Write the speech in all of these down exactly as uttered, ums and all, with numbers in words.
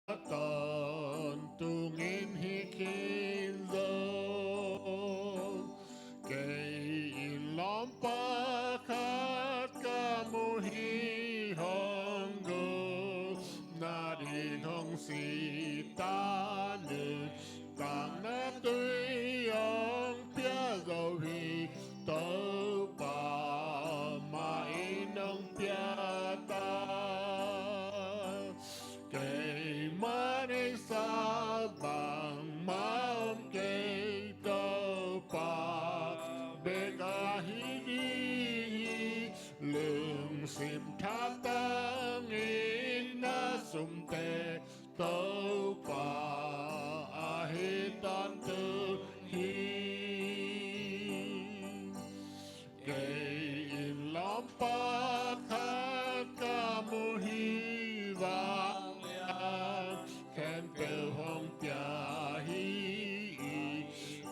tawntung in hi khin zo. Kei in lawmpa khat ka mu hi, hong gupna ding hong si ta, nuntakna tui hong pia zo hi. Topa mah in hong pia ta. Keimah neihsa bangmah om kei, Topa bek ahi ding hi. Lungsim thatang in na sumte, Topa ahi tawntung hi. Kei in lawmpa khat ka mu hi, vanglian khempeuh hong pia hi. I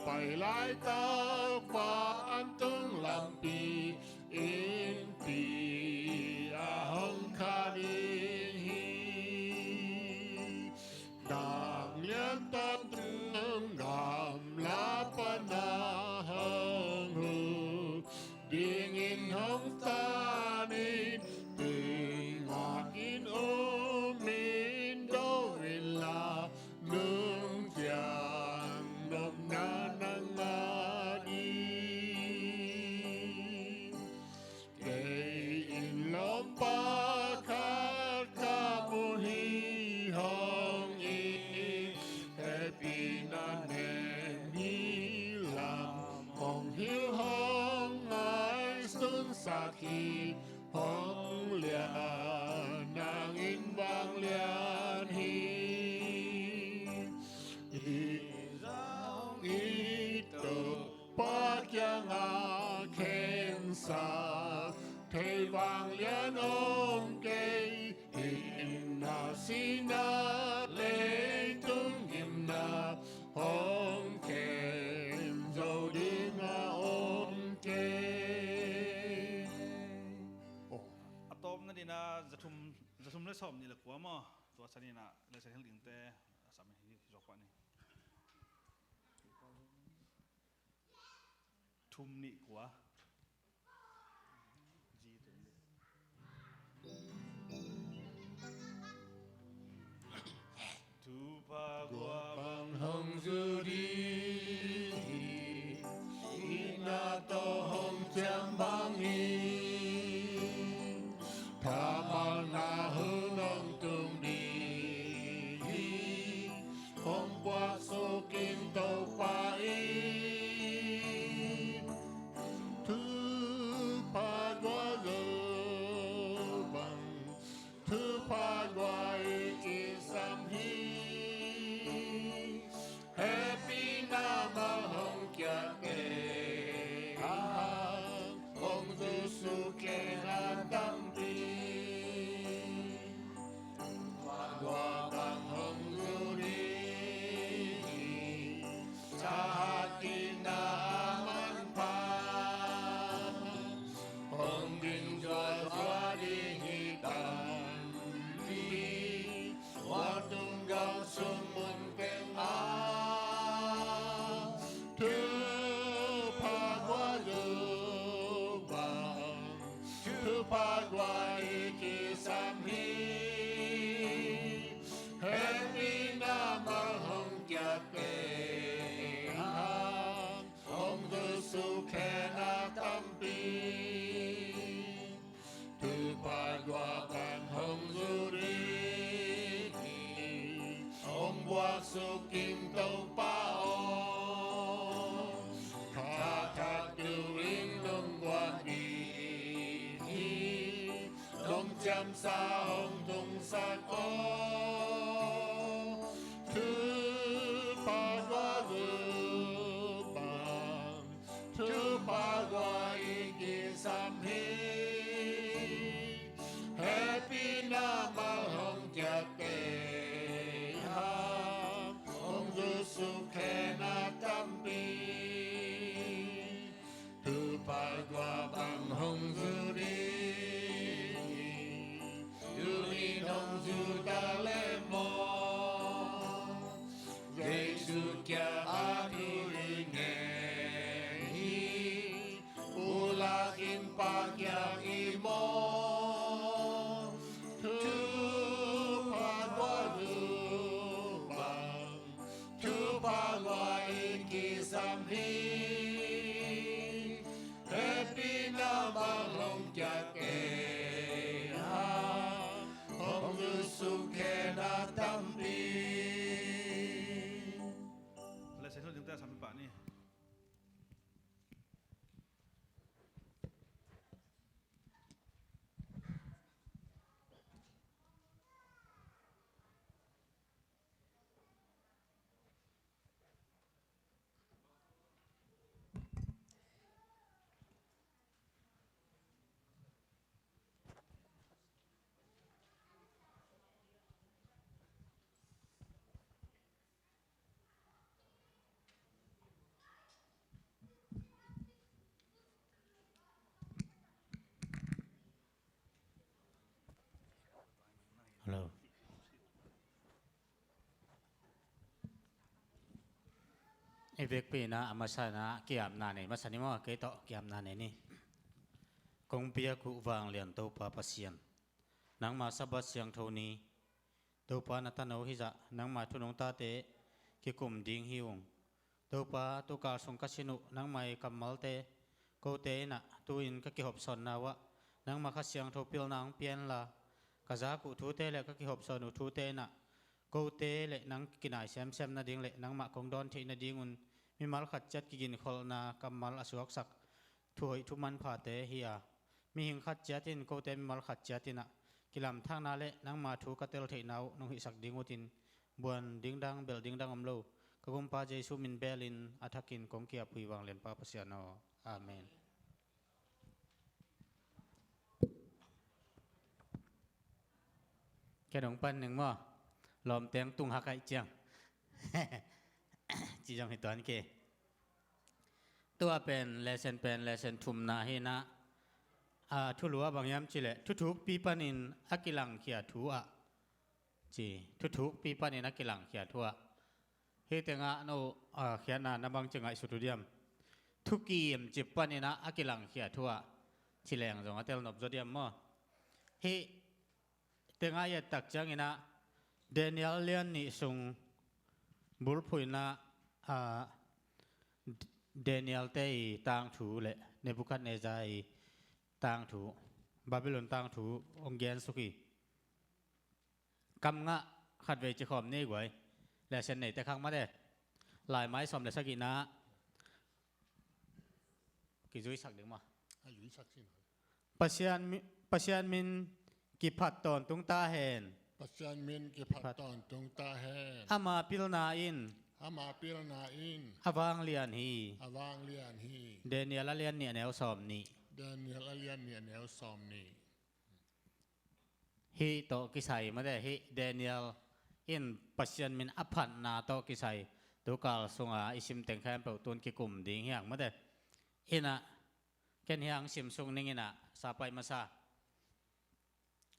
pai laitak vantung lampi innpi ah hong kha ding hi. Dang lian tawntung gamla pana hong huh dingin hong tan in, tui ngak in um in do in la, nung ciang nopna na ngah ding. Kei in lawmpa khat ka mu hi, hong it, hehpihna nem hi, lam hong hilh hong ngaihsunsak hi. Hong lian nang in vanglian hi. Hih zah hong it, Topa kiangah khensa thei vanglian om kei. Hinna sihna leitung gimna hong khen zo ding a om kei. Oh. A tawpna dingin ah za thum, za thum le sawm nih le kua maw? Tua san in ah Laisiangtho hilh dingte a sam hi, hi zawk pah ni. Thum nih kua. Thupha guah bang hong zu ding hi, sihna tawh hong ciam bang hi. Thamalna hun hong tung ding hi, hong puaksuk in Topa in. Thupha guah zo bang, thupha guah i kisam hi. Hehpihna mal hong kiat teh a, hong zu sukhen a tampi. Thupha guah bang hong zu ding hi, thahatna a manpha hong ding zuazua ding hi tampi. Vantung gam sung mun teng ah thupha guah zo bang, thupha guah i kisam hi. Hehpihna mal hong kiat teh a, hong zu sukhen a tampi. Thupha guah bang hong zu ding hi, hong puaksuk in Topa aw. Tha thak tu in nong guan ding hi, nong ciamsa hong tungsak aw. Thupha guah zo bang, thupha guah i kisam hi. Hehpihna mal hong kiat teh a, hong zu sukhen a tampi. Thupha guah bang hong zu ding hi, tu-in hong zu Hello. I vekpi-in ah a masa-in ah ki-apna nei masa ni maw, kei tawh ki-apna nei ni. Kong biak uh vanglian Topa Pasian, nangma Sabbath siangtho ni, Topa na tano hizah nangma thu nungtate kikum ding hi ung. Topa, tukal sung ka sin uh nangma i kammalte kote in ah tu-in ka kihopsawnna uh ah nangma Kha Siangtho pilna hong pia inla, ka zak uh thute le ka kihopsawn uh thute in ah kote le nang kinai semsem nading le nangmah kong dawn theih nadingun mimal khat ciat kiginkholhna kammal a suaksak thuhoih thumanphate hi a, mihing khat ciat in kote mimal khat ciat in ah kilamthakna le nangma thu ka tel theihna uh nong hihsak ding utin, buan dingdang belh dingdang om lo ka Gumpa Jesu min belin a thakin kong ki-ap uh hi vanglianpa Pasian aw. Amen. Ken hong pan ning maw? Lawmteng tung hak aih ciang ci zong hi tuan ke. Tua pen lesson pen lesson thumna hi in ah, a, thulu ah bang hiam cih leh thuthukpi panin a kilangkhia thu ah ci, thuthukpi panin a kilangkhia thu ah. Hih tengah no, a, khiatna na bangci ngaihsut uh diam? Thukim cip panin ah a kilangkhia thu ah ci leng zong a tel nop zaw diam maw? Hih tengah i et tak ciangin ah Daniel lian nih sung bulphuh in ah, a, Daniel-te i tangthu le Nebuchadnezzar i tangthu, Babylon tangthu hong gensuk hi. Kam ngah khatvei ci khawm ni guai. Lesson neite khang mate. Laimai sawm le sagihna kizuisak ding maw? A zuisak sin. Pasian mi-, Pasian min kiphat tawntung ta hen. Pasian min kiphat tawntung ta hen. Ama pilna in. Ama pilna in. A vanglian hi. A vanglian hi. Daniel a lian nih a neu sawm nih. Daniel a lian nih a neu sawm nih. Hih tawh kisai mate, hih Daniel in Pasian min a phatna tawh kisai tukal sunga i sim teng khempeuh tun kikum ding hi hang mate. In ah ken hiang sim suk ning in ah, sa pai masa.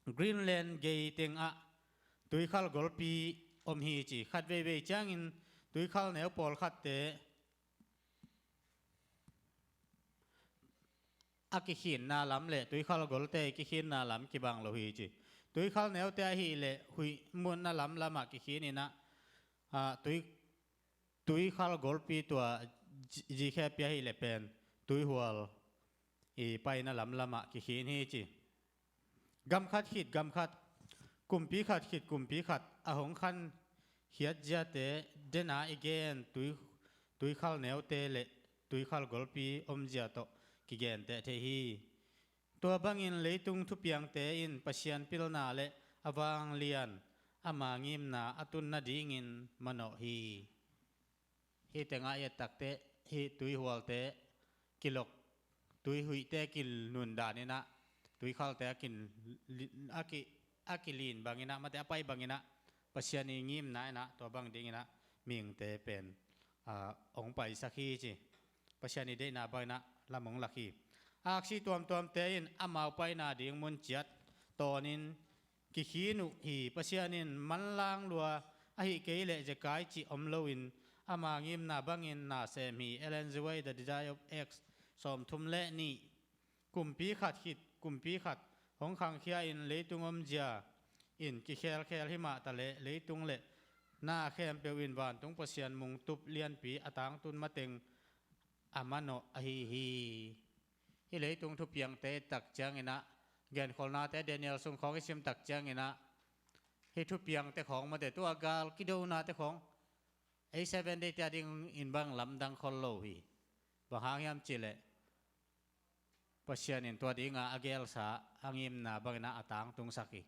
Greenland gei tengah tuikhal golpi om hi ci. Khat veivei ciangin tuikhal neu pawlkhatte a kikhinna lam le tuikhal golte kikhinna lam kibang lo hi ci. Tuikhal neute ahih leh huih mutna lamlamah kikhin in ah, a, tui, tuikhal golpi tua zi-, zikhe pia ahih leh pen tuihual i paina lamlamah kikhin hi ci. Gam khat khit gam khat, kumpi khat khit kumpi khat a hong khan khiat ziate dena i gen tui, tuikhal neute le tuikhal golpi omzia tawh kigenteh thei hi. Tua bangin leitung thupiangte in Pasian pilna le a vanglian ama ngimna a tun nadingin manawh hi. Hih tengah i et tak teh, hih tuihualte kilok, tuihuihte kinundan in ah, tuikhalte a kin-, a ki-, a kilin bang in ah, mate a pai bang in ah, Pasian i ngimna in ah, tua bang ding in ah, mihingte pen, a, hong paisak hi ci. Pasian i deihna bang in ah, lam hong lak hi. Aksi tuamtuamte in amau paina ding mun ciat tawnin kikhin uh hi. Pasian in manlang lua ahih kei leh zekai cih om loin ama ngimna bangin na sem hi. Ellen G. White, The Desire of X, sawmthum le nih. Kumpi khat khit kumpi khat hong khangkhia in leitung omzia in kikhelkhel hi mah ta leh leitung le na khempeuh in vantung Pasian mungtup lianpi a tangtun mateng a manawh ahi hi. Hih leitung thupiangte i et tak ciangin ah, genkholhnate Daniel sung khawng i sim tak ciangin ah, hih thupiangte khawng mate, tua gal kidonate khawng ei Seven Day-te a dingin bang lamdang khol lo hi. Bang hang hiam cih leh Pasian in tua dinga a gelsa a ngimna bangin ah a tangtungsak hi.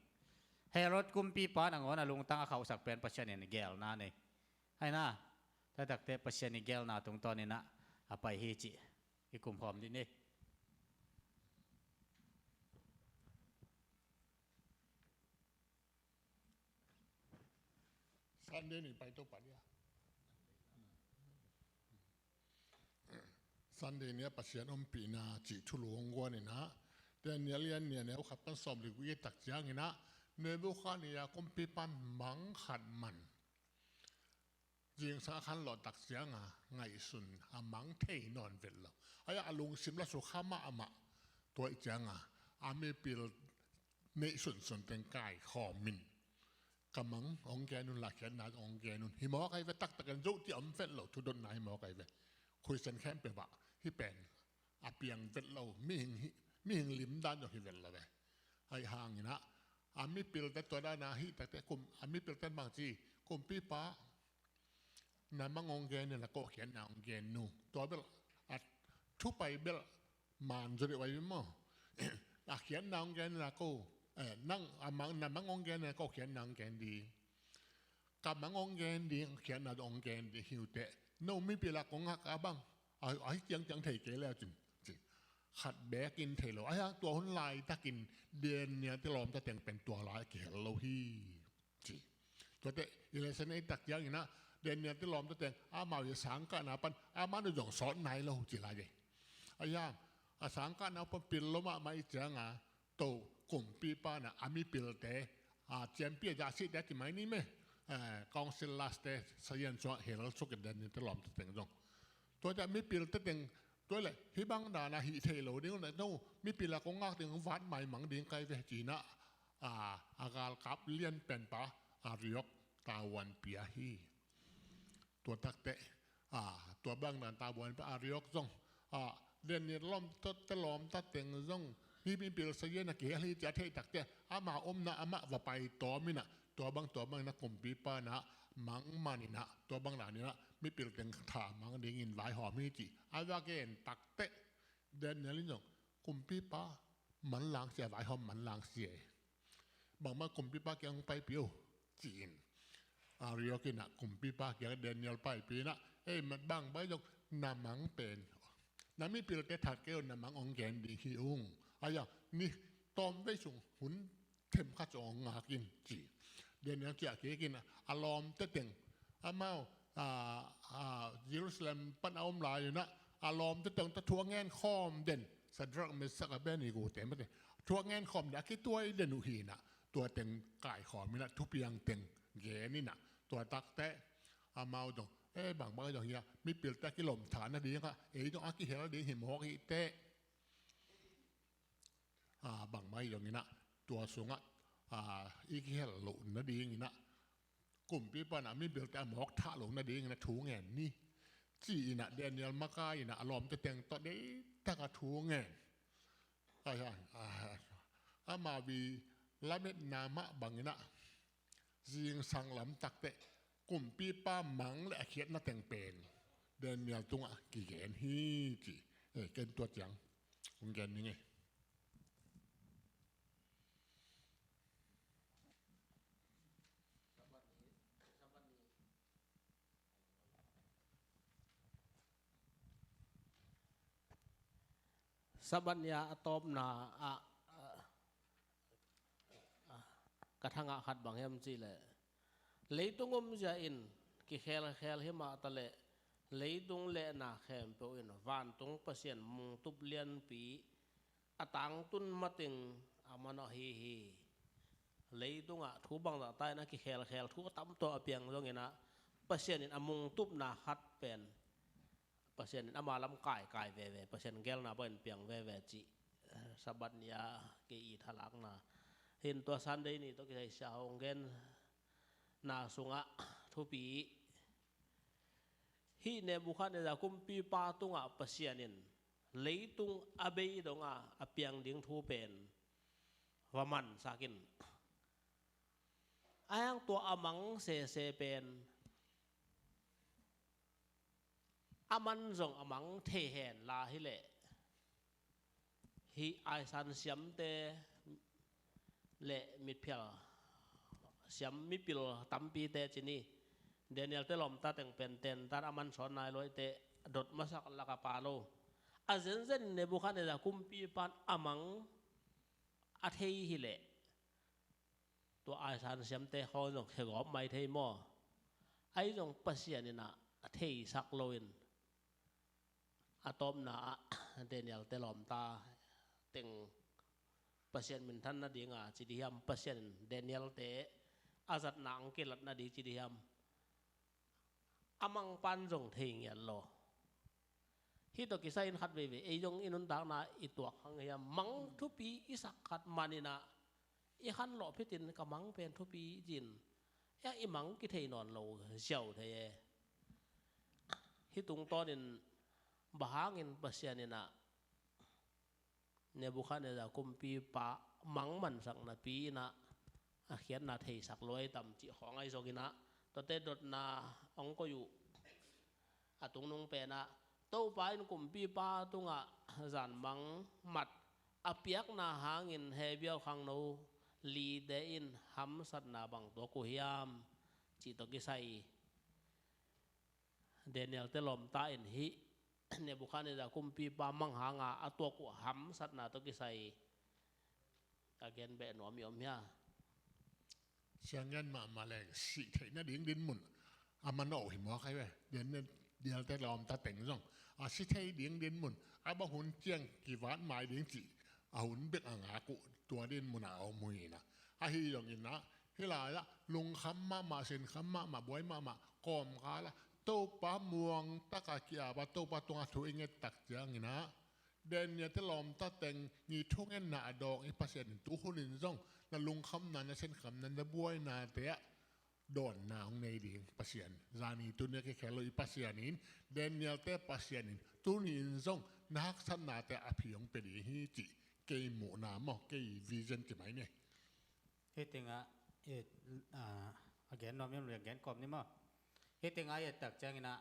Herod kumpipa nangawn a lungtang a khauhsak pen Pasian in gelna nei. Hai na, tua tak teh Pasian i gelna tungtawn in ah a pai hi cih i kumkhawm dih ni. Sunday ni pai to pah dia. Sunday ni a Pasian ompihna cih thulu hong guan in ah, Daniel lian nih a neu khat pan sawm le guk i et tak ciangin ah, Nebukhadnezzar kumpipa in mang khat man. Zingsang a khanlawh tak cianga ngaihsun a mang thei nawn vet lo. Ahi a lungsim la sukha mahmah. Tua ih cianga a mipil neih sunsun teng kaikhawm in, ka mang hong gen un la, khiatna hong gen un. Hi mawk ahi ve, taktak in zoh cih om vet lo, thudotna hi mawk ahi ve. Khristian khempeuh ah hih pen a piang vet lo, mihing hi, mihing limdan zong hi vet lo ve. Ahi hangin ah a mipilte tua dana hih takte kum, a mipilte bang ci, kumpipa, na mang hong gen in la, ko khiatna hong gen un. Tua bel a thupai bel man zaw deuh ahi maw? A khiatna hong gen in la ko, eh, nang a mang, na mang hong gen in la, ko khiatna hong gen ding. Ka mang hong gen ding, khiatna hong gen ding hi uh teh. No mipil a kong ngak a bang, a, ahi ciangciang thei kei le cin, ci. Khat beek in thei lo. Ahi hang tua hun laitakin Daniel te lawmta teng pen tua lai kihel lo hi, ci. Tuate i lesson ei tak ciangin ah Daniel te lawmta teng amau i sangkahna pan amau zong sawt nai lo ci lai e. Ahi hang a sangkahna pan pil lo mahmah ih cianga, to kumpipa in ah a mipilte, a, ciampi a zahsihte a ci mai ni meh, eh, council laste sazian sungah hel suk in Daniel te lawmta teng zong. Tuate a mipilte teng, tua leh hih bang dana hih thei lo ding uh, no mipil a kong ngak ding, vat maimang ding kai ve ci-in ah, a, a galkap lianpenpa Ariok tavuan pia hi. Tua takteh, a, tua bang dan tavuan pia Ariok zong, a, Daniel lawmta, te lawmta teng zong hih mipil sazian a kihel hi ci a theih takteh, ama omna amah va pai tawm in ah, tua bang, tua bang in ah kumpipa in ah mang man in ah, tua bang dan in ah mipil teng tha mang dingin vaihawm hi ci a va gen takteh, Daniel in zong, kumpipa, manlang sia, vaihawm manlang sia. Bangmah kumpipa kiang paipih o, ci-in Ariok in ah kumpipa kiang Daniel paipih in ah, ei, bangmah zong na mang pen, na mipilte that kei un, na mang hong gen ding hi ung. Ahi a, ni tawmvei sung hun themkhat zong hong ngak in, ci. Daniel ciah kik in ah, a lawmte teng, amau, a, a, Jerusalem pan a om lai un ah, a lawmte teng tawh thu a ngen khawm den, Shadrach, Meshach, Abednego te mate, thu a ngen khawm den, a kituai den uh hi in ah, tua teng kaikhawm in ah, thupiang teng gen in ah, tua takteh amau zong, eh, bangbang zong hi a, mipilte a kilawm tha nading ah, ei zong a kihel ding hi mawk hi teh. A, bangmah hi zongin ah, tua sungah, a, i kihel loh nadingin ah, kumpipa in ah mipilte a mawk thah loh nadingin ah thu ngen ni, ci-in ah Daniel makai in ah a lawmte teng tawh deihtak a thu ngen. Ahi a, a, amau i lametna mah bangin ah, zingsang lam takteh kumpipa mang le a khiatna teng pen Daniel tungah kigen hi, ci. Eh, ken tua ciang kong gen ning e. Sabbath ni a tawpna ah, ah, ah, ka thangah khat bang hiam cihleh, leitung omzia in kikhelkhel hi mah taleh, leitung le na khempeuh in vantung Pasian mungtup lianpi a tangtun mateng a manawh hi hi. Leitungah thu bangzah ta in a kikhelkhel, thu a tamtawh a piang zongin ah, Pasian in a mungtupna khat pen Pasian in ama lam kaikai veve, Pasian gelna bangin piang veve cih, eh, Sabbath ni a kei i thalakna. Hin tua Sunday ni tawh kisai Sia Hau hong genna sungah thupi, hih Nebuchadnezzar kumpipa tungah Pasian in leitung a bei dong a, a piang ding thu pen va mansak in, a hang tua a mang sese pen a man zong a mang thei hen la hileh, hih aisan siamte le mitphial siam mipil tampite ci ni, Daniel te lawmta teng pen tentan a man sawn nai lo ahih teh, dot masak lak a pha lo. A zenzen in Nebuchadnezzar kumpipa in a mang a thei hileh, tua aisan siamte khawng zong khegawp mai thei maw? Ahi zong Pasian in ah a theisak loin, a tawpna ah Daniel te lawmta teng Pasian minthan nadinga ci di hiam, Pasian in Daniel-te a zatna ang kilat nading ci di hiam. A mangpan zong thei ngiat lo. Hih tawh kisai in khat veivei ei zong i nuntakna i tuak hang hiam, mang thupi i sak khat maninah i khanlawh phitin ka mang pen thupi zin, i mang kithei nawn lo ziau thei e. Hih tungtawnin bang hangin Pasian inah Nebukhadnezzar kumpipa mang mansak napi inah a khiatna theisak luai tam cih khawng ahi zonginah tuate dotna hong koih uh. A tungnung penah Topa in kumpipa tungah zanmang mat a piakna hangin Hebrew khangno lite in hamsatna bang tuak uh hiam cih tawh kisai Daniel-te lawmta in hih Nebukhadnezzar kumpipa mang hanga a tuak uh hamsatna tawh kisai a gen beh nuam i om hia? Sianggen mahmah leng sih theih nading dinmun a manawh uh hi mawk hi ve. Daniel-te lawmta teng zong a si thei ding dinmun, a bang hun ciang kivat mai ding cih a hun bek a ngak uh tua dinmun a om uh hi inah. Ahi zonginah hih lai-ah lungkham mahmah, sinkham mahmah, buai mahmah, kawmkalah Topa muang taka ki-apa Topa tunga thu i ngettak cianginah Daniel-te lawmta teng i thungetna a dawng i Pasian in tu hunin zong na lungkhamna, na sinkhamna, na buainate ah dawnna hong nei ding Pasian. Zani tuni a kikhel lo i Pasian in, Daniel-te Pasian in tuni in zong na haksatnate a phi hong pia ding hi cih kei muhna maw, kei vision ci mai ni. Hih tengah i, a, a gen nuam hiam, a gen kawm ni maw? Hih tengah i ettak cianginah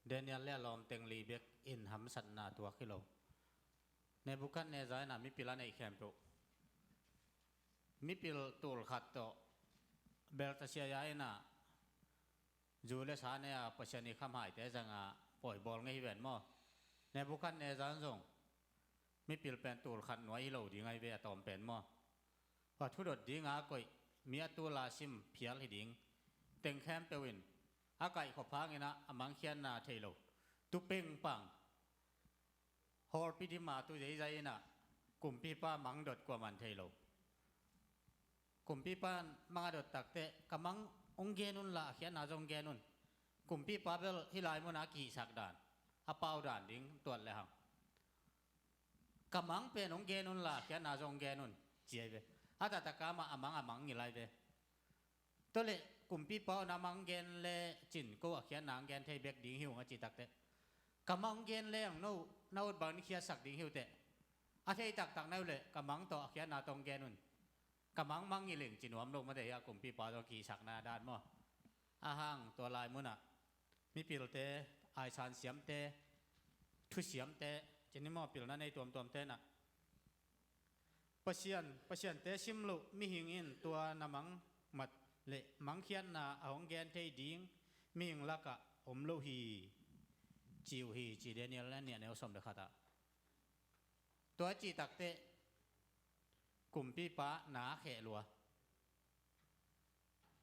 Daniel le a lawmteng li bek in hamsatna tuak hi lo. Nebukhadnezzar inah mipil a neih khempeuh, mipil tul khat tawh Belteshazzar inah zu le sa nei a Pasian i khamhaite zanga pawi bawl ngei hi ven maw? Nebukhadnezzar zong mipil pen tul khat nuai hi lo ding ahi ve, a tawm pen maw? A thudot dinga koih mi a tula sim phial hi ding teng khempeuh in a kaihkhop hanginah a mangkhiatna thei lo, tu pengpang hawlpi dima tu zeizai inah kumpipa mang dot kuaman thei lo. Kumpipa mang a dot takteh ka mang hong gen unla a khiatna zong gen un. Kumpipa bel hih lai munah a kihihsak dan, a pau dan ding tuat le hang. Ka mang pen hong gen unla a khiatna zong gen un ci ahi ve. A taktak a amah a mang a mang ngil ahi ve. Tua leh kumpipa un a mang gen le cin ko a khiatna hong gen thei bek ding hi ung a cih takteh, ka mang hong gen le ang no na ut bangin khiatsak ding hi uh teh. A thei taktak na uh leh ka mang tawh a khiatna tawh hong gen un. Ka mang mang ngil ing ci nuam lo mate hi a, kumpipa tawh kihihsakna dan maw? A hang tua lai munah mipilte, aisan siamte, thusiamte, cin ni maw, pilna nei tuamtuamte nah Pasian, Pasiante sim loh mihing in tua na mang mat le mangkhiatna a hong gen thei ding mihing lakah om lo hi, ci uh hi, ci Daniel a neu sawm le khatah. Tua cih takteh kumpipa na kheh lua.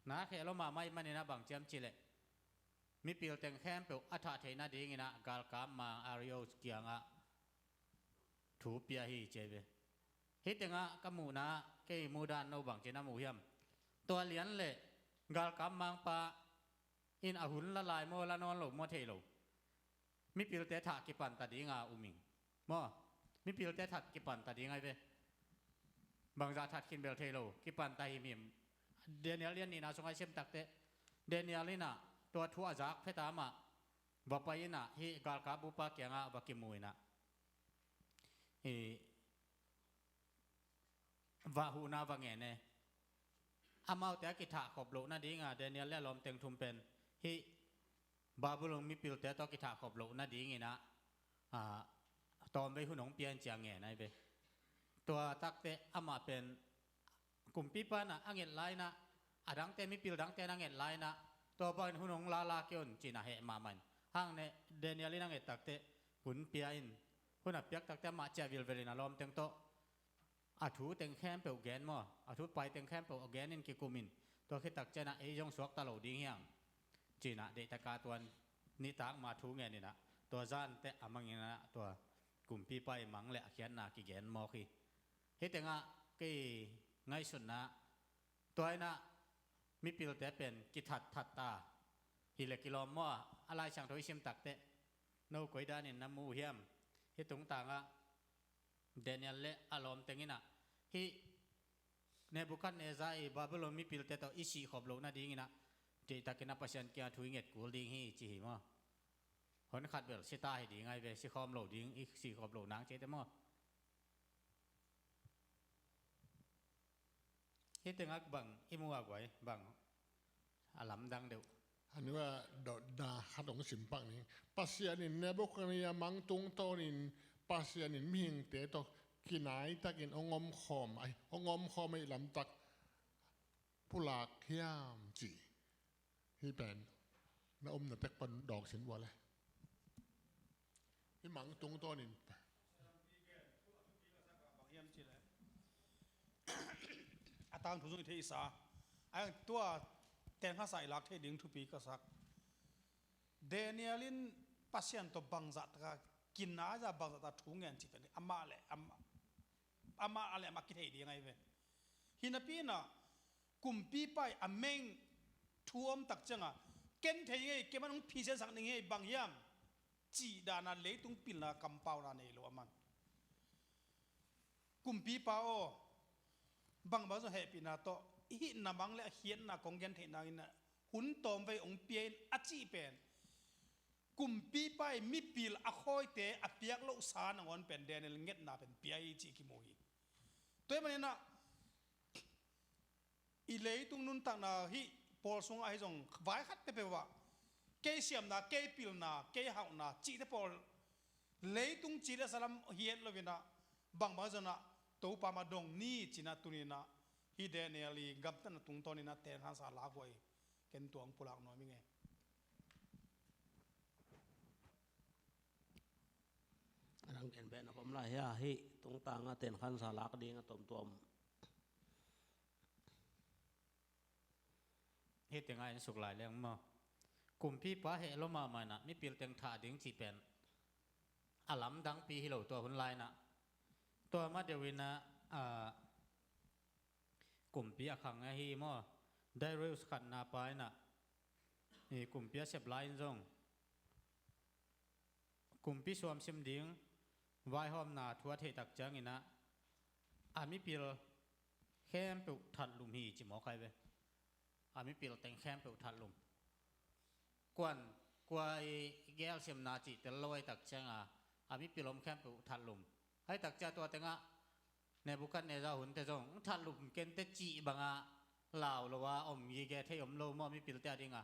Na kheh lua mahmah ih maninah bang ciam cihleh mipil teng khempeuh a thah theih nadinginah galkap mang Darius kiangah thu pia hi ci ahi ve. Hih tengah ka muhna, kei muhdan no bangci na muh hiam? Tua lian le galkap mangpa in a hun la lai maw, la nawn lo maw thei lo. Mipilte thah kipanta dinga um ing maw? Mipilte thah kipanta ding ahi ve. Bangzah thah khin bel thei lo, kipanta himhim. Daniel lian nihna sungah i sim takteh Daniel inah tua thu a zak phet a amah va pai inah hih galkap bupa kiangah va kimu inah, hi, va huhna va ngen e. Amaute a kithah khop loh nadinga Daniel le a lawmteng thum pen hih Babylon mipilte tawh kithah khop loh nadinginah, a, tawmvei hun hong pia in ci a ngen ahi ve. Tua takteh amah pen kumpipa inah a nget lai inah, a dangte, mipil dangte in a nget lai inah, tua bangin hun hong lala kei un ci-in a heh mahmah in. Hang ne Daniel in a nget takteh hun pia in, hun a piak takteh amah ciah vilvel in a lawmteng tawh a thu teng khempeuh gen maw, a thu pai teng khempeuh a gen in kikum in, tua khit tak ciangin ei zong suakta lo ding hi hang ci-in a deihtak a tua nitak ma thu ngen inah, tua zan teh a mang inah tua kumpipa ih mang le a khiatna kigen mawk hi. Hih tengah kei ngaihsutna, tua inah mipilte pen kithatthat ta hi le kilawm maw, a Lai Siangtho i sim takteh, no koi danin na mu uh hiam? Hih tungtangah Daniel le a lawmteng inah hih Nebuchadnezzar i Babylon mipilte tawh i sihkhop loh nadinginah deihtakinah Pasian kiang thu i nget kul ding hi ci hi maw? Hon khat bel si ta hi ding ai ve, si khawm lo ding, i si khawm lo nang ci te maw? Hih tengah bang i mu a guai, bang a lamdang deuh? A nu a dotna khat hong sim pak ning. Pasian in Nebuchadnezzar mang tungtawnin Pasian in mihingte tawh kinaitakin hong omkhawm ai, hong omkhawm ai lamtak pulak hiam ci. Hih pen na omna tek pan dawk sin vua le. Hih mang tungtawnin. A tangthu zong i theihsa. A tua tengkhansa i lak thei ding thupi ka sak. Daniel in Pasian tawh bangzah taka kinaiza bangzah taka thu ngen cih pen amah le amah, amah a le amah kithei ding ahi ve. Hinapi inah kumpipa i a meng thu om tak cianga ken thei ngei, keman hong phisiansak ning hei, bang hiam? Cih dana leitung pilna kampauna nei lo a man. Kumpipa aw, bangbang zong hehpihna tawh i hihna mang le a khiatna kong gen theih nangin hun tawmvei hong pia in a cih pen kumpipa i mipil a khawite a piak lohsa nangawn pen Daniel ngetna pen pia hi cih kimu hi. Tua hi maninah i leitung nuntakna hih pawl sungah ahi zong vai khat peuhpeuh ah kei siamna, kei pilna, kei hauhna cihte pawl leitung cih le salam hiat loinah bangbang zonah Topa mah dong ni cinah tuninah hih Daniel i gamtatna tungtawninah tengkhansa lak uh ahi. Ken tua hong pulak nuam ing e. A dang gen behna om lai hia, hih tungtangah tengkhansa lak ding a tuamtuam. Hih tengah en suk lai leng maw? Kumpipa heh lua mahmah inah mipil teng thah ding cih pen a lamdangpi hi lo tua hun lai inah. Tua mah deuh inah, a, kumpi a khang ahi maw? Darius khatna pa inah, i kumpi a sep lai in zong kumpi suamsim ding vaihawmna thu a theih tak cianginah a mipil khempeuh thatlum hi ci mawk ai ve. A mipil teng khempeuh thatlum. Kuan kua i gelsimna cih tel lo ai tak cianga a mipil om khempeuh thatlum. Ai tak cia tua tengah Nebuchadnezzar hunte zong thatlum kente cih banga lau lo a om gige thei om lo maw mipilte a dinga?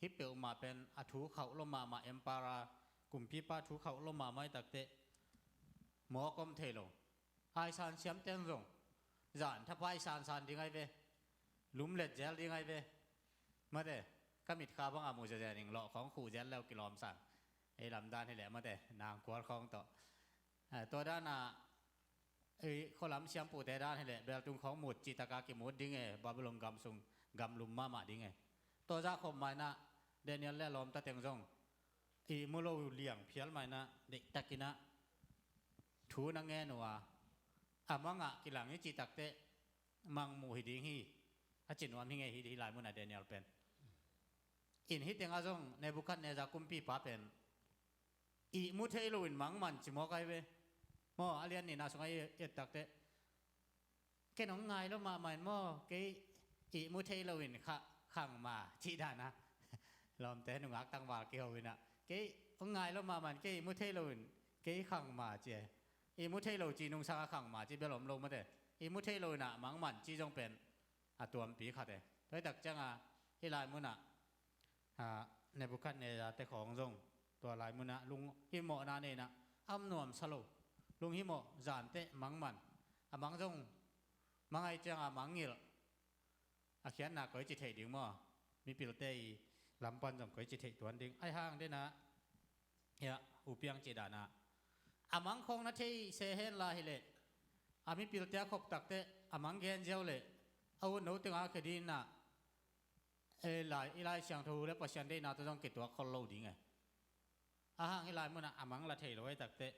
Hih peuhmah pen a thu khauh lo mahmah, emperor kumpipa thu khauh lo mahmah i takteh mawk om thei lo. Aisan siamten zong zan thapai sansan ding ai ve. Lumlet zel ding ai ve. Mate, ka mitkha banga mu zezen ing lawh khawng khuh zel leu kilawm sang. Ei lamdan hileh mate, nangkual khawng tawh. Eh, tua dana ei khualam siampute dan hileh beltung khawng mut cihtaka kimut ding e, Babylon gam sung gamlum mahmah ding e. Tua zah khop mainah Daniel le a lawmta teng zong ihmu lo liang phial mainah deihtakinah thu na ngen uh a, a mangah kilang i cihtakteh mangmuh hi ding hi. A ci nuam hi ngei hi, hi lai munah Daniel pen. In hih tengah zong Nebuchadnezzar kumpipa pen ihmu thei loin mangman ci mawk ai ve. Maw, a lian nihna sungah i et takteh ken hong ngai lo mahmah in maw, kei ihmu thei loin kha khang ma cih dana. Lawmte nungak tangval kiho inah kei hong ngai lo mahmah in kei ihmu thei loin kei khang ma ci e. Ihmu thei lo ci nungsang a khang ma ci bel om lo mate. Ihmu thei loinah mangman ci zong pen a tuampi khat e. Tua hi tak cianga hih lai munah, a, Nebuchadnezzar te khawng zong tua lai munah lunghimawhna neinah a om nuamsa lo. Lunghimawh, zanteh mangman. A mang zong mang ai cianga mangngilh. A khiatna koici theih ding maw? Mipilte i lampan zong koici theih tuan ding. Ai hang denah hiah upiang cih dana a mang khawng na thei se hen la hileh a mipilte a khop takteh a mang gen ziau leh a ut no tengah a khedinah ei lai, i Lai Siangtho le Pasian deihna tawh zong kituak khol lo ding e. A hang hih lai munah a mang la thei lo ei takteh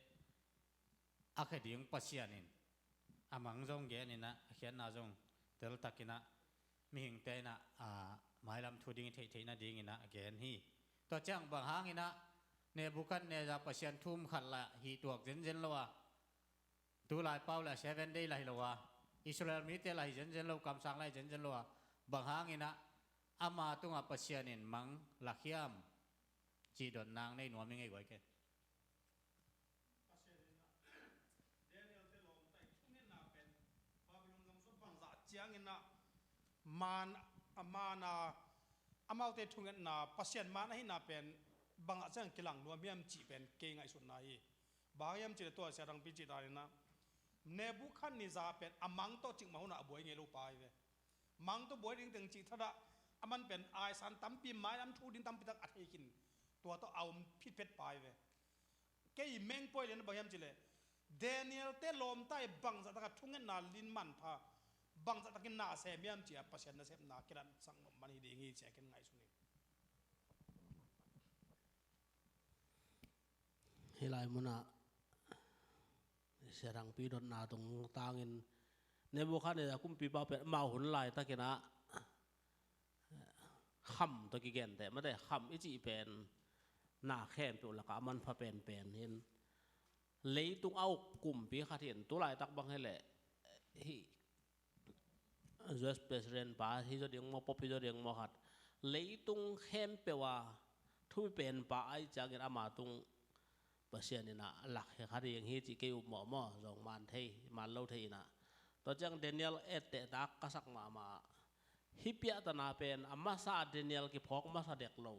a khe ding Pasian in a mang zong gen in ah, a khiatna zong teltak in ah, mihingte in ah, a, mailam thu ding i theih theih nading in ah gen hi. Tua ciang bang hang in ah Nebuchadnezzar Pasian thu um khat lah hih tuak zenzen lo a, tu laipau lah Seven Day lah hi lo a, Israel mite lah hi zenzen lo, kamsang lah hi zenzen lo a, bang hang in ah ama tungah Pasian in mang lak hiam? Cih dotna nei nuam ing ei guai ke. Pasian in ah Daniel te lawmta i thungetna pen Babylon gam sung bangzah ciangin ah man, a man a, amaute thungetna Pasian man ahihna pen bangzah ciang kilang nuam hiam cih pen kei ngaihsutna hi. Bang hiam cih leh tua Sia Dangpi cih dan in ah Nebuchadnezzar pen a mang tawh cikmah hun ah a buai ngei lo pa hi ve. Mang tawh buai ding teng cih thadah aman pen aisan tampi, mailam thu ding tampi tak a thei khin, tua tawh a om phitphet pa hi ve. Kei mengpawi lian bang hiam cih leh Daniel te lawmta i bangzah taka thungetna lin manpha, bangzah takin na sem hiam cih a Pasian nasepna kilatsak nop man hi ding hi cih a ken ngaihsun hi. Hih lai munah Sia Dangpi dotna tungtangin Nebuchadnezzar kumpipa pen amau hun laitakin ah kham tawh kigenteh mate, kham i cih pen na khempeuh lakah a manpha penpen hi in, leitung a uk kumpi khat hi in, tu laitak bang hi leh hih U S president pa hi zaw ding maw, pope hi zaw ding maw khat, leitung khempeuh a thupi pen pa ahih ciangin ama tung Pasian in ah lak hi kha ding hi cih kei upmawh maw, zong man thei, man lo thei in ah. Tua ciang Daniel etteh tak ka sak mahmah. Hih piahtana pen a masa Daniel kiphawk masa dek lo.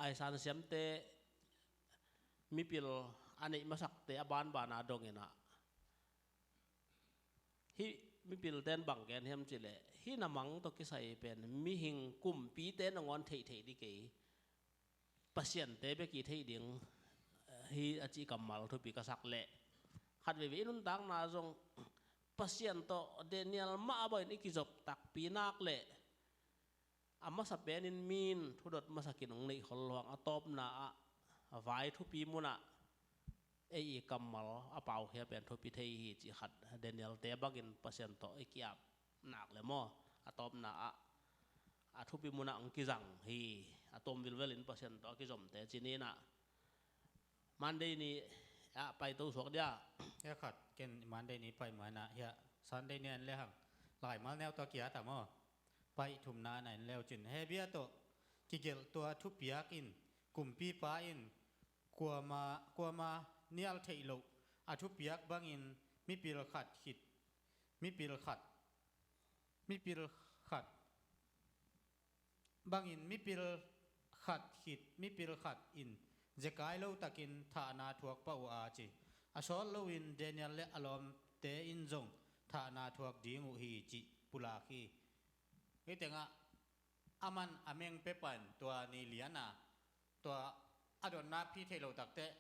Aisan siamte, mipil a neih masakte a banbana dong in ah, hih mipilten bang gen hiam cih leh, hih na mang tawh kisai pen mihing kumpite nangawn theihtheih ding kei, pasiante bek i theih ding hi a cih kammal thupi ka sak leh, khat veivei i nuntakna zong Pasian tawh Daniel mah a bangin i kizop takpi nak leh a masa penin mi in thudot masa kinong neih khol lo hang, a tawpna ah a vai thupi munah ei i kammal a paukhia pen thupi thei hi cih khat Daniel te bangin Pasian tawh i ki-ap nak le maw, a tawpna ah a thupi munah hong kizang hi. A tawm vilvelin Pasian tawh a kizomte ci ni in ah Monday ni ah paito suak dia. Hia khat ken Monday ni pai mai na hia Sunday ni en le hang laimal neu tawh kia ta maw. Paih thumna na en leu cin Hebia tawh kigelh tua thupiak in kumpipa in kuama, kuama nial theih loh a thupiak bangin mipil khat khit, mipil khat, mipil khat bangin mipil khat khit, mipil khat in zekai lo takin thahna thuak pah uh a ci. A sawt loin Daniel le a lawmte in zong thahna thuak ding uh hi cih pulak hi. Hih tengah aman a meng pia pan tua ni liana, tua a dotna phi thei lo takteh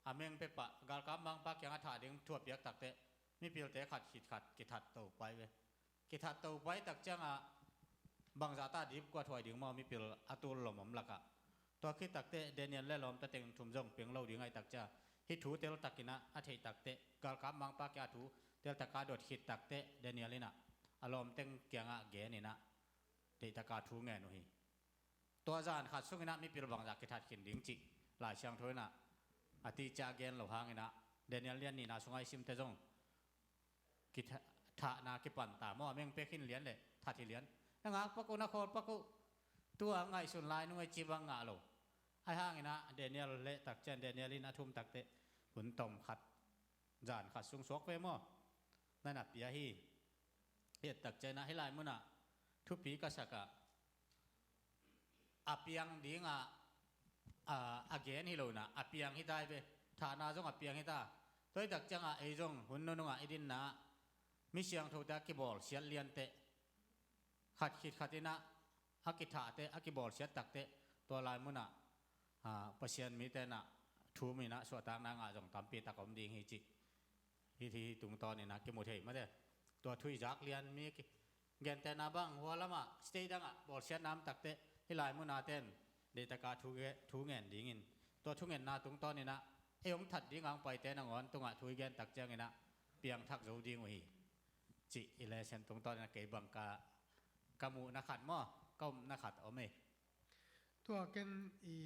a meng pia pah galkap mangpa kiangah thah ding thu a piak takteh mipilte khat khit khat kithat to pai ve. Kithat to pai tak ciangah bangzah ta dip kuat huai ding maw mipil a tul lom om lakah. Tua khit takteh Daniel le lawmta teng thum zong peng lo ding ahi tak ciang hih thu teltakinah a theih takteh galkap mangpa kiangah thu teltaka dot khit takteh Daniel inah a lawmteng kiangah geninah deihtaka thu ngen uh hi. Tua zan khat sunginah mipil bangzah kithat khin ding cih Lai Siangtho inah a ti ciah a gen lo hanginah Daniel lian nihna sungah i simte zong kitha-, thahna kipan ta maw, a meng pek hin lian le that hi lian. Na ngak pak uh, na khawl pak uh. Tua ngaihsun lai nung ei ci bang ngah lo. Ahi hanginah Daniel leh tak cian Daniel in a thum takteh hun tom khat zan khat sung suak ve maw? Na na pia hi. Hiat tak cianah hih lai munah thupi ka sakah a piang dingah a, a gen hi lo inah a piang hi ta hi ve. Thahna zong a piang hi ta. Tua hi tak ciangah ei zong hun nunungah i dinna mi siangthote a kibawlsiat lianteh khat khit khat inah a kithahte a kibawlsiat takteh tua lai munah a, Pasian mite inah thu minah suahtakna ngah zong tampi tak om ding hi cih hih, hih tungtawninah kimu thei mate. Tua thu i zak lian mi ki-, gentehna bang hua lamah state dangah bawlsiatna om takteh hih lai munaten deihtaka thu ge-, thu ngen dingin tua thungetna tungtawninah ei hong that ding ang paite nangawn tungah thu i gen tak cianginah piangthak zo ding uh hi. Cih i lesson tungtawn in a kei bang ka, ka muhna khat maw, ka upna khat om hi. Tua ken i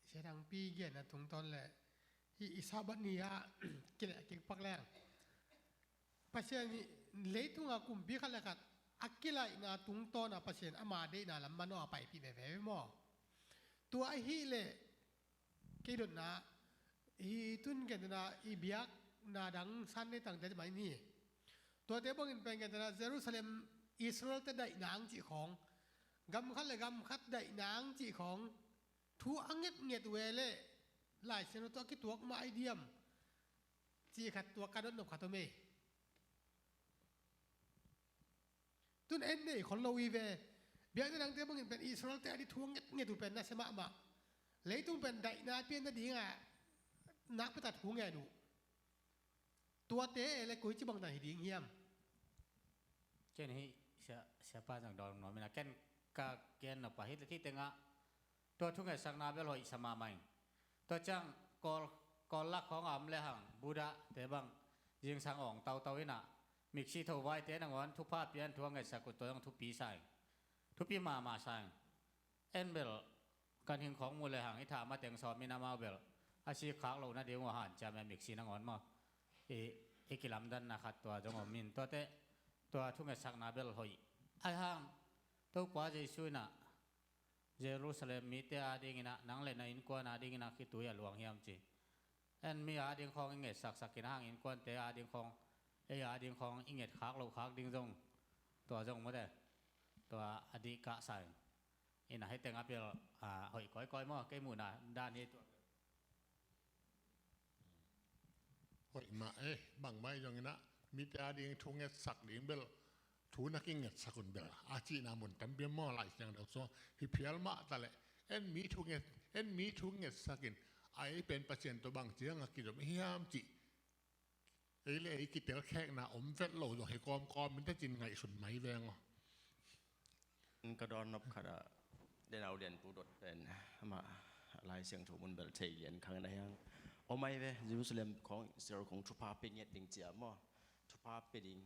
Sia Thangpi genna tungtawn le i, i Sabbath ni-a kileh kikpak leng Pasian i leitunga kumpi khat le khat a kilaihna tungtawna Pasian ama deihna lam manawh a paipih veve maw? Tua ahih leh kei dotna hi tun kentena i biakna dang Sunday tangte mah in hi. Tuate bangin pen kentena Jerusalem Israel-te daih nang cih khawng, gam khat le gam khat daih nang cih khawng thu a ngetnget uh e leh Lai Siangtho tawh a kituak mah ahi diam cih khat tua ka dotnop khat om e. Tun en nei khol lo hi ve. Biakna dangte bangin pen Israel-te a dih thu a ngetnget uh pen nasia mahmah. Leitung pen daihna pian nadinga nakpitak thu ngen uh. Tuate e le koici bangdan hi ding hiam? Ken hih sia, siapa zong dawn nuam ina ken ka gen nop a hih le hih tengah tua thungetsakna bel hoihsa mahmah ing. Tua ciang Kawl, Kawl lak khawng a om le hang Buddha te bang zingsang awng tautau ina miksi thovaite nangawn thupha pian thu a ngetsak uh tua zong thupi sa ing. Thupi mahmah sa ing. En bel kan hing khawng mu le hang i tha mateng sawm in amau bel a sik khak lohna ding uh a hanciam e miksi nangawn maw? I, i kilamdanna khat tua zong om in tuate tua thungetsakna bel hoih. Ahi hang Topa Jesu ina Jerusalem mite adingina nang le na innkuan adingina khitui a luang hiam ci. En mi ading khawng i ngetsaksak in hang innkuante ading khawng ei ading khawng i nget khak loh khak ding zong tua zong mawte tua a dih kah sa ing. Ina hih tengah bel a hoih kawikawi maw kei muhna dan hi tua. Hoih mah e, bangmah i zong ina mite ading thu ngetsak ding bel thu na kingetsak un bel a cihna mun tampi maw Lai Siangtho sungah hi phial mah ta leh en mi thu nget, en mi thu ngetsak in a ei pen Pasian tawh bang ciang a kizom hiam cih ei le ei kitelkhekna om vet lo zong hi kawmkawm in tecin ngaihsun mai veng aw. Ka dawn nop khat ah denau lianpu dot pen amah Lai Siangtho mun bel thei lian khang in a hiang om ai ve Jerusalem khawng Israel khawng thupha pe ngiat ding cia maw? Thupha pe ding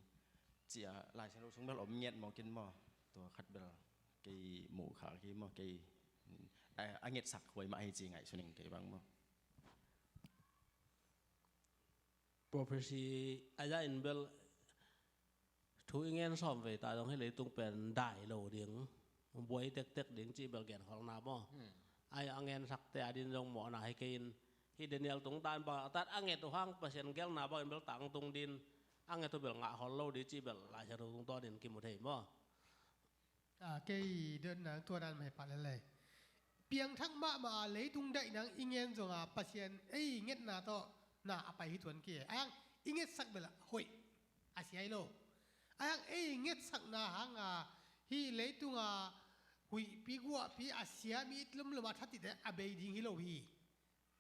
cia Lai Siangtho sung bel om ngiat mawk in maw? Tua khat bel kei muh khak hi maw kei a ngetsak huai mah hi ci ngaihsun ing kei bang maw? Prophecy a za in bel thu i ngen sawm vei ta dong hi leitung pen dai lo ding buai tektek ding cih bel gen kholna maw? Ai a ngensakte a din zong mawhna hi kei in hi Daniel tung tan bang a tat a nget uh hang Pasian gelna bangin bel tangtung din a nget uh bel ngah khol lo ding cih bel Lai Siangtho tungtawnin kimu thei maw? A, kei dotna tua dan mah hi pah lelei. Piangthak mahmah a leitung daih nang i ngen zonga Pasian ei ngetna tawh na a pai hi tuan kei. Ayang i ngetsak bel hoih a sia hi lo. Ayang ei ngetsakna hanga hih leitunga huihpi guahpi a sia mi it lumlum a thatite a bei ding hi lo hi.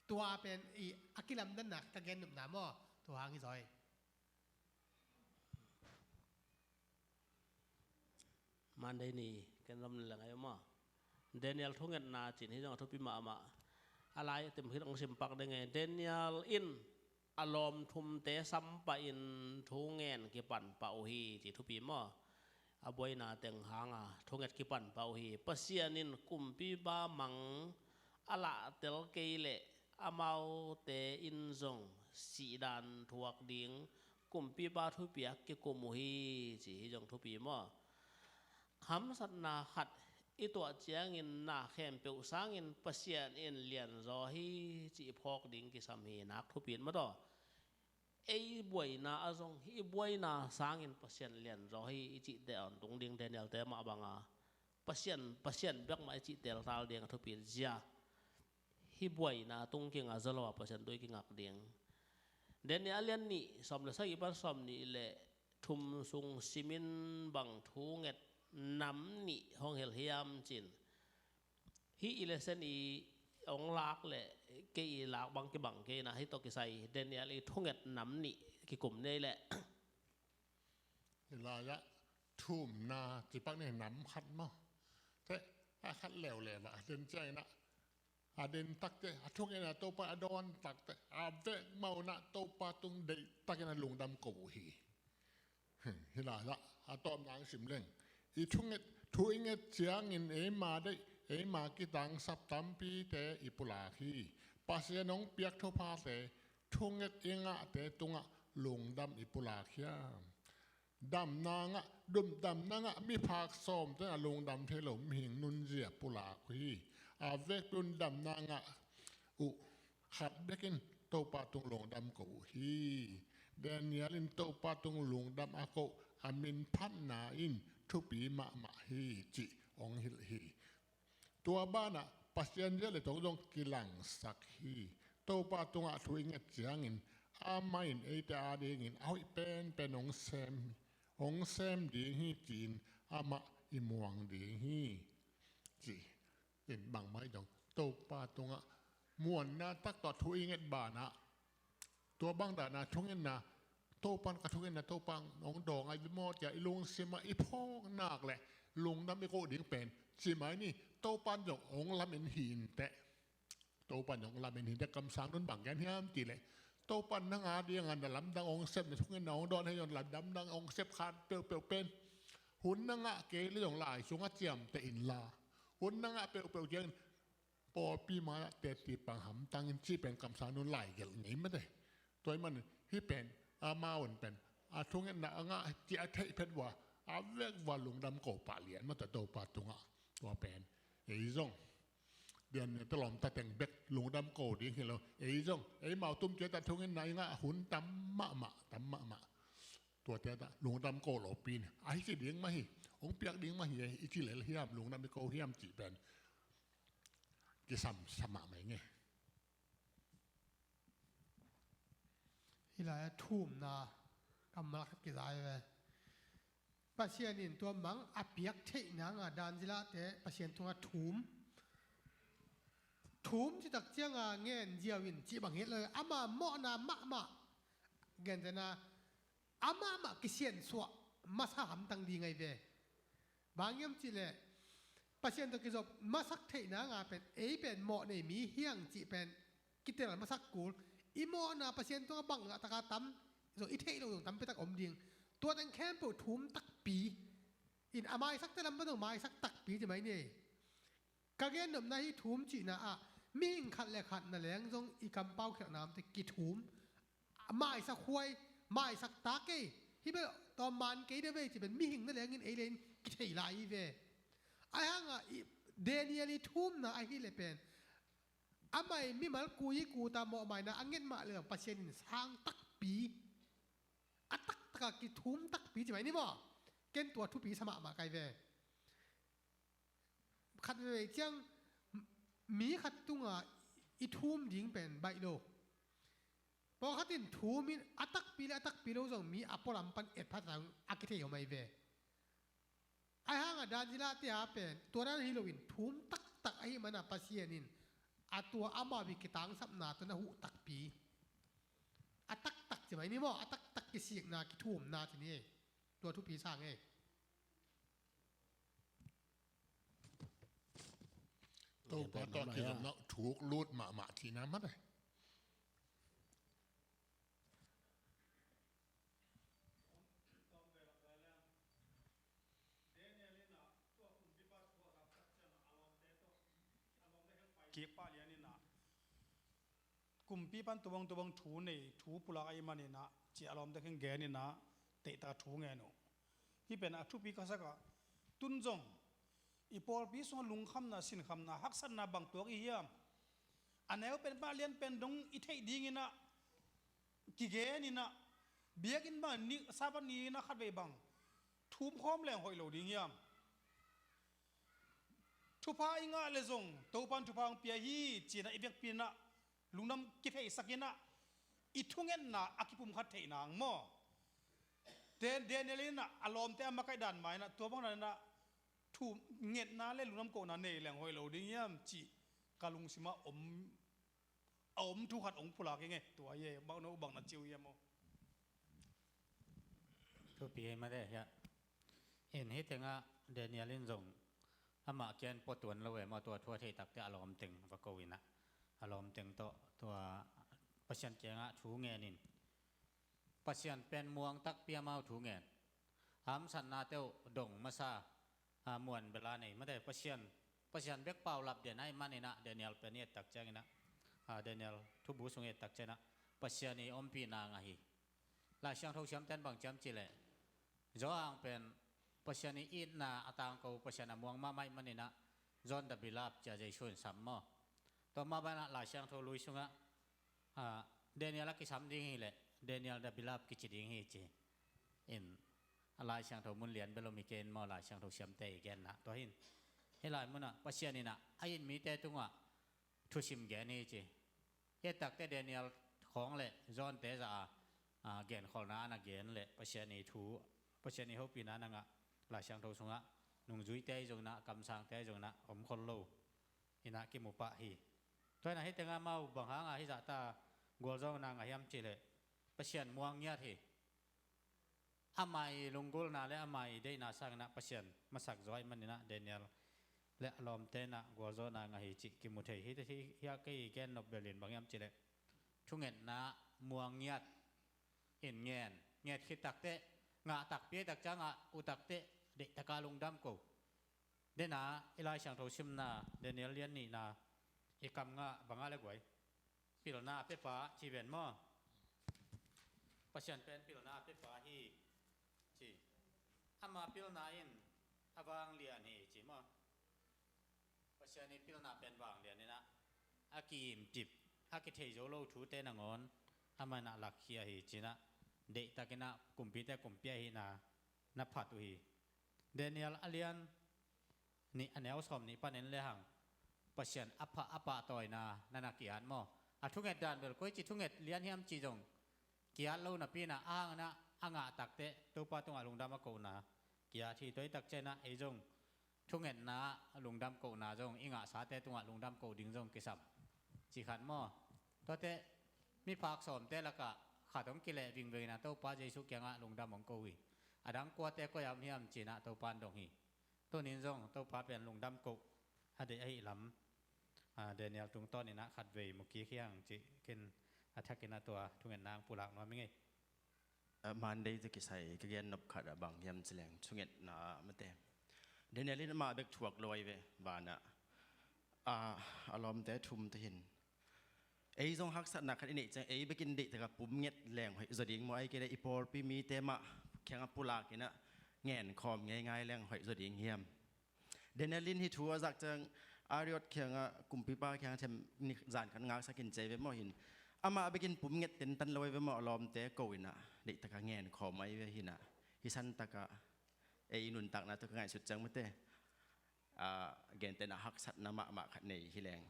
Tua pen i a kilamdanna ka gen nopna maw? Tua hang hi zaw hi. Monday ni ken rom ni leng ayo maw? Daniel thungetna cin hi zong a thupi mahmah. A lai tem khit hong simpak ding e. Daniel in a lawm thumte sampah in thungen kipan pah uh hi ci thupi maw? A buaina teng hanga thunget kipan pah uh hi. Pasian in kumpipa mang a lahtel kei leh amaute in zong sihdan thuak ding kumpipa thupiak kikum uh hi ci hi zong thupi maw? Hamsatna khat i tuah ciangin na khempeuh sangin Pasian in lianzaw hi cih phawk ding kisam hi nak thupi in maw taw? Ei buaina a zong hi i buaina sangin Pasian lianzaw hi i cihte a hong tung ding Daniel-te mah banga Pasian, Pasian bek mah i cih teltal ding a thupi zia. Hih buaina tung kinga zaw lo a Pasian tui kingak ding. Daniel a lian nih sawm le sagih pan sawm nih le thum sung simin bang thunget nam nih hong hilh hiam cin. Hih i lesson i hong lak le kei i lak bang kibang kei na hih tawh kisai Daniel i thunget nam nih kikum nei le. Hilai ah thumna cipak ni nam khat maw? Te a khat leuleu ah den ciang inah A den takteh, a thungetna Topa a dawn takteh, a vek mah un ah Topa tung deihtakin a lungdam ko uh hi. Hi lai ah a tawpna hong sim leng. I thunget, thu i nget ciangin eima deih, eima kitangsap tampite i pulak hi. Pasian hong piak thuphate, thunget i ngahte tungah lungdam i pulak hiam? Damna ngah, dum damna ngah miphak sawmte a lungdam thei lo mihing nunzia pulak uh hi. A vekpi un damna ngah uh khat bekin Topa tung lungdam ko uh hi. Daniel in Topa tung lungdam a ko a min phatna in thupi mahmah hi cih hong hilh hi. Tua banah Pasian zia le tong zong kilangsak hi. Topa tungah thu i nget ciangin amah in eite adingin a hoih penpen hong sem, hong sem ding hi ci-in amah i muang ding hi. Ci in bangmah hi dong Topa tungah muanna tak tawh thu i nget banah tua bang dana thungetna, Topan ka thungetna Topa hong dawng ahi maw cia i lungsimah i phawk nak le lungdam i koh ding pen ci mai ni. Topan zong hong lamen hi inteh. Topan hong lamen hi inteh. Kamsang nun bang gen hiam cih leh Topan nang adinga na lamdang hong sep, na thungetna hong dawn hi zong lamdang hong sep khat peuhpeuh pen hun na ngah kei le zong lai sungah ciamteh inla hun na ngah peuhpeuh ciangin pawlpi mai-ah tetti pang hamtangin cih pen kamsang nun lai gelh ngei mate. Tua ahih manin hih pen amau in pen a thungetna a ngah cih a theih phet uh a, a vek uh a lungdam ko pah lian mate Topa tungah. Tua pen ei zong Daniel te lawmta teng bek lungdam ko ding hi lo. Ei zong eimau tumciat a thungetna i ngah hun tam mahmah, tam mahmah. Tuate ah lungdam ko lopi in a hi ci ding mah hi, hong piak ding mah hi, i ci lel hiam, lungdam i ko hiam cih pen kisam sa mahmah ing e. Hih lai-ah thumna kammal khat kizai ve. Pasian in tua mang a piak theih nanga Daniel te Pasian tungah thum. Thum citak cianga ngen ziau in cih bang hi lo, ama mawhna mahmah. Gentehna amah mah kisiansuah masa hamtang ding ahi ve. Bang hiam cih leh Pasian tawh kizop masak theihna nga pen ei pen mawh nei mi hiang cih pen kitel masak kul. I mawhna Pasian tungah bangzah taka tam zong i theih loh zong tampi tak om ding. Tua teng khempeuh thum takpi in a maisakte lam pan zong maisak takpi ci mai ni. Ka gennopna hih thum cihna ah mihing khat le khat na leng zong i kampau khialhna omte kithum. Maisak huai, maisak ta kei, hih bel tawm man kei de vei ci pen mihing na lengin ei lengin kithei lai hi ve. Ahi hanga i Daniel i thumna ahi le pen amah i mimal kui i kuta mawhmaina a nget mah le Pasian in sang takpi, a taktaka kithum takpi ci mai ni maw? Ken tua thupi sa mahmah kai ve. Khat veivei ciang mi khat tunga i thum ding pen baih lo. Pawlkhat in thum in a takpi le a takpi lo zong mi a pualam pan et phat zong a kithei om ahi ve. Ahi hanga Daniel te a pen tua dan hi loin thum taktak ahi mana Pasian in a tua amau i kitangsapna tawh na huh takpi. A taktak ci mai ni maw? A taktak kisikna kithumna ci ni. Tua thupi sang e. Topa tawh kizopna thuk lut mahmah cihna mah e. Kik pah lian in ah kumpi pan tubang tubang thu nei, thu pulak ahih manin ah ci a lawmte kheng gen in ah teihtaka thu ngen uh. Hih pen a thupi ka sak ah tun zong i pawlpi sungah lungkhamna, sinkhamna, haksatna bang tuak i hiam? A neu pen pan a lian pen dong i theih dingin ah kigen in ah biakinn bang ni, Sabbath ni in ah khatvei bang thum khawm leng hoih lo ding hiam? Thupha i ngah le zong Topan thupha hong pia hi ci-in ah i biakpi in ah lungdam kipheisak in ah i thungetna a kipumkhat theih nang maw? Dan-, Daniel in ah a lawmte a makaih dan mah in ah tua bang dan in ah thungetna le lungdam kohna nei leng hoih lo ding hiam cih ka lungsimah om a om thu khat hong pulak ing e. Tua hi e, bang no bang na ci uh hiam aw? Thupi hi mah e hiah. In hih tengah Daniel in zong Amah kiang pua tuan lo e maw, tua thu a thei takte a lawmteng va ko in ah, a lawmteng tawh tua Pasian kiangah thu ngen in. Pasian pen muang takpi a, amau thu ngen. Hamsatnate uh dong masa, a, muan bela nei mate. Pasian, Pasian bek paulap den ahih manin ah Daniel pen i et tak ciangin ah, a, Daniel thubu sung i et tak ciangin ah Pasian i ompihna ngah hi. Lai Siangtho siamten bang ci hiam cih leh, Johan pen Pasian i itna a tangko, Pasian a muang mahmah ahih manin ah John the Beloved ci a Jesu in sam maw. Tua mah bangin ah Lai Siangtho lui sungah, a, Daniel a kisam ding hi leh Daniel the Beloved kici ding hi ci in, a, Lai Siangtho mun lian bel om hi kei in maw, Lai Siangtho siamte i genna. Tua hi in, hih lai munah Pasian in ah a it mite tungah thusim gen hi ci. Hih takte Daniel khawng le John te zah a, a, genkholhna a na gen le Pasian i thu, Pasian i hopihna a na ngah Lai Siangtho sungah nungzuite ahi zongin ah, kamsangte ahi zongin ah om khol lo in ah kimu pah hi. Tua hi in ah hih tengah amau bang hangin hih zahta gualzawhna ngah hiam cih leh Pasian muang ngiat hi. Ama i lunggulhna le ama i deihna sangin ah Pasian masak zaw ahih manin ah Daniel le a lawmte in ah gualzawhna ngah hi cih kimu thei hi. Hih, hih, hih a kei gen nop bel in bang hiam cih leh thungetna muang ngiat in ngen, nget khit takteh, ngah takpi tak ciang ngah uh takteh, deih takin lungdam ko. Dena i Lai Siangtho simna Daniel lian nihna i kam ngah bang a le guai. Pilna a piapa ci ven maw. Pasian pen pilna a piapa hi ci. Ama pilna in a vanglian hi ci maw. Pasian i pilna pen vanglian in ah, a ki-imtip, a kithei zo lo thute nangawn amah in ah lakkhia hi ci in ah, deih takin ah kumpite kumpi ahihna na phat uh hi. Daniel a lian nih a neu sawm nih pan en lehang Pasian a pha, a pahtawina na na ki-at maw. A thunget dan bel koici thunget lian hiam cih zong ki-at lo napi in ah, a hang in ah a ngah takteh Topa tungah lungdam a kohna ki-at hi. Tua hi tak ciang in ah ei zong thungetna lungdam kohna zong i ngahsate tungah lungdam koh ding zong kisam. Ci khat maw. Tuate miphak sawmte lakah khat hong kileh vingveng in ah Topa Jesu kiangah lungdam hong ko hi. A dang kuate koi a om hiam ci in ah Topa in dong hi. Tuni in zong Topa pen lungdam koh a deih ahih lam, a, Daniel tungtawn in ah khatvei mu kik hi hang cih ken a thakin ah tua thungetna hong pulak nuam ing ei. A, Monday tawh kisai ka gen nop khat ah bang hiam ci leng thungetna mate. Daniel in amah bek thuak lo ahi ve, banah, a, a lawmte thum te hi in. Ei zong haksatna khat i neih ciang ei bekin deih takin pum nget leng hoih zaw ding maw, ahih kei leh i pawlpi mite mah kiangah pulak in ah ngen khawm ngeingai leng hoih zaw ding hiam. Daniel in hih thu a zak ciang Ariot kiangah kumpipa kiangah them ni zan khat ngaksak in ci ahi ve maw hi in. Amah bekin pum nget tentan lo ahi ve maw, a lawmte ko in ah deih takin ngen khawm ahi ve hi in ah. Hih san takah ei i nuntakna tawh ka ngaihsut ciang mate, a, gentehna haksatna mahmah khat nei hi leng,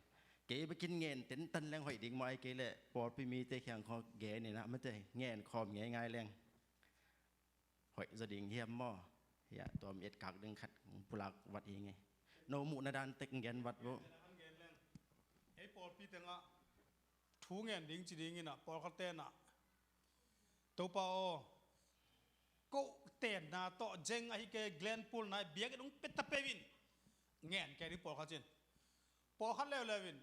kei bekin ngen tentan leng hoih ding maw, ahih kei leh pawlpi mite kiang khawng gen in ah mate, ngen khawm ngeingai leng hoih zaw ding hiam maw. Hiah tua mi etkak ding khat pulak vat hi ing ei. No muhna dan tek gen vat vo. Ei pawlpi tengah thu ngen ding ci ding in ah pawlkhatte in ah, Topa aw, ko tenna tawh zeng ahih kei leh Glenpool na biakinn hong pia ta peuh in, ngen kei ding pawlkhat ci in. Pawlkhat leuleu in,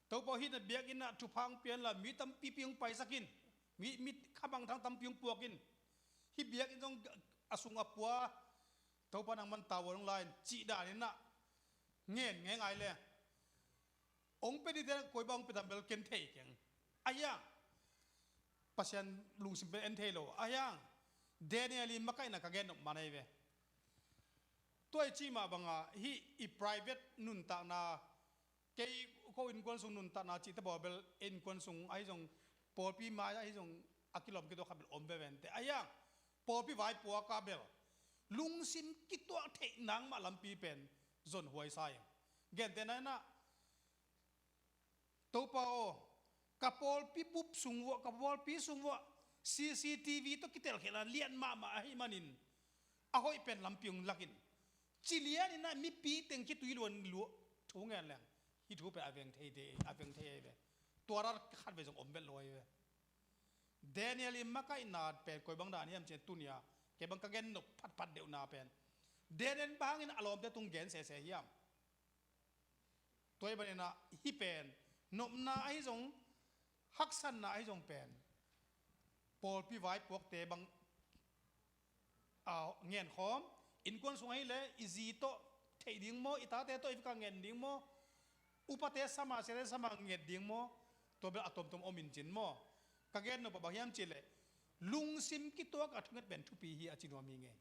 Topa aw, hih na biakinn ah thupha hong pia inla mi tampipi hong paisak in, mi, mi kha mangthang tampi hong puak in, hih biakinn zong a sung a pua Topa nangman tavuan hong la in, cih dan in ah ngen ngeingai leng, hong pia dingte koi bang hong pia tam bel ken thei keng. Ahi hang Pasian lungsim pen en thei lo. Ahi hang Daniel i makaihna ka gen nop man ahi ve. Tua i cih mah banga hih i private nuntakna, kei ko innkuan sung nuntakna cihte bawl bel innkuan sung ahi zong, pawlpi mai ahi zong, a kilawm kituak kha bel om veve inteh. Ahi hang pawlpi vaipuak ah bel lungsim kituak theih nang mah lampi pen zon huai sa ing. Gentehna in ah, Topa aw, ka pawlpi bup sung vuah, ka pawlpi sung vuah C C T V tawh kitelkhialhna lian mahmah ahih manin a hoih pen lampi hong lak in, ci lian in ah mipi teng khitui luan lua thu ngen leng hih thu pen a veng thei de, a veng thei ahi ve. Tua ral khatvei zong om vet lo ahi ve. Daniel i makaihna pen koi bang dan hiam cih leh tuni-a kei bang ka gen nop phatphat deuhna pen, Daniel bang hangin a lawmte tung gen sese hiam? Tua ahih manin ah hih pen nopna ahi zong, haksatna ahi zong pen pawlpi vaipuakte bang a ngenkhawm, innkuan sung ahih leh i zi tawh theih ding maw, i tate tawh i vekpi-a ngen ding maw, upate sama, siate sama nget ding maw, tua bel a tomtom om in cin maw. Ka gen nop ah bang hiam cih leh lungsim kituak a thunget pen thupi hi a ci nuam hi ing ei.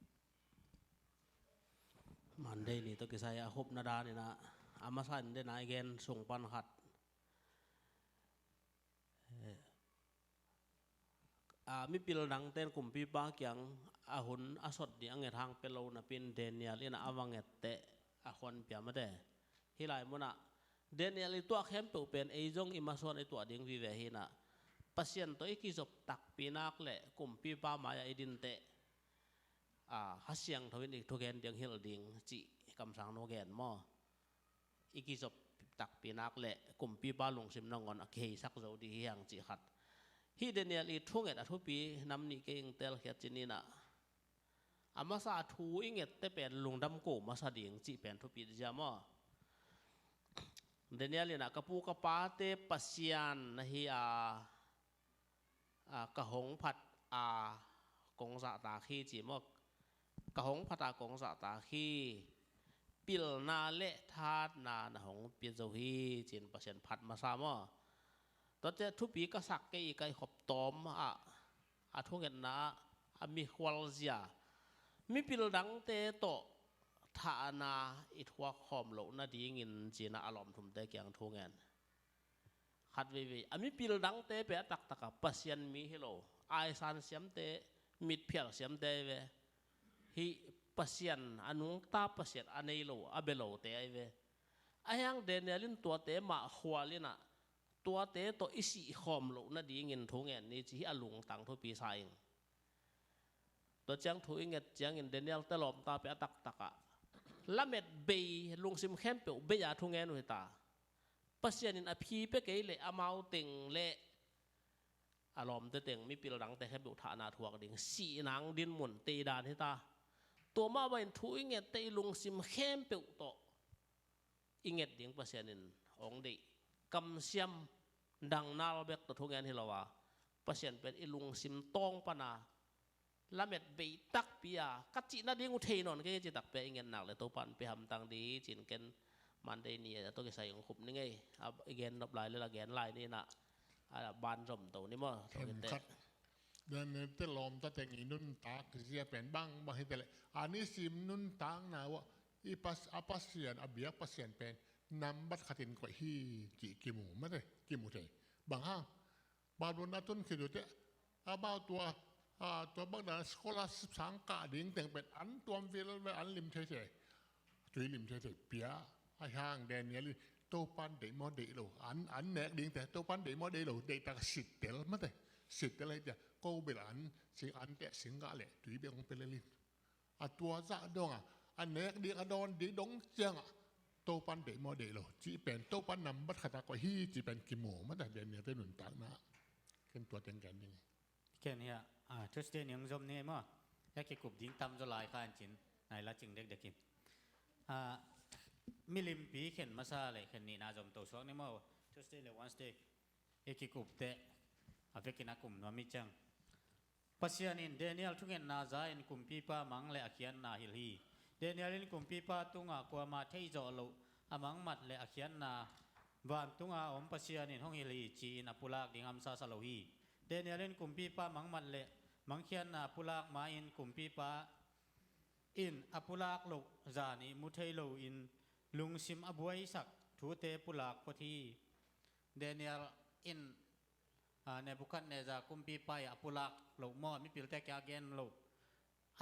Monday ni tawh kisai a hopna dan in ah, a masa in den a i gen sung pan khat. Eh, a, mipil dangte'n kumpipa kiang a hun a sot ding a nget hang pia lo napi-in Daniel in ah a va nget teh a khuan pia mate. Hih lai mun ah Daniel i tuah khempeuh pen ei zong i masuan i tuah ding vive hi in ah, Pasian tawh i kizop takpi nak leh kumpipa mai-ah i din teh, a, Kha Siangtho in i thugen ding hilh ding cih kamsang nu gen maw. I kizop takpi nak leh kumpipa lungsim nangawn a kiheisak zo ding hi hang cih khat. Hih Daniel i thunget a thupi nam nih kei ing, telkhiat ci ni in ah, a masa a thu i nget teh pen lungdam ko masa ding cih pen thupi zia maw. Daniel in ah, ka pu ka pate Pasian na hi a, a, ka hong phat a kong zahtak hi ci maw. Ka hong phat a kong zahtak hi. Pilna leh thahatna na hong pia zo hi ci-in Pasian phat masa maw. Tuate thupi ka sak kei i kaihkhop tawm ah, a thungetna ah a mikhual zia, mipil dangte tawh thahna i thuak khawm loh nadingin ci-in ah a lawmthumte kiang thu ngen. Khat veivei a mipil dangte pen a taktak a Pasian mi hi lo, aisan siamte, mitphial siamte ahi ve. Hih Pasian a nungta, Pasian a nei lo, a bia lote ahi ve. Ahi hang Daniel in tuate mah khual in ah, tuate tawh i sih khawm loh nadingin thu ngen ni ci hi, a lungtang thupi sa ing. Tua ciang thu i nget ciangin Daniel-te lawmta pen a taktak ah lamet bei, lungsim khempeuh bei-a thu ngen uh hi ta. Pasian in a phi pia kei leh amau teng leh a lawmte teng, mipil dangte khempeuh thahna thuak ding, sih nang dinmun teidan hi ta. Tua mah bangin thu i nget teh i lungsim khempeuh tawh i nget ding Pasian in hong deih. Kamsiam dangnal bek tawh thu ngen hi lo a, Pasian pen i lungsim tawng pan a lamet bei takpi a, ka cih nading uh thei nawn kei ci takpi a i nget nak leh Topa'n pia hamtang ding hi ci-in ken Monday ni a tawh kisai hong khup ning ei. A, i gen nop lai leh la gen lai ni in ah, a, banzom to ni maw. Tua kei teh. Khat. Daniel-te lawmta teng i nuntak zia pen bangbang hi ta leh, a nisim nuntakna uah i Pas-, a Pasian, a biak Pasian pen nambat khatin koih hi cih kimu mate, kimu thei. Bang hang, Babylon a tun khit uh teh, amau tua, a, tua bang dan scholarship sang kah ding teng pen an tuam vialvial, an lim theithei, tui lim theithei pia. Ahi hang Daniel in Topa'n deih maw deih lo, an, an nek dingte Topa'n deih maw deih lo, deihtak sittel mate. Sittel hi ta, ko bel an, sing an teh sing gah leh tui bek hong pia lel in. A tua zah dong a, a nek ding a dawn ding dong ciang ah, Topa'n deih maw deih lo cih pen, Topa'n nambat khat a koih hi cih pen kimu mate, Daniel-te nuntakna. Ken tua teng gen ding hi. Ken hia, a, Tuesday ni hong zom ni ei maw. Hia kikup ding tamzaw lai kha in cin, nai la cing dekdek in. A, milimpi khen masa leh khen nihna zom to suak ni maw. Tuesday leh Wednesday hia kikup teh a vekin a kum nuam hi ciang. Pasian in Daniel thungetna za-in kumpipa mang leh a khiatna hilh hi. Daniel in kumpipa tungah kuamah theih zawh loh a mangmat leh a khiatna vantunga om Pasian in hong hilh hi, ci-in a pulak ding hamsa sa lo hi. Daniel in kumpipa mangmat leh mangkhiatna pulak ma-in kumpipa in a pulak loh zan i mu thei loin lungsim a buaisak thute pulak phot hi. Daniel in, a, Nebuchadnezzar kumpipa i a pulak loh maw, mipilte kiang a gen loh,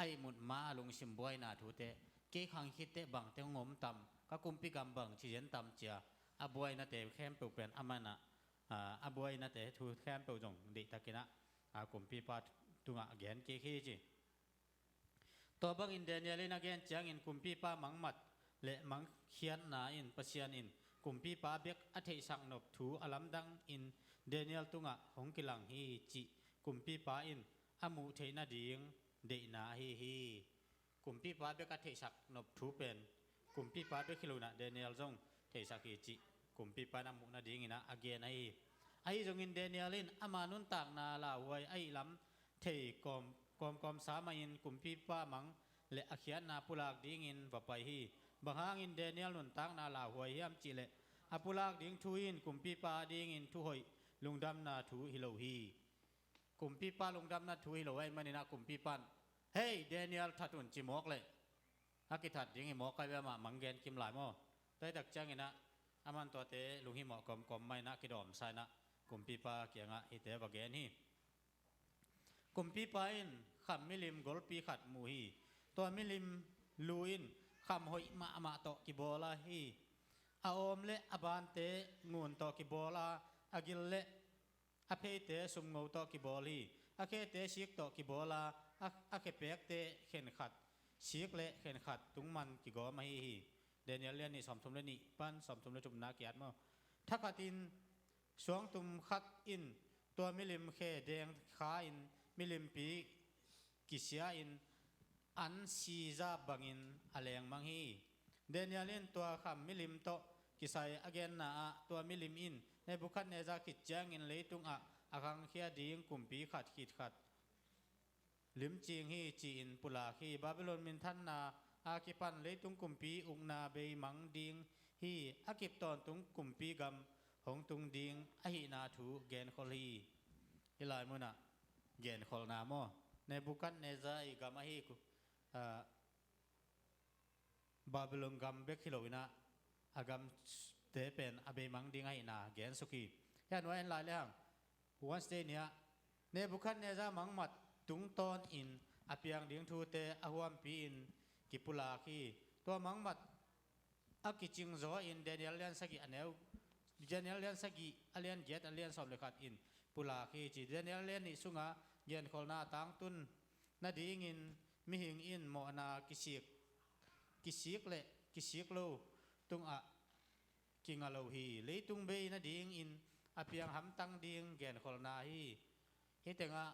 a ihmut ma a lungsim buaina thute, kei khang khit teh bangte hong om tam, ka kumpi gam bang ci zen tam ci-a a buainate khempeuh pen aman ah, a, a buainate thu khempeuh zong deihtakin ah, a, kumpipa tungah gen kik hi ci. Tua bangin Daniel in a gen ciangin kumpipa mangmat leh mangkhiatna in Pasian in kumpipa bek a theihsak nop thu a lamdangin Daniel tungah hong kilang hi cih kumpipa in a muh theih nading deihna ahi hi. Kumpipa bek a theihsak nop thu pen kumpipa bek hi lo in ah Daniel zong theihsak hi cih kumpipa in a muh nadingin ah a gen ahi hi. Ahi zongin Daniel in ama nuntakna lauhuai ahih lam thei kawm, kawmkawmsa mahin kumpipa mang le a khiatna pulak dingin va pai hi. Bang hangin Daniel nuntakna lauhuai hiam cihleh a pulak ding thu in kumpipa adingin thuhoih lungdamna thu hi lo hi. Kumpipa lungdamna thu hi lo ahih manin ah kumpipa in, "Hei, Daniel, that un," ci mawk leh a kithat ding hi mawk, kai bia mah mang gen kim lai maw? Tua hi tak ciangin ah aman tuate lunghimawh kawmkawm mah in ah kidawmsa in ah kumpipa kiangah hihte va gen hi. Kumpipa in kham milim golpi khat mu hi. Tua milim lu in kham hoih mahmah tawh kibawl a hi. A awm le a bante ngun tawh kibawl a, a gil le a pheite sumngo tawh kibawl hi. A khete sik tawh kibawl a, a, a khepekte khenkhat sik le khenkhat tungman kigawm ahi hi. Daniel lian nih sawmthum le nih pan sawmthum le thumna kiat maw? Thakhatin suangtum khat in tua milim khe deng kha in milimpi kisia in an siza bangin a lengmang hi. Daniel in tua kham milim tawh kisai a genna ah tua milim in Nebuchadnezzar khit ciangin leitungah a khangkhia ding kumpi khat khit khat limcing hi ci-in pulak hi. Babylon minthanna a kipan leitung kumpi ukna beimang ding hi. A kip tawntung kumpi gam hong tung ding ahihna thu genkhol hi. Hih lai munah genkholhna maw? Nebuchadnezzar i gam ahi ku-, ah, Babylon gam bek hi lo in ah a gamte pen a beimang ding ahihna gensuk hi. Hih a nuai en lai lehang Wednesday ni-ah Nebuchadnezzar mangmat tungtawnin a piang ding thute a huampi-in kipulak hi. Tua mangmat a kicing zaw in Daniel lian sagih a neu, Daniel lian sagih a lian giat a lian sawm le khat in pulak hi ci. Daniel lian nih sunga genkholhna a tangtun nadingin mihing in mawhna kisik, kisik le kisik lo tungah kinga lo hi. Leitung bei nadingin a piang hamtang ding genkholhna hi. Hih tengah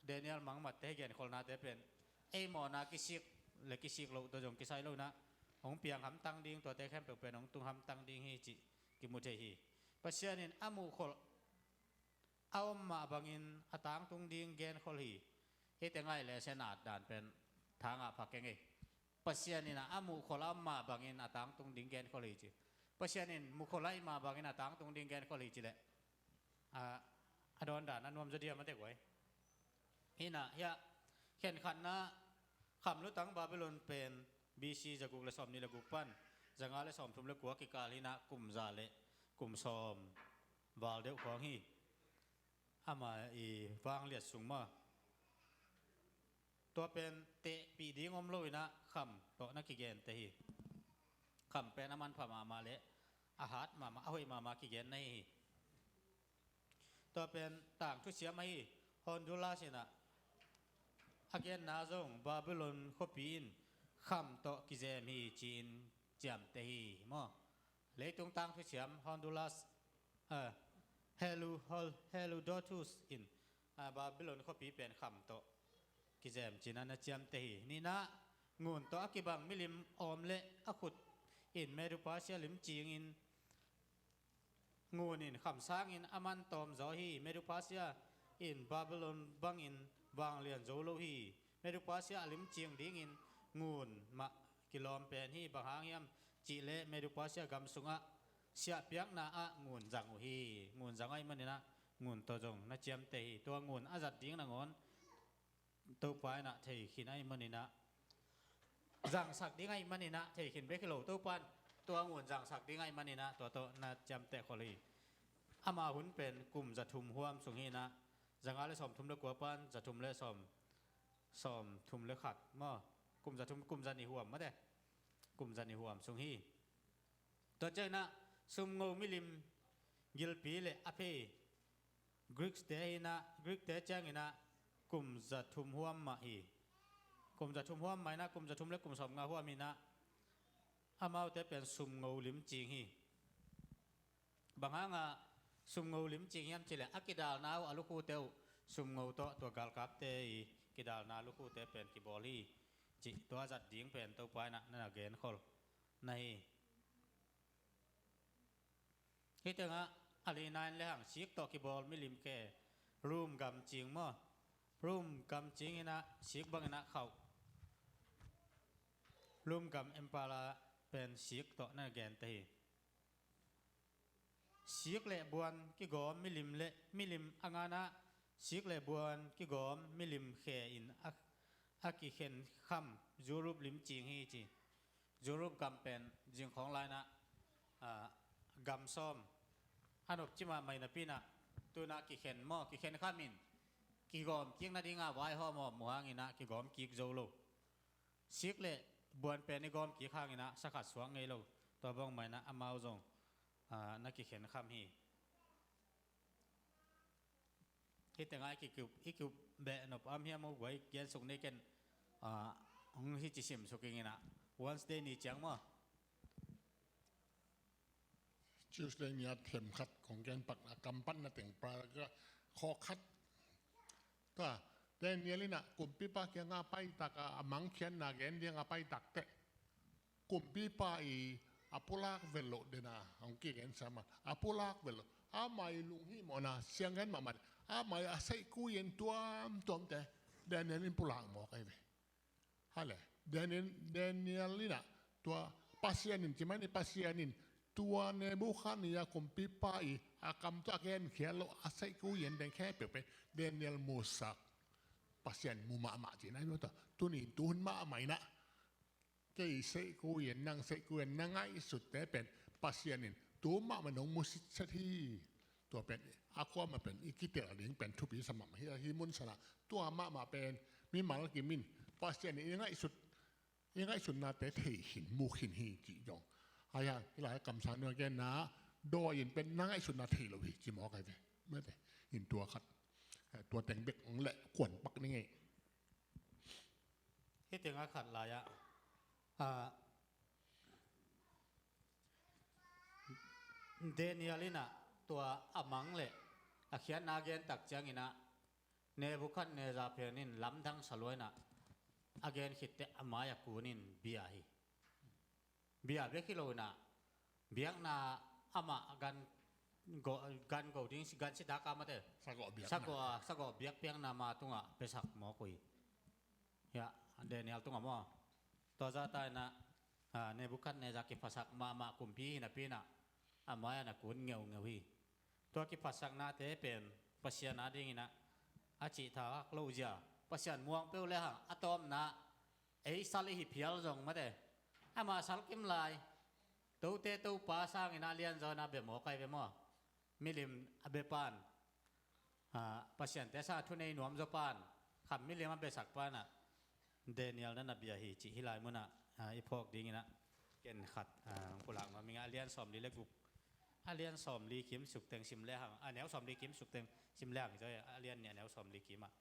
Daniel mangmatte hih genkholhnate pen ei mawhna kisik le kisik loh tawh zong kisai lo in ah hong piang hamtang ding, tuate khempeuh pen hong tung hamtang ding hi cih kimu thei hi. Pasian in a muhkholh a om mah bangin a tangtung ding genkhol hi. Hih tengah i lesson at dan pen thangah pha keng ei. Pasian in ah a muhkholh a om mah bangin a tangtung ding genkhol hi ci. Pasian in muhkholh ahih mah bangin a tangtung ding genkhol hi ci leh a, a dawn dan a nuam zaw diam a tek uai. Hi in ah hiah khenkhatna kham lutang Babylon pen B C zaguk le sawmnih le guk pan zanga le sawmthum le kua kikal hi in ah kum za le kum sawm val deuh khawng hi. Ama i vangliat sung mah tua pen tehpih ding om lo in ah kham tawh na kigente hi. Kham pen a manpha mahmah le a hat mahmah, a hoih mahmah kigenna hi hi. Tua pen tangthu siam ahi. Honduras in ah a genna zong Babylon khuapi in kham tawh kizem hi ci-in ciamteh hi maw? Leitung tangthu siam Honduras, ah, Helu-, Hel-, Herodotus in, ah, Babylon khuapi pen kham tawh kizem ci-in a na ciamteh hi. Nihna, ngun tawh a kibang milim awm le a khut in Medo-Persia limcing in ngun in kham sangin a man tawm zaw hi. Medo-Persia in Babylon bangin vanglian zo lo hi. Medo-Persia a limcing dingin ngun mah kilawm pen hi. Bang hang hiam cihleh Medo-Persia gam sungah siahpiakna ah ngun zang uh hi. Ngun zang ahih manin ah ngun tawh zong na ciamteh hi. Tua ngun a zat ding nangawn Topa in ah thei khin ahih manin ah, zangsak ding ahih manin ah thei khin bek hi lo, Topa in tua ngun zangsak ding ahih manin ah tua tawh na ciamteh khol hi. Ama hun pen kum za thum huam sung hi in ah, zanga le sawmthum le kua pan za thum le sawm, sawmthum le khat maw? Kum za thum, kum za nih huam mate. Kum za nih huam sung hi. Tua ciangin ah sumngo milim gilpi le a phei Greek te hi in ah, Greek te ciangin ah kum za thum huam mah hi. Kum za thum huam mah in ah, kum za thum le kum sawmnga huam hi in ah, amaute pen sumngo limcing hi. Bang hangah sumngo limcing hiam cihleh a kidalna uh, a lukhute uh sumngo tawh tua galkapte i kidalna lukhute pen kibawl hi cih tua zat ding pen Topa in ah na na genkhol na hi. Hih tengah a lina in le hang sik tawh kibawl milim khe, Rom gam cing maw? Rom gam cing inah sik bang inah khauh. Rom gam empire pen sik tawh na gente hi. Sik le buan kigawm milim le milim a nganah sik le buan kigawm milim khe in a, a kikhen kham Europe lim cing hi ci. Europe gam pen zingkhawng lainah, ah, gam sawm a nopci mahmah inah pinah tunah kikhen maw, kikhen kham in kigawm kik nadingah vaihawm awm uh hanginah kigawm kik zo lo. Sik le buan pen i gawm kik hanginah sakhat suak ngei lo. Tua bang mah inah amau zong, ah, na kikhen kham hi. Hih tengah i kikup, i kup beh nop am hiam uh guai gensuk nei ken, ah, hong hi ci simsuk ing inah. Wednesday ni ciang maw? Tuesday ni a themkhat kong gen pak a kampatna teng paragraph khawkhat. Tua Daniel inah kumpipa kiangah a paitak a, a mangkhiatna gen dingah a paitak teh kumpipa i a pulak vet loh dena hong kigen sama a pulak vet loh. Amah i lunghimawhna sianggen mahmah, amah i a seihkui in tuamtuamte Daniel in pulak mawk ahi ve. Hale Daniel, Daniel inah tua Pasian in, ci mai ni, Pasian in tua Nebukhadnezzar kumpipa i a kam tawh a genkhiat loh a seihkui in deng khe peuhpeuh Daniel musak. Pasian mu mahmah cihna hi mawk ta. Tuni in tuhun mahmah inah kei seihkui in, nang seihkui in na ngaihsutte pen Pasian in tu mahmah nong mu sitset hi. Tua pen a kuamah pen i kitel ding pen thupi sa mahmah hi a, hih mun sanah tua mahmah pen mimal kim in Pasian in i ngaihsut, i ngaihsutnate thei khin, mu khin hi cih zong. Haya hih lai kamsang ding a genna dawi in pen na ngaihsutna thei lo hi ci mawk ahi ve. Mate in tua khat, eh, tua teng bek hong leh kuan pak ni ngei. Hih tengah khat lai-ah, ah, Daniel inah tua a mang le a khiatna a gen tak cianginah Nebukhadnezzar pen in lamdang sa lua inah a gen khitteh a mai-a kun in bia hi. Bia bek hi lo inah biakna amah gan go, gan go ding si, gan si daka mate. Sagawh biakna. Sagawh, sagawh biak piakna ma tungah besak mawk uh hi. Hiah Daniel tungah maw? Tua zahta inah, ah, Nebukhadnezzar kiphasak mahmah kumpi hi napi inah a mai-ah na kun ngeungeu hi. Tua kiphatsaknate pen Pasian a dinginah a cihthak lo zia. Pasian muang peuh le hang a tawpna ei sal i hi phial zong mate. Amah sal kim lai. Tote Topa sanginah lianzaw inah bia mawk ahi ve maw? Milim a bia pan, ah, Pasiante sang a thunei nuam zaw pan, kham milim a biasak panah Daniel na na bia hi cih hih lai munah, ah, i phawk dinginah ken khat, ah, hong pulak nuam ing a, a lian sawmli le guk, a lian sawmli kim sukteng sim le hang, a neu sawmli kim sukteng sim le hang hi zaw, a lian nih a neu sawmli kimah.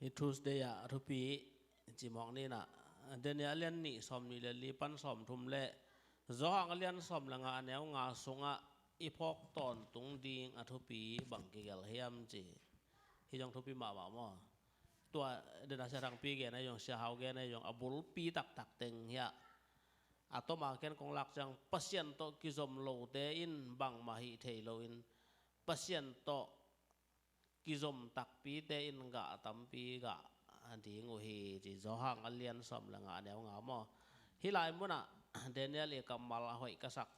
Hih Tuesday ah a thupi cimawk ninah Daniel a lian nih sawmnih le li pan sawmthum le Johan a lian sawm le nga a neu nga sungah i phawk tawntung ding a thupi bang kigelh hiam ci. Hih zong thupi mahmah maw? Tua dena Sia Thangpi gen ahi zong, Sia Hau gen ahi zong, a bulpi taktak teng hiah a toma ken kong lak ciang Pasian tawh kizom lote in bangmah hih thei loin Pasian tawh kizom takpite in gah tampi gah ding uh hi ci. Johan a lian sawm le nga a neu nga maw? Hih lai munah Daniel i kammal a hoih ka sak.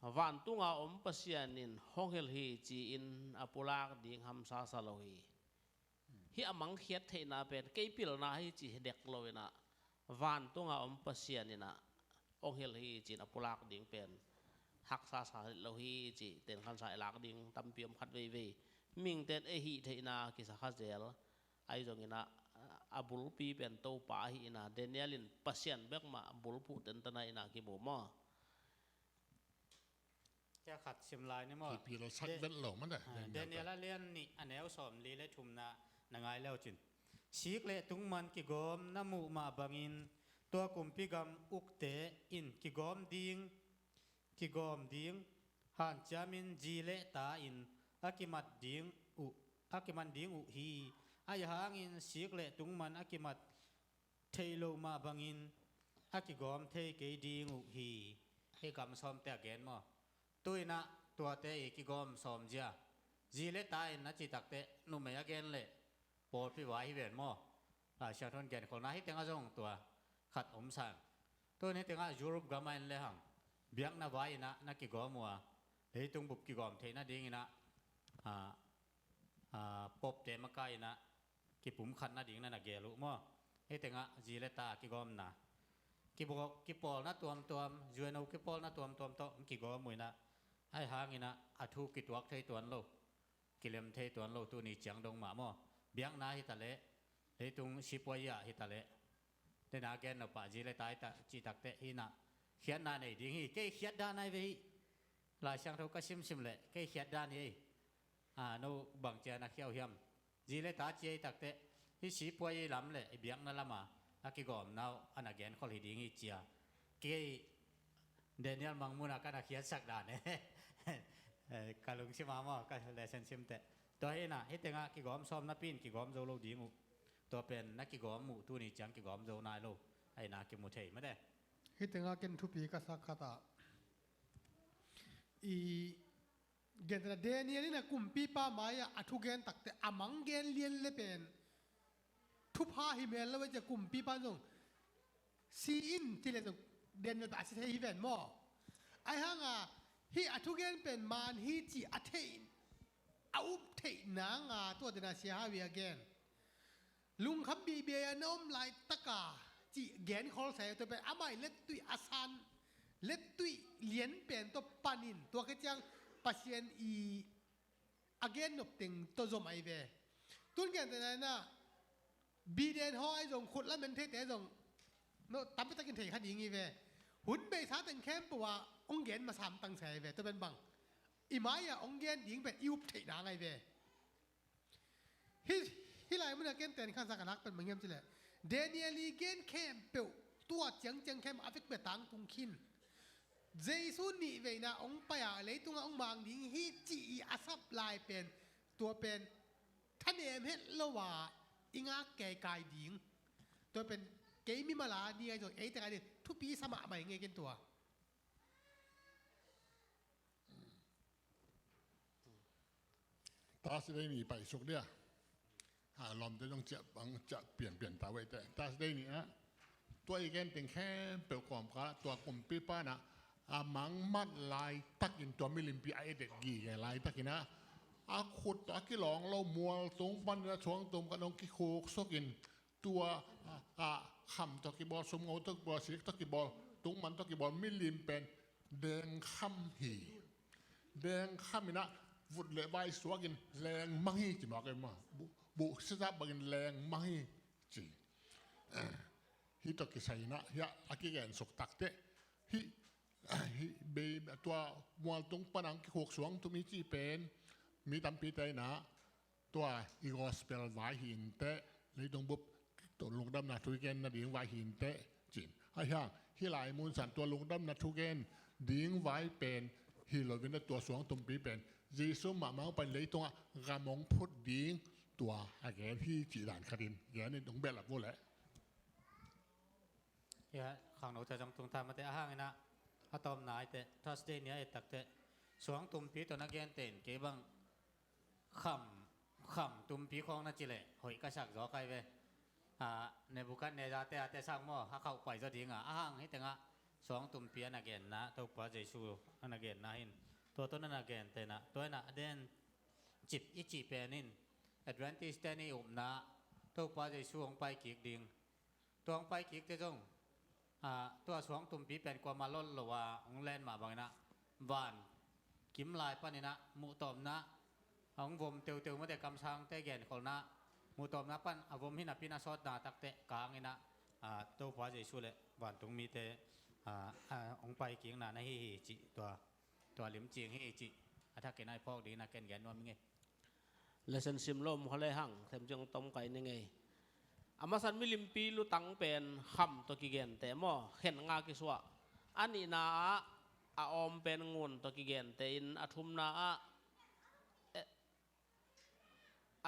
Vantunga om Pasian in hong hilh hi ci-in a pulak ding hamsa sa lo hi. Hih a mangkhiat theihna pen kei pilna hi ci hi dek lo inah vantunga om Pasian inah hong hilh hi ci-in a pulak ding pen haksa sa lo hi ci. Tenkhansa i lak ding tampi om khat veivei. Mingten ei hih theihna kisa kha zel. Ahi zonginah a bulpi pen Topa ahi inah Daniel in Pasian bekmah bulphuh tentana inah kimu maw? Kia khat sim lai ni maw? Kipi lo sak vet lo mah dah. Ah, Daniel a lian nih a neu sawmli le thumna na ngai leu cin. Sik le tungman kigawm na muh mah bangin tua kumpi gam ukte in kigawm ding, kigawm ding hanciamin zi le ta in a kimat ding uh, a kiman ding uh hi. Ahi hangin sik le tungman a kimat thei lo mah bangin a kigawm thei kei ding uh hi. Hih gam sawmte a gen maw? Tu-in ah tuate i kigawm sawm zia, zi le ta in a cih takteh numei a gen leh pawlpi vai hi ven maw? Lai Siangtho in genkholhna hih tengah zong tua khat om sang. Tu-in hih tengah Europe gam ah en le hang, biakna vai-in ah na kigawm uh a, leitung bup kigawm theih nadingin ah, a, a, popte makai-in ah kipumkhat nading na na gel uh maw? Hih tengah zi le ta kigawmna, kibawl, kipawlna tuamtuam, U N O kipawlna tuamtuam tawh kigawm uh in ah, ahi hangin ah a thu kituak thei tuan lo, kilem thei tuan lo, tuni ciang dong mah maw? Biakna hi ta leh, leitung sipuai ah hi ta leh, dena gen nop ah zi le ta hi ta cih takteh hih in ah khiatna nei ding hi. Kei khiat dan ahi ve hih. Lai Siangtho ka simsim leh kei khiat dan hi. A, no bang cia na khia uh hiam? Zi le ta ci ei takteh, hih sipuai i lam le i biakna lam a, a kigawmna uh a na genkholh hi ding hi cia. Kei Daniel Mang Mun a ka na khiatsak dan e. Eh, ka lungsim a maw, ka lesson simte. Tua hi in ah, hih tengah kigawm sawm napi-in kigawm zo lo ding uh. Tua pen na kigawm uh, tuni ciang kigawm zo nai lo. Ahi in ah kimu thei mate. Hih tengah ken thupi ka sak khat ah, i gentehna Daniel in a kumpipa mai-ah a thugen takteh a mang gen lian le pen thupha hi mel lo e cia, kumpipa zong si in ci le zong Daniel pen a si thei hi ven maw? Ahi hanga hih a thugen pen man hi cih a theih, a up theih nanga tua dena sia hawi a gen. Lungkham bihbia na om laitaka cih genkhol sai, tua pen amah i lettui a san, lettui lian pen tua panin tua khit ciang Pasian i a gen nop teng tua zom ahi ve. Tun gentehna in ah Biden haw ahi zong, khut lamen theite zong, no, tampi takin thei kha ding hi ve. Hun beisa teng khempeuh ah hong gen masa hamtang sai ahi ve. Tua pen bang, i mai-ah hong gen ding pen i up theih nang ahi ve. Hih, hih lai munah ken ten khansa ka lak pen bang hiam cileh, Daniel i gen khempeuh, tua ciangciang khempeuh a vekpi a tangtung khin. Jesu nih veina hong pai a leitungah hong mang ding hi cih i a sap lai pen, tua pen thanem het lo a i ngak keikai ding. Tua pen kei mimal a ni ahi zong, ei teng a ding thupi sa mahmah hi ngei ken tua. Thursday ni paisuk dia. Ha, lawmte zong ciah bang ciah pianpian ta uh ei teh. Thursday ni ah tua i gen teng khempeuh kawmkal ah tua kumpipa in ah a mangmat laitakin tua milimpi a edet gige laitakin ah a khut tawh a kilawng lo mual tung panin a suangtum pan hong kikhuksukin tua, a, a, kham tawh kibawl, sumngo tawh kibawl, sik tawh kibawl, tungman tawh kibawl milim pen dengkham hi. Dengkham in ah vut le vai suakin lengmang hi ci mawk ei maw. Bu, bu sitap bangin lengmang hi ci. Hih tawh kisai in ah hiah a kigensuk takteh hih, hih bei tua mualtung pan a hong kikhuk suangtum hi cih pen mi tampite in ah tua i gospel vai hi inteh, leitung bup tua lungdamna thu i gen nading vai hi inteh ci-in. Ahi hang hih lai mun san tua lungdamna thu gen ding vai pen hi loin ah tua suangtumpi pen Jesu mahmah hong pai leitungah gam hong phut ding tua a gen hi cih dan khatin gen in hong behlap uh leh. Hiah khangnote zong tung ta mate, a hang in ah a tawpna ahi teh Thursday ni a et takteh suangtumpi tawh na gente in kei bang kham, kham tumpi khawng na ci leh hoih ka sak zaw kai ve. A, Nebuchadnezzar te a te sang maw, a khauh pai zaw ding a, a hang hih tengah suangtumpi a na genna, Topa Jesu a na genna hin tua tawh na na gente in ah, tua in ah a den cip i cih pen in Adventist te ni upna Topa Jesu hong pai kik ding. Tua hong pai kikte zong, a, tua suangtumpi pen kuamah lawt lo a hong len mah bangin ah van kim lai panin ah muhtawpna a hong vom teuteu mate, kamsangte genkholhna muhtawpna pan a vom hi napi-in a sawtna takteh kangin ah, a, Topa Jesu le vantungmite, a, a, hong pai kikna na hi hi cih tua, tua limcing hi cih a thakin a i phawk dingin a ken gen nuam ing ei. Lesson sim lo mu kha le hang, themcing tom kai ni ngei. A masan milimpi lutang pen kham tawh kigente maw, khen nga kisuah. A nihna ah a awm pen ngun tawh kigente in, a thumna ah, eh,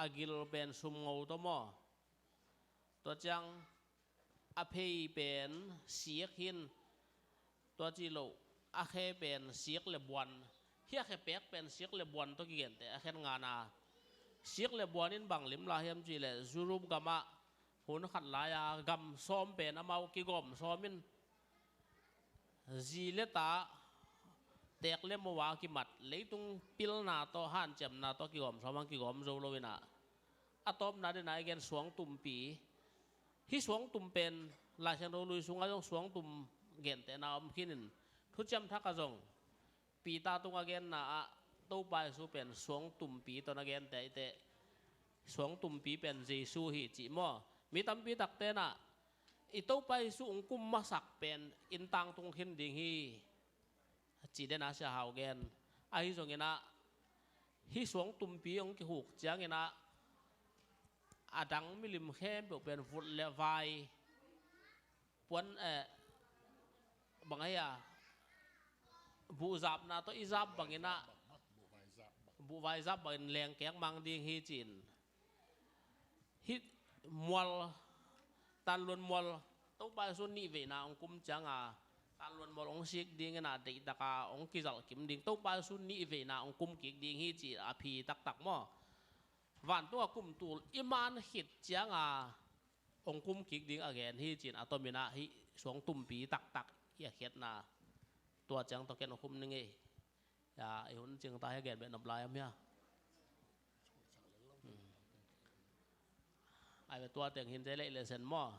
a gil pen sumngo tawh maw. Tua ciang a phei pen sik hi in, tua ci loh a khe pen sik le buan hi. A khe pek pen sik le buan tawh kigente a khen ngana. Sik le buan in bang limla hiam cih leh Europe gamah hun khat lai-a gam sawm pen amau kigawm sawm in, zi le ta, teek le mo a kimat, leitung pilna tawh hanciamna tawh kigawm sawm hang kigawm zo lo in ah, a tawpna dena i gen suangtumpi. Hih suangtum pen Lai Siangtho lui sungah zong suangtum gentehna om khin in, Thuciam Thak ah zong Peter tungah genna ah Topa Jesu pen suangtumpi tawh na gente ahih teh, suangtumpi pen Jesu hi cih maw. Mi tampi takte in ah i Topa Jesu hong kum masak pen inn tangtung khin ding hi ci dena Sia Hau gen. Ahi zongin ah hih suangtumpi hong kihuk ciangin ah a dang milim khempeuh pen vut le vai, puan, eh, bang ahi a, buhzapna tawh i zap bangin ah, buhvaizap bangin lengkek mang ding hi ci-in. Hih mual, Tanluan mual, Topa Jesu nih veina hong kum cianga Tanluan mual hong sik dingin ah, deihtaka hong kizalh kim ding, Topa Jesu nih veina hong kum kik ding hi ci a phi taktak maw. Vantungah kumtul i man khit cianga hong kum kik ding a gen hi ci-in a tomin ah hih suangtumpi taktak i a khiatna tua ciang tawh ken hong khum ning ei. Ya, i hun cingta hi a gen beh nop lai om hia. Hmm. Ai ve tua teng hin zei leh lesen maw.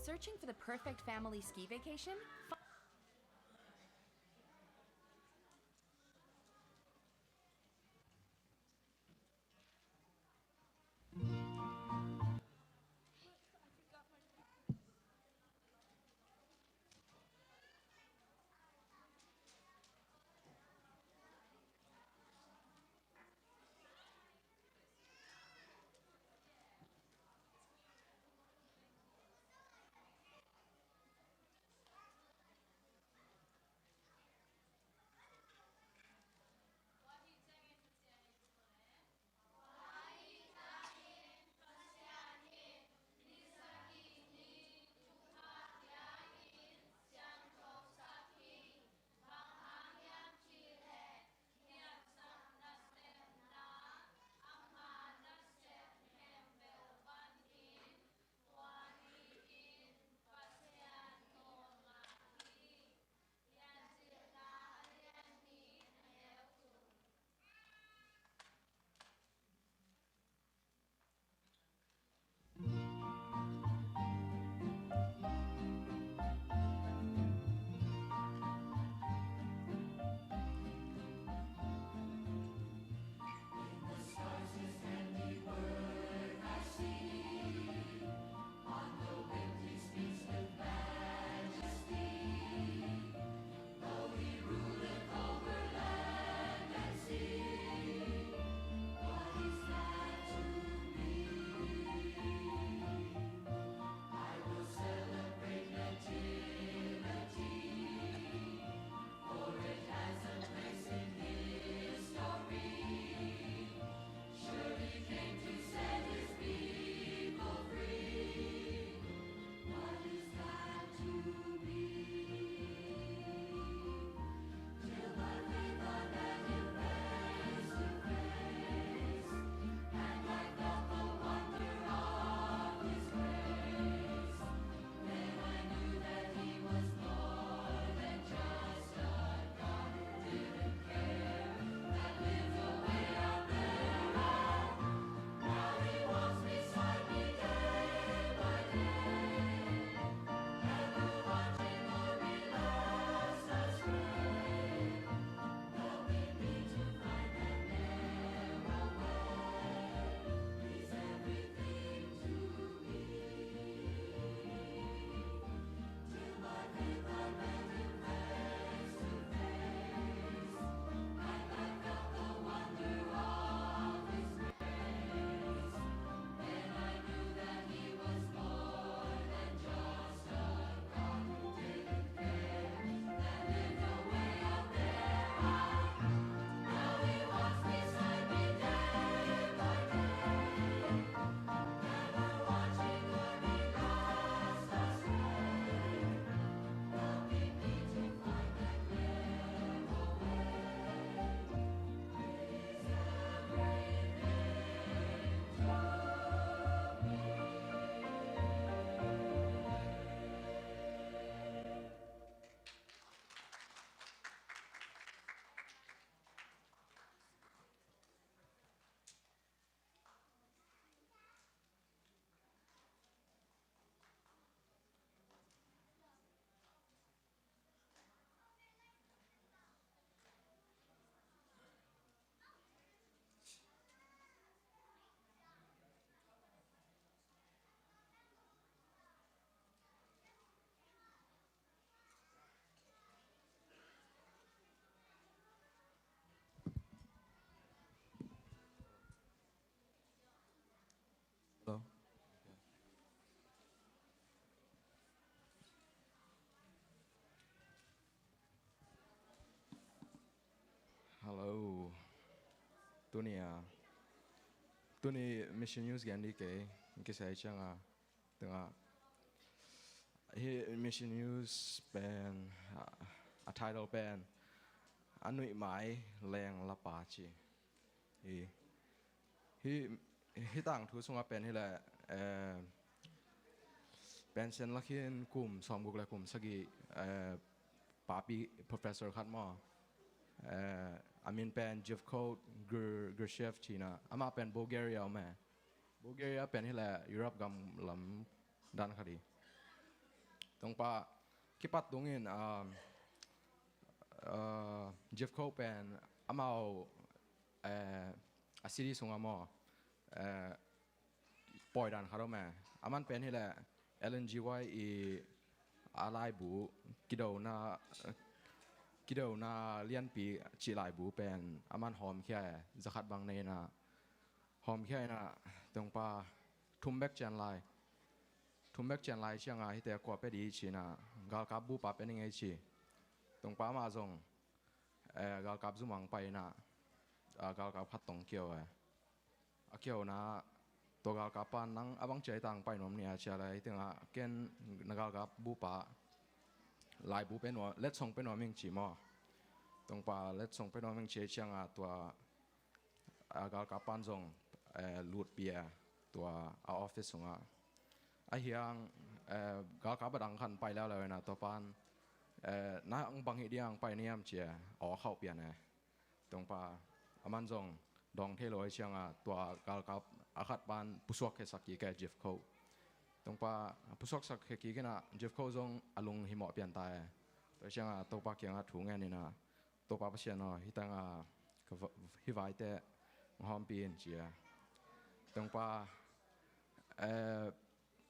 Searching for the perfect family ski vacation? Hello. Hello. Tuni a, tuni Mission News gen ding kei, kisai ciang a, tengah. Hih Mission News pen, a, a title pen, A Nuih Mai Leng Lapa ci. Hi, hi, hih tangthu sungah pen hi leh, eh, Pension la khin kum sawmguk le kum sagih, eh, papi professor khat maw, eh, a min pen Jeffcoat Ger-, Gershev ci-in a, amah pen Bulgaria om e. Bulgaria pen hi leh Europe gam lam dan khat hi. Tongpa kipat dungin, ah, ah, Jeff Coe pen amau, eh, a C D sungah maw, eh, pawi dan khat om e. Aman pen hileh Ellen G White i a laibu, kidona, kidona lianpi cih laibu pen aman hawmkhia e, zakhat bang nei inah hawmkhia inah, tongpa thum bek cian lai, thum bek cian lai ciangah hihte kua pia ding ci inah galkap bupa pia ning ei ci. Tongpa amah zong, eh, galkap zum ah pai inah, ah, galkap khat tong kio e. A kiona tua galkap pan, nang a bang ci a, hih tang pai nuam ni a ci a, leh hih tengah ken na galkap bupa laibu pia nuam, letsong pia nuam ing ci maw. Tongpa letsong pia nuam ing ci a, ciangah tua, a, galkap pan zong, eh, lutpih e tua a office sungah. Ahi hang, eh, galkap a dang khat pai leuleu inah tua pan, eh, nang bang hih ding a pai na hiam ci a, aw khauh pian e. Tongpa aman zong dawng thei lo ahih ciangah tua galkap a khat pan pusuak khiasak kik e Jeff Coe. Tongpa pusuaksak khia kik inah Jeff Coe zong a lunghimawh pian ta e. Tua ciangah Topa kiangah thu ngen inah, Topa Pasian aw, hih tengah ka va-, hih vaite hong hawmpih in ci e. Tongpa, eh,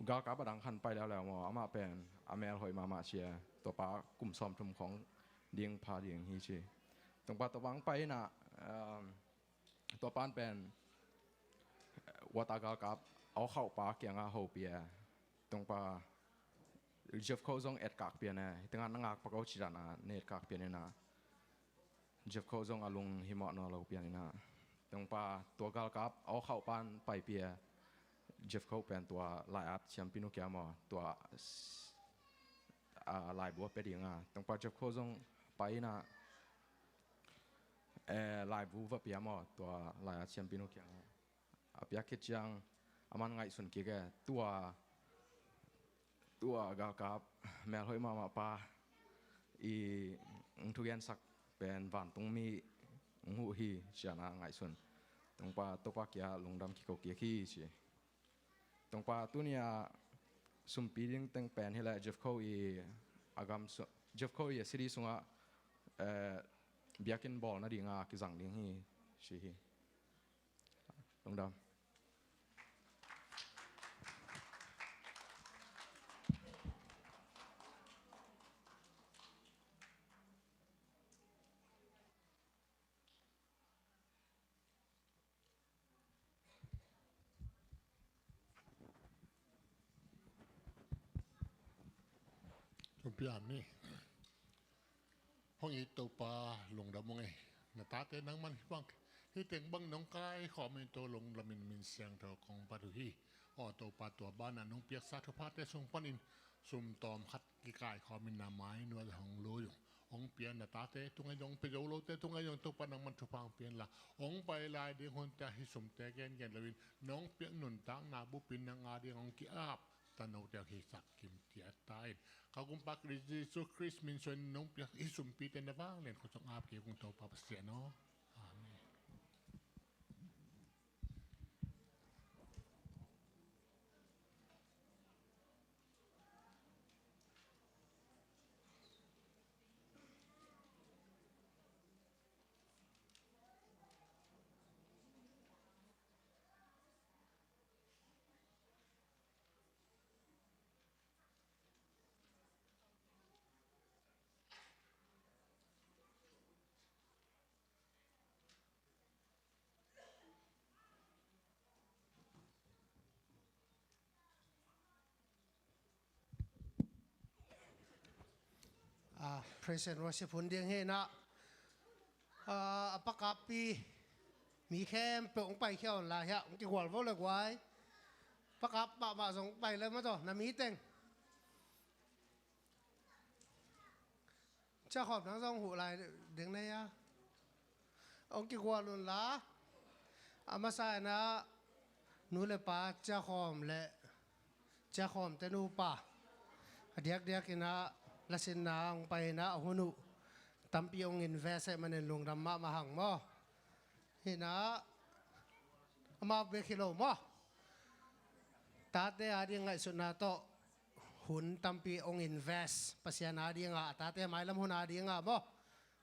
galkap a dang khat pai leuleu maw, amah pen a mel hoih mahmah ci e. Tua pa kum sawmthum khawng ding pha ding hi ci. Tongpa tua bang pai inah, um, tua pan pen, eh, wata galkap aw khauh pa kiangah hopih e. Tongpa Jeff Coe zong etkak pian e. Hih tengah na ngak pak o ci dan a na etkak pian inah Jeff Coe zong a lunghimawh nawn lo pian inah, Tongpa tua galkap aw khauh pan paipih e. Jeff Coe pen tua lai-at siampi nu kiang maw, tua s-, a, laibu a pia ding a, Tongpa Jeff Coe zong pai inah, eh, laibu va pia maw, tua lai-at siampi nu kiangah. A piak khit ciang aman ngaihsun kik e, tua, tua galkap mel hoih mahmah pa i hong thugensak pen vantungmi hong huh hi ci a, na ngaihsun. Tongpa, Topa kiangah lungdam kiko kik hi ci. Tongpa tuni a sumpi ding teng pen hileh Jeff Coe i a gam su-, Jeff Coe i a city sungah, eh, biakinn bawl nading a kizang ding hi ci hi. Lungdam. Hong it Topa, lungdam ung ei. Na tate nangman hih bang, hih teng bang nong kaikhawm in tua lungdam in, min siangtho kong phat uh hi. Aw Topa, tua banah nong piaksa thuphate sung panin sum tawm khat kikaikhawm in na mai nuai hong lui ung. Hong pia na tate tungah zong, pia zo lote tungah zong Topa nangman thupha hong pia inla, hong pai lai ding hunte ah hih sumte gengen loin nong piak nuntakna bupin nang a ding hong ki-ap tanote hong hisak kim ciat ta in. Ka Gumpa Khrih Jesu Khrih min suangin nong piak hih sumpite na vanglian khut sung ap kik ung Topa Pasian aw. Amen. Ah, praise and worship hun ding hi inah, ah, a pakappi mi khempeuh hong paikhia un la, hiah hong kigual vo le guai. Pakap mahmah zong pai le maw, tua na mi teng. Ciakhawm nang zong huh lai ding na hia? Hong kigual un la. A masa inah nu le pa Ciakhawm le Ciakhawmte nupa a diakdiak inah lasinna hong pai inah a hun uh tampi hong invest ahih manin lungdam mahmah hang maw. Hi inah amau bek hi lo maw, tate a ding ngaihsutna tawh hun tampi hong invest Pasian adinga, a tate mailam hun adinga maw,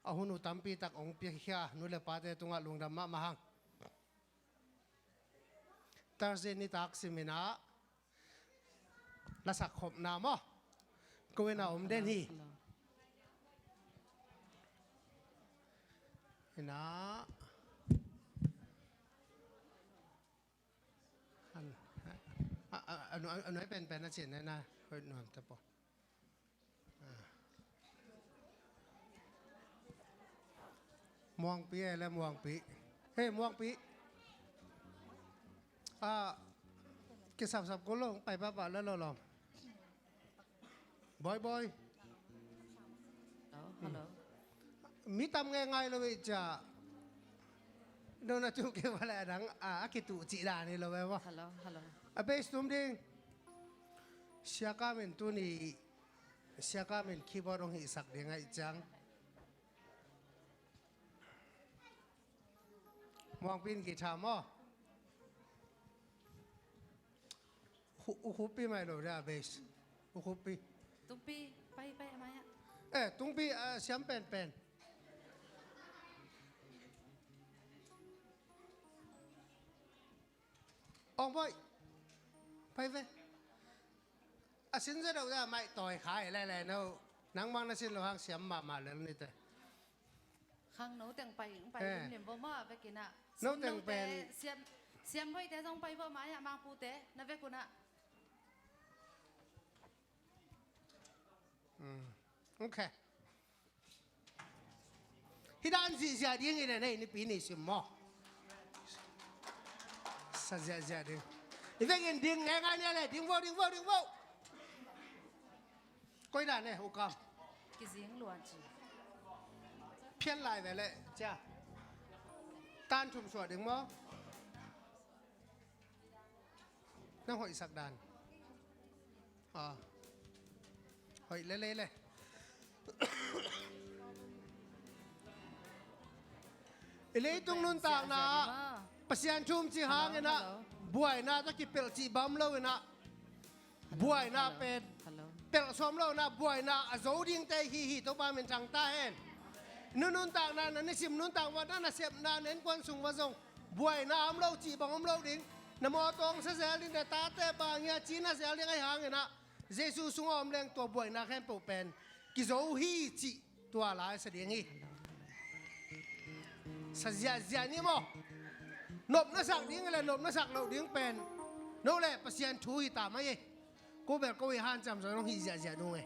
a hun uh tampi tak hong piakhia nu le pate tungah lungdam mahmah hang. Thursday nitak simin ah lasak khopna maw, ko in a om den hi. Ina. An, a, a, a, a, a nuai penpen a cin na, hoih nuam ta pua. Ah. Muangpi e le Muangpi. Hei, Muangpi. Ah, kisapsap ko lo, pai papa le lo lo. Boy, boy. Hello, hello. Mi tam ngeingai lo i cia. No na tu ke wala dang a, a kitu ci dan hi lo ve wa. Hello, hello. A bass tum ding. Siaka min tu ni, Siaka min keyboard hong hi sak ding ai ciang. Muangpi in guitar maw. Hu-, u Khupi mai lo dia bass. U Khupi. Tungpi, pai, pai, a mai ah. Eh, Tungpi, ah, siam penpen. Ong boy. Pai ve. A sin ze deuh dia mai toi khai le le no. Nang mang na sin lo hang siam mahmah le ni te. Khang no teng pai, pai eh. Lim lim bo ma vekina. No teng pen. Siam, siam hoi te zong pai bo ma ya mang pu te. Na vekuna. Mm. Okay. Hi dan zihziah ding in a nei nipi ni sim maw. Sa ziahziah ding. I vengin ding ngeingai ni a le ding vo, ding vo, ding vo. Koi dan e, u kam. Kizing luan ci. Phian lai ve le, cia. Tan thum suah ding maw? Nang hoih sak dan. Ah. Hoih le le le. I leitung nuntakna ah Pasian thu um cih hangin ah buaina tawh kipelh cih bang om lo in ah buaina pen pelh sawm lo in ah buaina a zo dingte hi hi Topa min thang ta hen. Nu nuntakna na nisim nuntak va na nasepna na innkuan sung va zong buaina om lo cih bang om lo ding. Na mawtaw hong sa zel ding, na tate bang hi a ci na zel ding ahi hangin ah Jesu sungah om leng tua buaina khempeuh pen kizo hi cih tua lai sa ding hi. Sa ziahziah ni maw? Nop na sak ding le nop na sak loh ding pen no le Pasian thu hi ta mai hi. Ko bel ko hi hanciam zaw nong hi ziahziah nung e.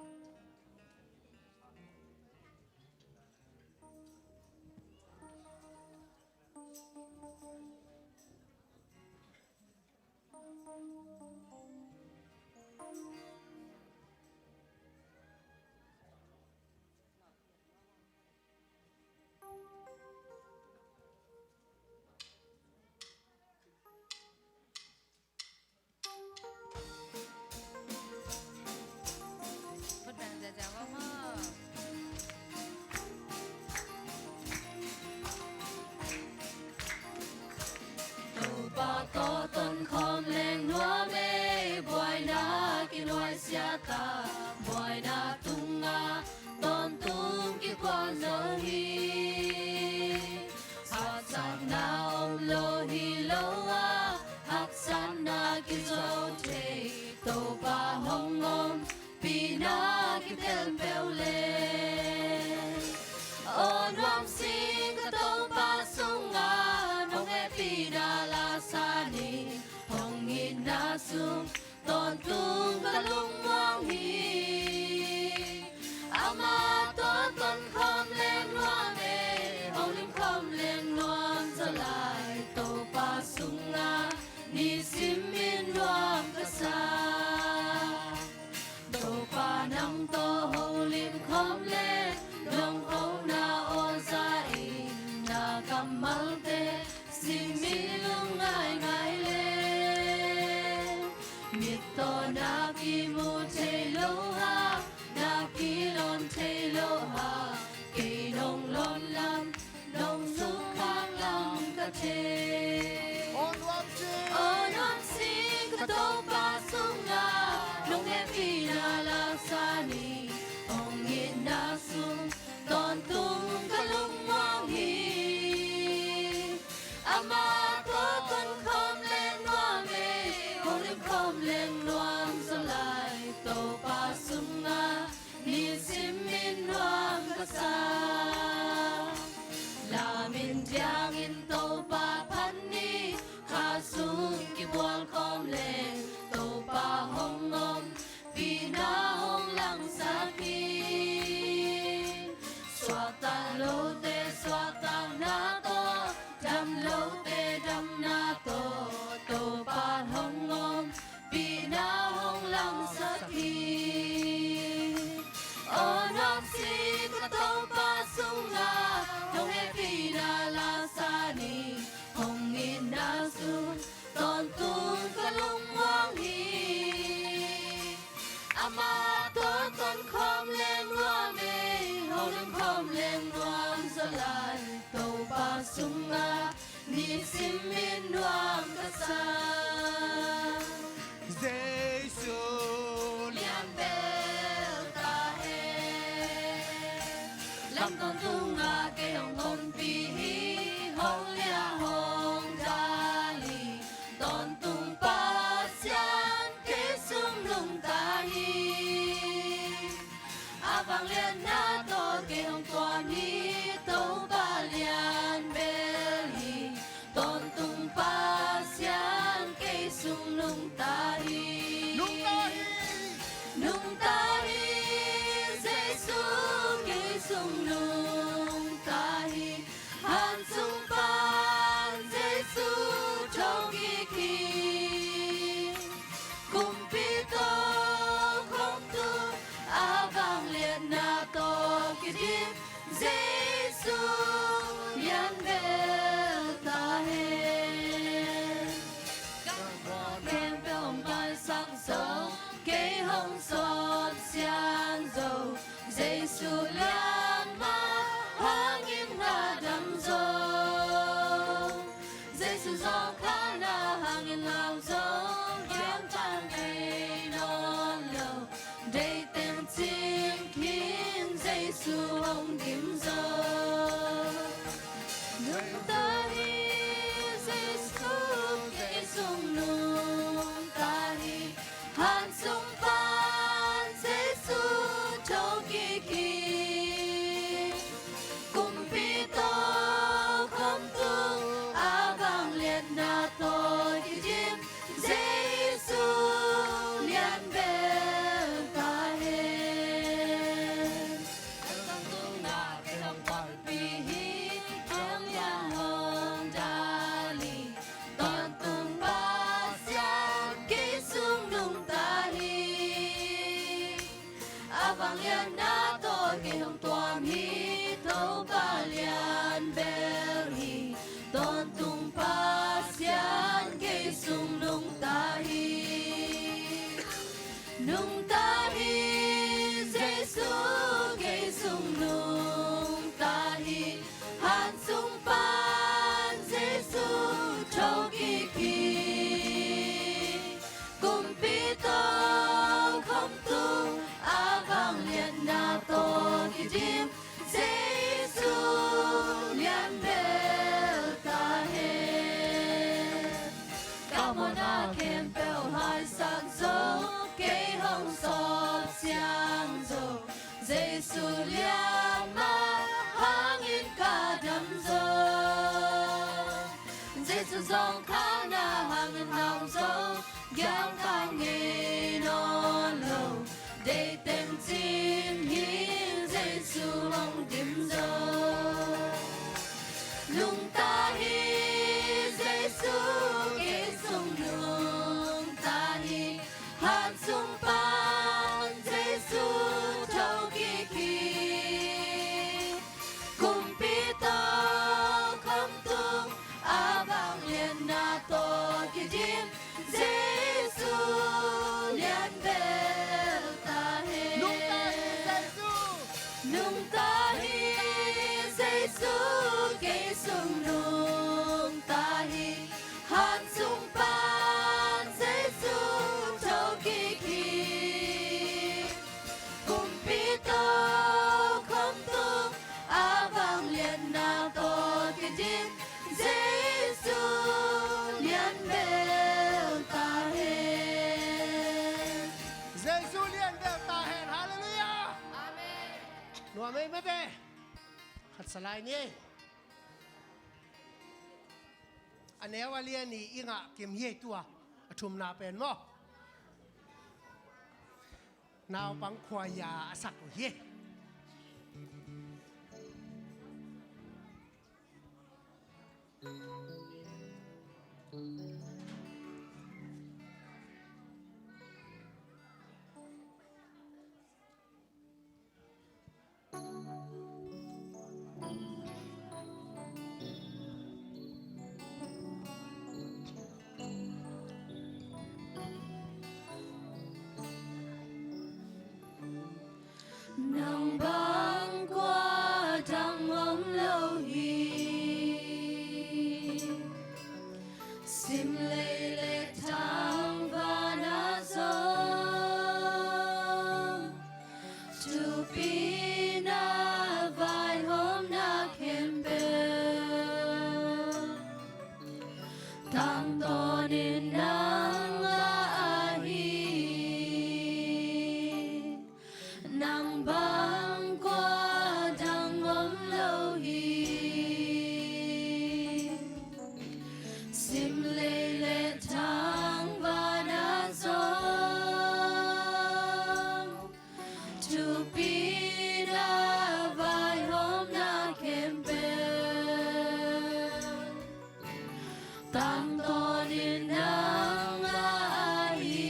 Tawntung ka lungmuang hi. Amah tawh tonkhawm leng nuam ei, holim khawm leng nuam zaw lai, Topa sungah nisim in nuam ka sa. Jesu lian bel ta hen. Lam tawntungah kei hong honpih hi, hong liah hong dal hi. Tawntung Pasian kei sung nungta hi. A vangliatna tawh kei hong tuam hi, Topa lian bel hi. Tawntung Pasian kei sung nungta hi. Nungta hi. Nungta hi, Jesu kei sung nungta hi. Han sung pan Jesu thokik hi. Kumpi tawh khawmtu, a vangliatna tawh kidim, Jesu lian bel ta hen. Ka khempeuh hong maisak zong, kei hong sawt siang zo, Jesu lian mah hangin ka dam zo. Jesu zawhkhanna hangin lau zo, giangtang ngei nawn lo. Deih teng cing khin Jesu hong dim zo. Nungta hi, Jesu kei sung nungta hi. Han sung pan Jesu thokik hi. Kumpi tawh khawmtu, a vangliatna tawh kidim, Jesu lian bel ta hen. Ka tawntungah kei hong panpih hi, hong liah hong dal hi. Tawntung Pasian kei sung nungta hi. A vangliatna tawh kei hong tuam hi, Topa lian bel hi. Tawntung Pasian kei sung nungta hi. Nungta hi, Jesu kei sung nungta hi. Han sung pan Jesu thokik hi. Kumpi tawh khawmtu, a vangliatna tawh kidim, Jesu lian bel ta hen. Ka mawhna khempeuh haisak zo, kei hong sawt siang zo, Jesu lian mah hangin ka dam zo. Jesu zawhkhanna hangin hau zo, giangtang ngei nawn lo. Deih teng cing hi, Jesu hong dim zo. Nungta hi, Jesu kei sung nungta hi. Han sung pan Jesu thokik hi. Kumpi tawh khawmtu, a vangliatna tawh kidim, Jesu lian bel ta hen. Nungta hi Jesu. Nungta hi Jesu, kei sung nungta hi. Han sung pan Jesu thokik hi. Kumpi tawh khawmtu, a vangliatna tawh kidim, Jesu lian bel ta hen. Jesu lian bel ta hen. Halleluiah. Amen. Nuam ei mate. Khat sa lai ni. A neu a lian i ngah kim hi ei tua, a thumna pen maw? Naupang khuaia a sak uh hi. Tangtawnin nang la ahi. Nang bang kua dang om lo hi. Simlei le thangvana zong, thupina vaihawmna khempeuh tangtawnin nang la ahi.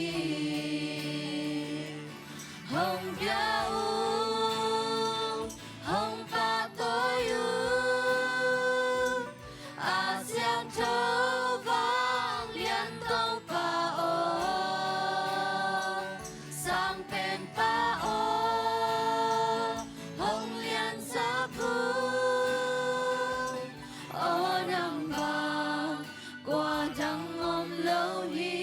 Hong pia un, hong pahtawi un, a siangtho vanglian Topa aw, Sangpenpa aw, hong liansak un. Aw nang bang kua dang om lo hi.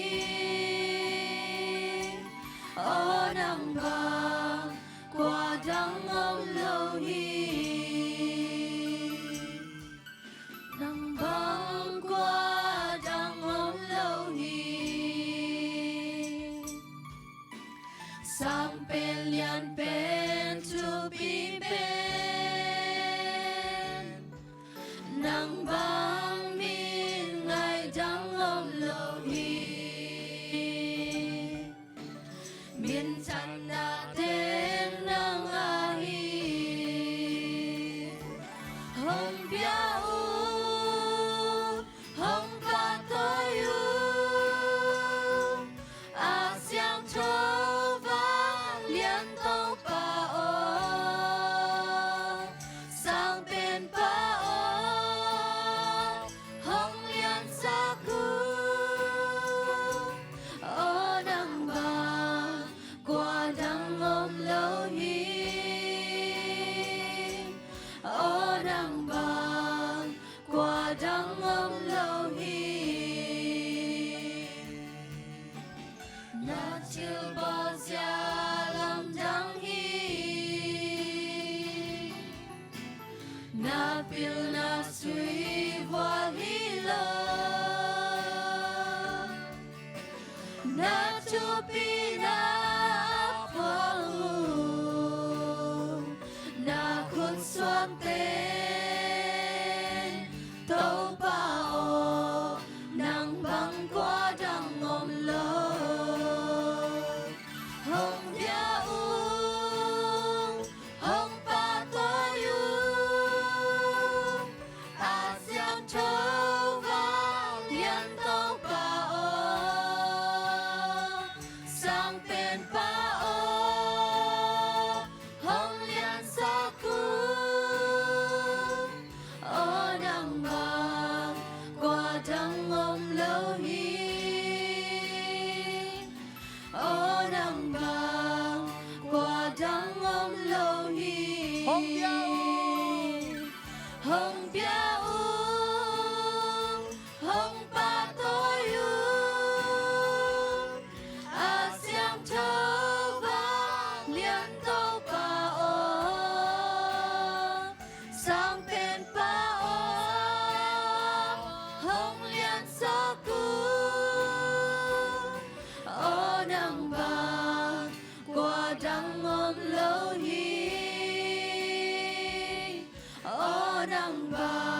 Aw nang bang kua dang om lo hi. Nang bang kua dang om lo hi. Sangpen lianpen thupi pen, nang bang min ngai dang om lo hi. Minthanna teng nang ahi. Hong pia un, hong pahtawi un, a siangtho vanglian Topa aw, Sangpenpa aw, hong liansak un. Aw nang bang kua dang om lo hi. Aw nang bang kua dang om lo hi. Na thilbawl zia lamdang hi. Na pilna sui vual hi lo. Na thupina a phuak uh, na khutsuak teng, Topa aw, nang bang kua dang om lo. Hong pia un, hong pahtawi un, a siangtho vanglian Topa aw, Sangpenpa aw, hong liansak un. Aw nang bang kua dang om lo hi. Aw nang bang kua dang om lo hi. Hong pia un, hong pia un, hong pahtawi un, a siangtho vanglian Topa aw, Sangpenpa aw, hong liansak un. Aw nang bang kua dang om lo hi. Aw nang bang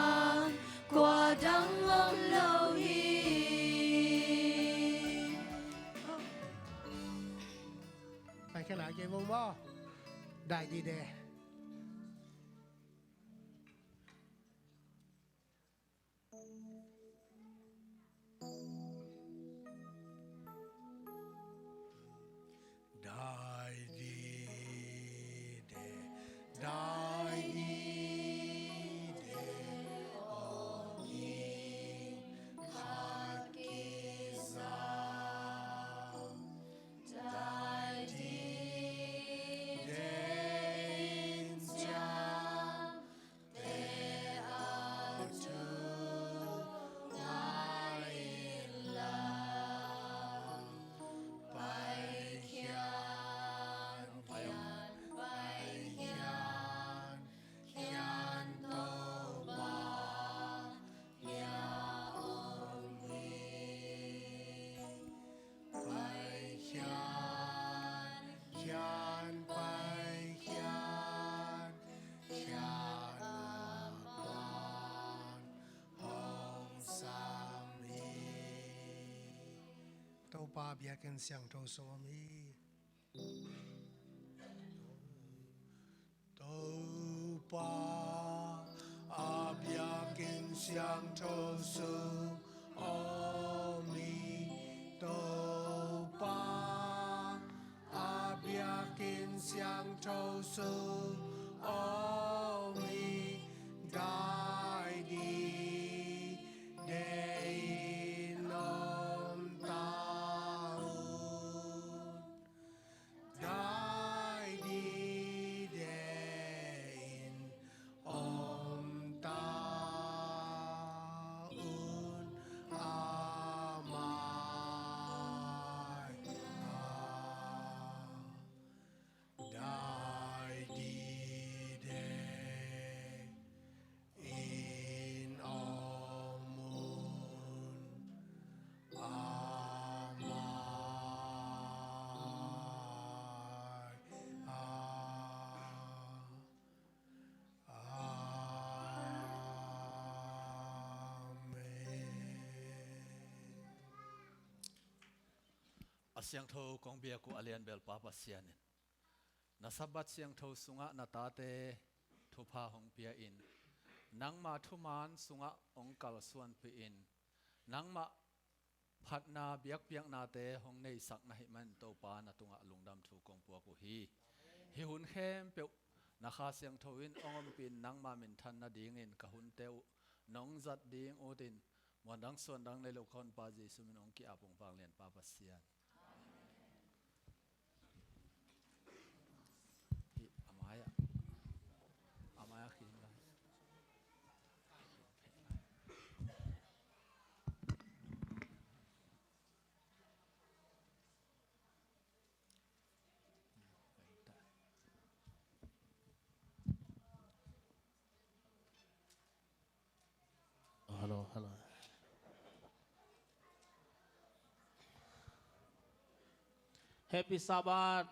Topa biakinn siangtho sung om hi. Topa a biakinn siangtho sung om hi. Topa a biakinn siangtho sung om hi. Dai dide in om ta un. Dai dide in om ta un. A mai a dai dide in om un. A mai a. Amen. A siangtho kong biak uh a lianbel Pa Pasian in na Sabbath siangtho sungah na tate thupha hong pia in, nangmah thuman sungah hong kalsuanpih in, nangmah phatna biakpiaknate hong neisak na hih manin Topa na tungah lungdam thu kong puak uh hi. Hih hun khempeuh na Kha Siangtho in hong ompih in, nangmah minthan nadingin ka hunte uh nong zat ding utin, muandang suandang nei lo ka Honpa Jesu min hong ki-ap ung, vanglian Pa Pasian. Hi, a mai ah. A mai ah khin lai. Hello, hello. Happy Sabbath.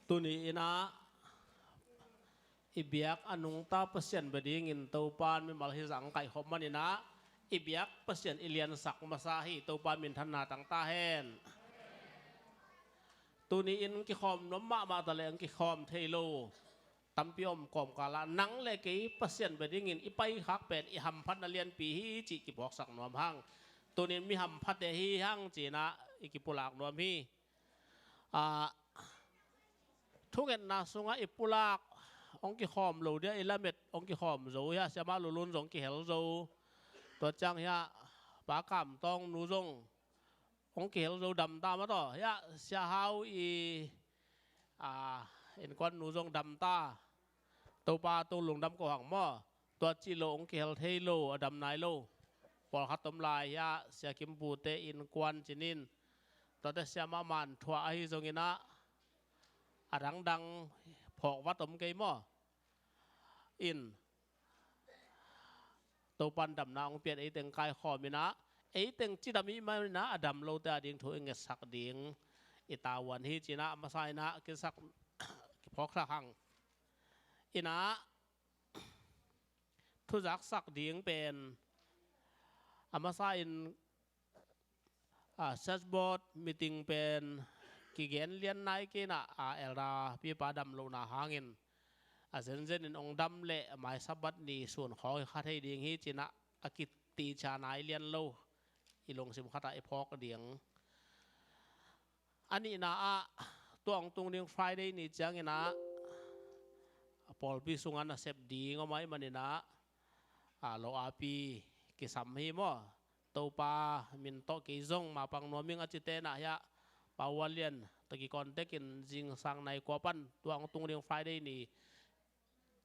Tuni in ah i biak a nungta Pasian bia dingin Topa in mimal hizah hong kaihkhop manin ah, i biak Pasian i liansak masa hi. Topa minthanna tang ta hen. Tuni in kikhawm nuam mahmah ta leh hong kikhawm thei lo tampi om kawmkal ah, nang le kei Pasian bia dingin i paikhak pen i hamphatna lianpi hi cih kiphawksak nuam hang. Tuni in mi hamphate hi hang ci-in ah i kipulak nuam hi. Ah, thungetna sungah i pulak hong kikhawm lo dia, i lamet hong kikhawm zo hi a, Siamah Lulun zong kihel zo. Tua ciang hi a, Pa Kam Tawng nu zong hong kihel zo, dam ta mah tawh. Hi a, Sia Hau i, a, innkuan nu zong dam ta. Topa to lungdam ko hang maw. Tua cih lo hong kihel thei lo, a dam nai lo pawlkhat om lai hi a, Sia Kim Pute innkuan ci-in. Tuate Siamah Man Thuah ahi zongin ah, a dangdang phawk vat om kei maw. In Topa in damna hong pia in, ei teng kaikhawm in ah, ei teng cidam i hih manin ah, a dam lote a ding thu i ngetsak ding i tavuan hi ci-in ah, a masa in ah kisak, kiphawksak hang. In ah, thuzaksak ding pen a masa in, a, church board meeting pen kigen lian nai kei in ah, a, Elder Pipa dam lohna hangin a zenzen in hong dam leh mai Sabbath ni sun khawng hi kha thei ding hi ci-in ah, a kiti ciat nai lian lo, i lungsim khatah i phawk ding. A nihna ah, tua hong tung ding Friday ni ciangin ah, a pawlpi sungah nasep ding om ahih manin ah, a, lo api kisam hi maw. Topa min tawh kei zong mapang nuam ing a cite in ah hi a, Pa Ualian tawh kicontact in zingsang nai kua pan tua hong tung ding Friday ni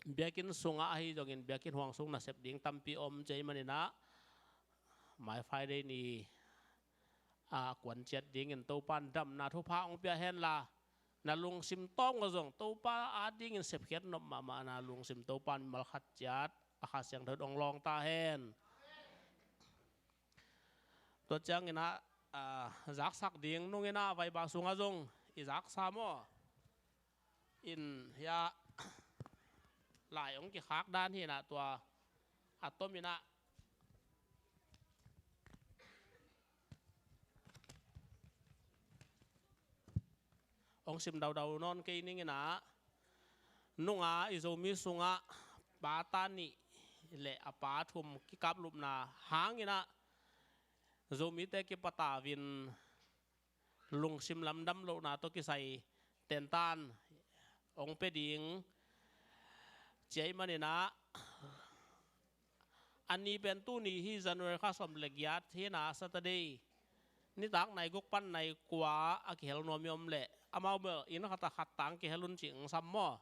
biakinn sungah ahi zongin, biakinn huang sung nasep ding tampi om ci ahih manin ah, mai Friday ni, a, kuan ciat dingin Topa in damna thupha hong pia hen la, na lungsim tawng aw zong Topa a dingin sepkhiat nop mahmahna lungsim Topa in mimal khat ciat a Kha Siangtho in hong lawng ta hen. Tua ciangin ah, a, zaksak ding nungin ah vaiba sungah zong i zaksa maw. In hi a, lai hong kikhak dan hi in ah, tua a tom in ah, hong sim daudau nawn kei ning in ah, nunga i Zomi sungah pa ta nih le a pa thum kikaplupna hangin ah, Zomite kipatau in lungsim lamdam lohna tawh kisai tentan hong pia ding ci ahih manin ah, a ni pen tuni hi, January kha sawm le giat hi in ah, Saturday, nitak nai guk pan nai kua a kihel nuam i om leh, amau bel inn khat ah khat tang kihel un cih hong sam maw.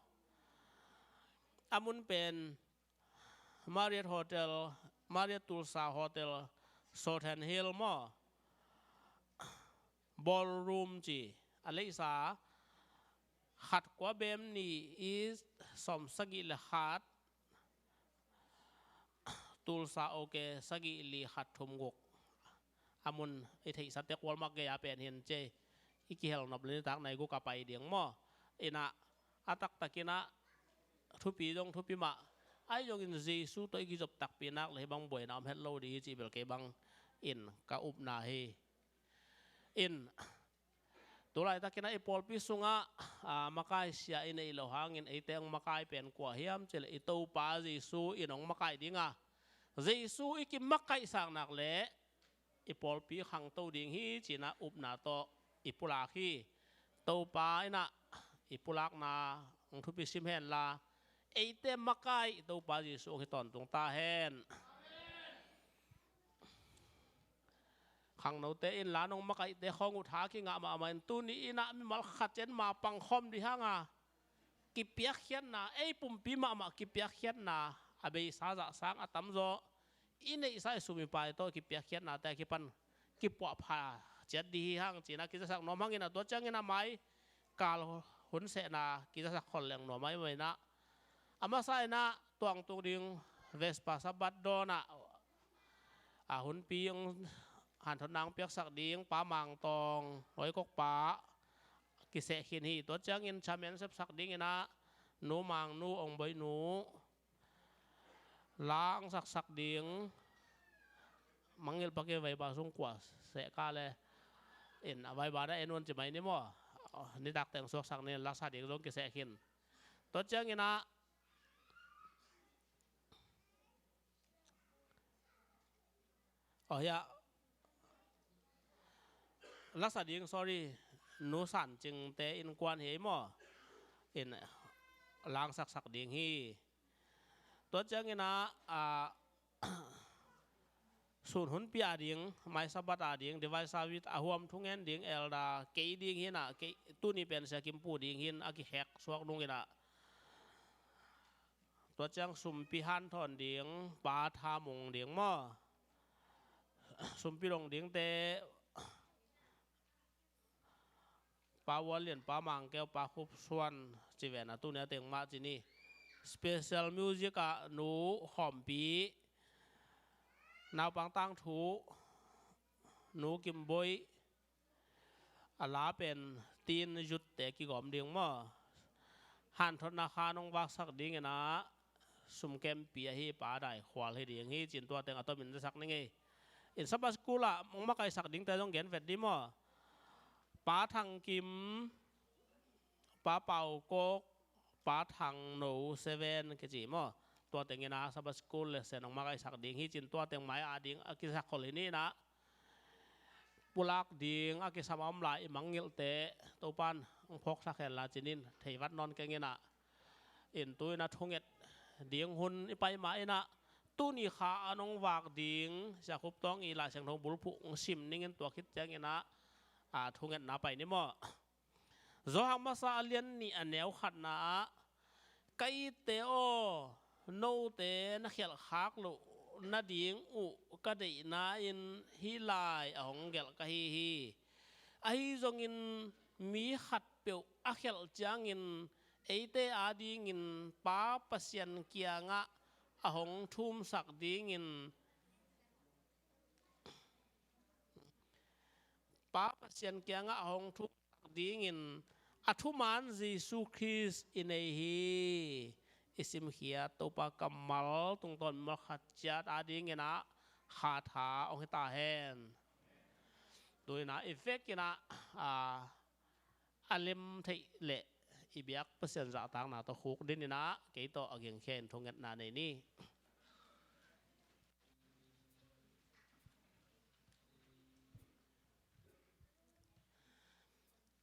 A mun pen Marriott Hotel, Marriott Tulsa Hotel, Shorthand Hill maw, Ballroom ci, a leisa khat kua bem nih i sawm sagih le khat, Tulsa OK sagih li khat thum guk. A mun i theihsa tek Walmart gei a pen hi in ci, i kihel nop le nitak nai guk a pai ding maw. In ah, a taktak in ah, thupi zong thupi mah, ahi zongin Jesu tawh i kizop takpi nak leh hih bang buaina om het lo ding hi cih bel kei bang in ka upna hi. In, tu laitak in ah i pawlpi sungah, a, makai sia i neih loh hangin eite hong makai pen kua hiam cih leh i Topa Jesu in hong makai ding a, Jesu i kimakaihsak nak leh i pawlpi khangto ding hi ci in ah upna tawh i pulak hi. Topa in ah i pulakna hong thupi sim hen la, eite makai Topa Jesu hong hi tawntung ta hen. Khangnote in la nong makaihte khawng uh tha kingah mahmah in, tuni in ah mimal khat ciat ma pangkhawm ding hang a, kipiakkhiatna, ei pumpi mahmah kipiakkhiatna, a beisa zah sang a tamzaw i neihsa i sum i pai tawh kipiakkhiatnate a kipan kipuahpha ciat ding hi hang ci in ah kizasak nuam hang in ah, tua ciangin a mai kal hun sehna kizasak khol leng nuam ahi mah in ah, a masa in ah tuangtung ding Vesper Sabbath dawn ah, a hunpi hong hanthotna hong piaksak ding Pa Mang Tawng, Hawi Kok pa kiseh khin hi. Tua ciangin chairman sepsak ding in ah Nu Mang Nu, Ong Boi Nu, la hong saksak ding Mangngilh Pa, kei vaiba sung kua seh ka le, in a vaiba na en un ci mai ni maw. Nitak teng suaksak ni, lasa ding zong kiseh khin. Tua ciangin ah, oh ya, lasa ding, sorry, Nu San Cing te innkuan hi ei maw. In la hong saksak ding hi. Tua ciangin ah, a, sun hunpi a ding, mai Sabbath a ding, divine service a huam thungen ding, elder kei ding hi in ah, kei, tuni pen Sia Kim Pu ding hi in, a kihek suak nung in ah. Tua ciang sumpi hanthawn ding Pa Tha Mung ding maw. Sumpi dong dingte Pa Vuan Lian, Pa Mang Keu, Pa Khup Suan ci ven a, tuni a teng mah ci ni. Special music ah Nu Khawm Pi, naupang tangthu Nu Kim Boi, a la pen teen youth te kigawm ding maw. Hanthotna kha nong vaksak ding in ah, sum kempi ahi Pa Dai Khual hi ding hi ci in tua teng a tomin zasak ni ngei. In Sabbath school ah hong makaisak dingte zong gen vet ding maw. Pa Thang Kim, Pa Pau Kok, Pa Thang No, seven kici maw. Tua teng in ah Sabbath school lesson hong makaisak ding hi ci in tua teng mai a ding a kisak khol hi ni in ah, pulak ding a kisam a om lai i mangngilhte Topan hong phawksak hen la ci in thei vat nawn keng in ah. In tu in ah thunget ding hun i pai mah in ah, tuni kha a nong vak ding Sia Khup Tawng i Lai Siangtho bulphuh hong sim ning in, tua khit ciangin ah, a, thungetna pai ni maw. Johan Masa a lian nih a neu khatna ah, ka itte aw, note na khialhkhak loh nading uh ka deihna in hih lai a hong gelh ka hi hi. Ahi zongin mi khatpeuh a khialh ciangin eite adingin Pa Pasian kiangah a hong thumsak dingin, Pa Pasian kiangah a hong thumsak dingin a thuman Jesu Khrist i nei hi. I simkhiat Topa kammal tungtawn mimal khat ciat adingin ah khatha hong hi ta hen. Tu in ah i vekin ah, a, a lem theih leh i biak Pasian zahtakna tawh khuk dinin ah kei tawh a gengkhia in thungetna nei ni.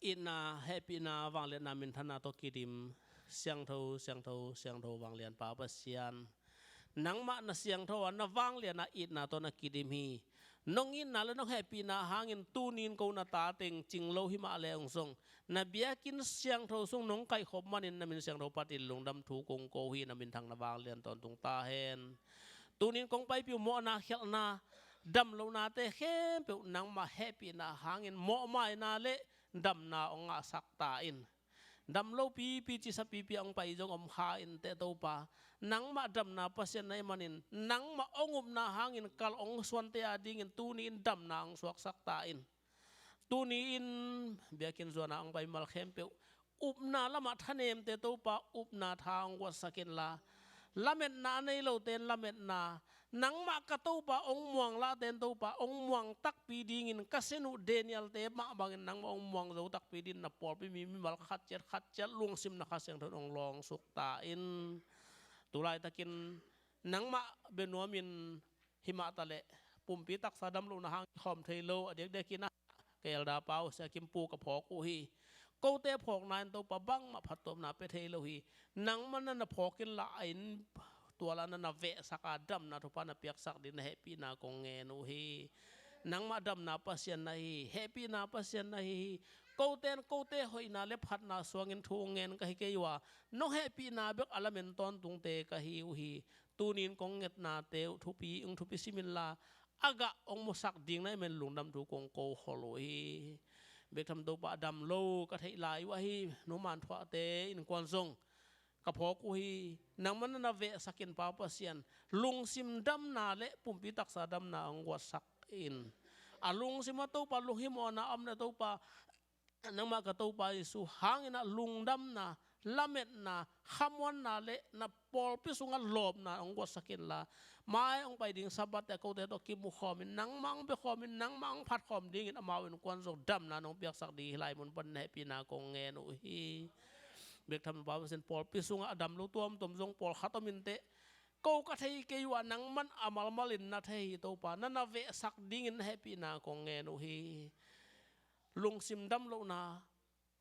Itna, hehpihna, vangliatna, minthanna tawh kidim, siangtho, siangtho, siangtho, vanglian Pa Pasian. Nangmah na siangtho a, na vanglian a, itna tawh na kidim hi. Nong itna le nong hehpihna hangin tuni-in ko na ta teng cing lo hi mah le hong zong, na biakinn siangtho sung nong kaihkhop manin na min siangtho phatin lungdam thu kong ko hi. Na minthang na vanglian tawntung ta hen. Tuni-in kong paipih uh mawhna, khialhna, damlohnate khempeuh nangmah hehpihna hangin mawhmaina le damna hong ngahsak ta in. Dam lo pipi, cisa pipi a hong pai zong om kha inteh Topa. Nangmah damna Pasian na hih manin nangmah hong upna hangin kal hong suante adingin tuni-in damna hong suaksak ta in. Tuni-in biakinn zuan a hong pai mal khempeuh upna lamah thanemte Topa, upna tha hong guatsak inla, lametna a nei lote in lametna, nangmah ka Topa hong muang lahte in Topa hong muang takpi dingin, ka sin uh Daniel-te mah bangin nangmah hong muang zo takpi dingin na pawlpi mi mimal khat ciat khat ciat lungsim na Kha Siangtho in hong lawngsuk ta in. Tu laitakin nangmah bia nuamin himah taleh pumpi taksa damlohna hang kikhawm thei lo, a diakdiakin ah ka elder pa uh Sia Kim Pu ka phawk uh hi. Kote phawkna in Topa bangmah phattuamna pia thei lo hi. Nangmah na na phawk inla a inn tual ah na na vehsak a, damna thupha na piaksak ding na hehpihna kong ngen uh hi. Nangmah damna Pasian na hi hi, hehpihna Pasian na hi hi. Kote in kote hoihna le phatna suangin thu hong ngen ka hi kei uh a, nong hehpihna bek a lamen tawntungte ka hi uh hi. Tuni-in kong ngetnate uh thupi, hong thupi sim inla, a gah hong musak ding na hih manin lungdam thu kong ko khol uh hi. Bek tham Topa, a dam lo ka theih lai uh ahi Nu Man Thuahte innkuan zong ka phawk uh hi. Nangmah na na vehsak in Pa Pasian, lungsim damna le pumpi taksa damna hong guatsak in. A lungsim ah Topa lunghimawhna a om leh Topa, nangmah ka Topa Jesu hangin ah lungdamna, lametna, khamuanna le na pawlpi sungah lawpna hong guatsak inla, mai hong pai ding Sabbath-te ah kote tawh kimu khawmin, nangmah hong bia khawmin, nangmah hong phat khawm dingin amau innkuan zong damna nong piaksak ding hi lai mun pan na hehpihna kong ngen uh hi. Bek tham Pa Pasian, pawlpi sungah a dam lo tuamtuam zong pawlkhat om inteh. Ko ka thei kei uh a, nangman a malmalin na thei hi Topa, na na vehsak dingin na hehpihna kong ngen uh hi. Lungsim damlohna,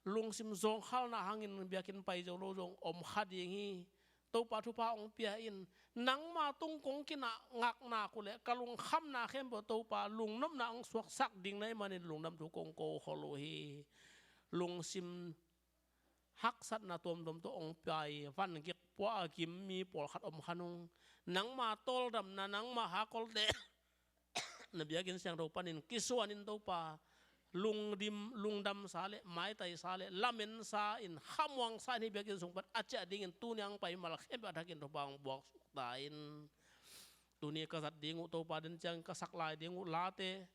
lungsim zawngkhalna hangin biakinn pai zo lo zong om kha ding hi. Topa thupha hong pia in, nangma tung kong kinah ngakna uh leh ka lungkhamna khempeuh Topa lungnopna hong suaksak ding na hih manin lungdam thu kong ko khol uh hi. Lungsim haksatna tuamtuam tawh hong pai, van gik pua a gim mi pawlkhat om kha nung. Nangma tawldamna, nangma hakolte na biakinn siangtho panin kisuanin Topa, lungdim, lungdamsa le maitaisa le lamensa in, khamuangsa in hih biakinn sung pan a ciah dingin tuni a hong pai mal khempeuh a thakin thupha hong buaksuk ta in. Tuni ka zat ding uh Topa, den ciang ka sak lai ding uh late,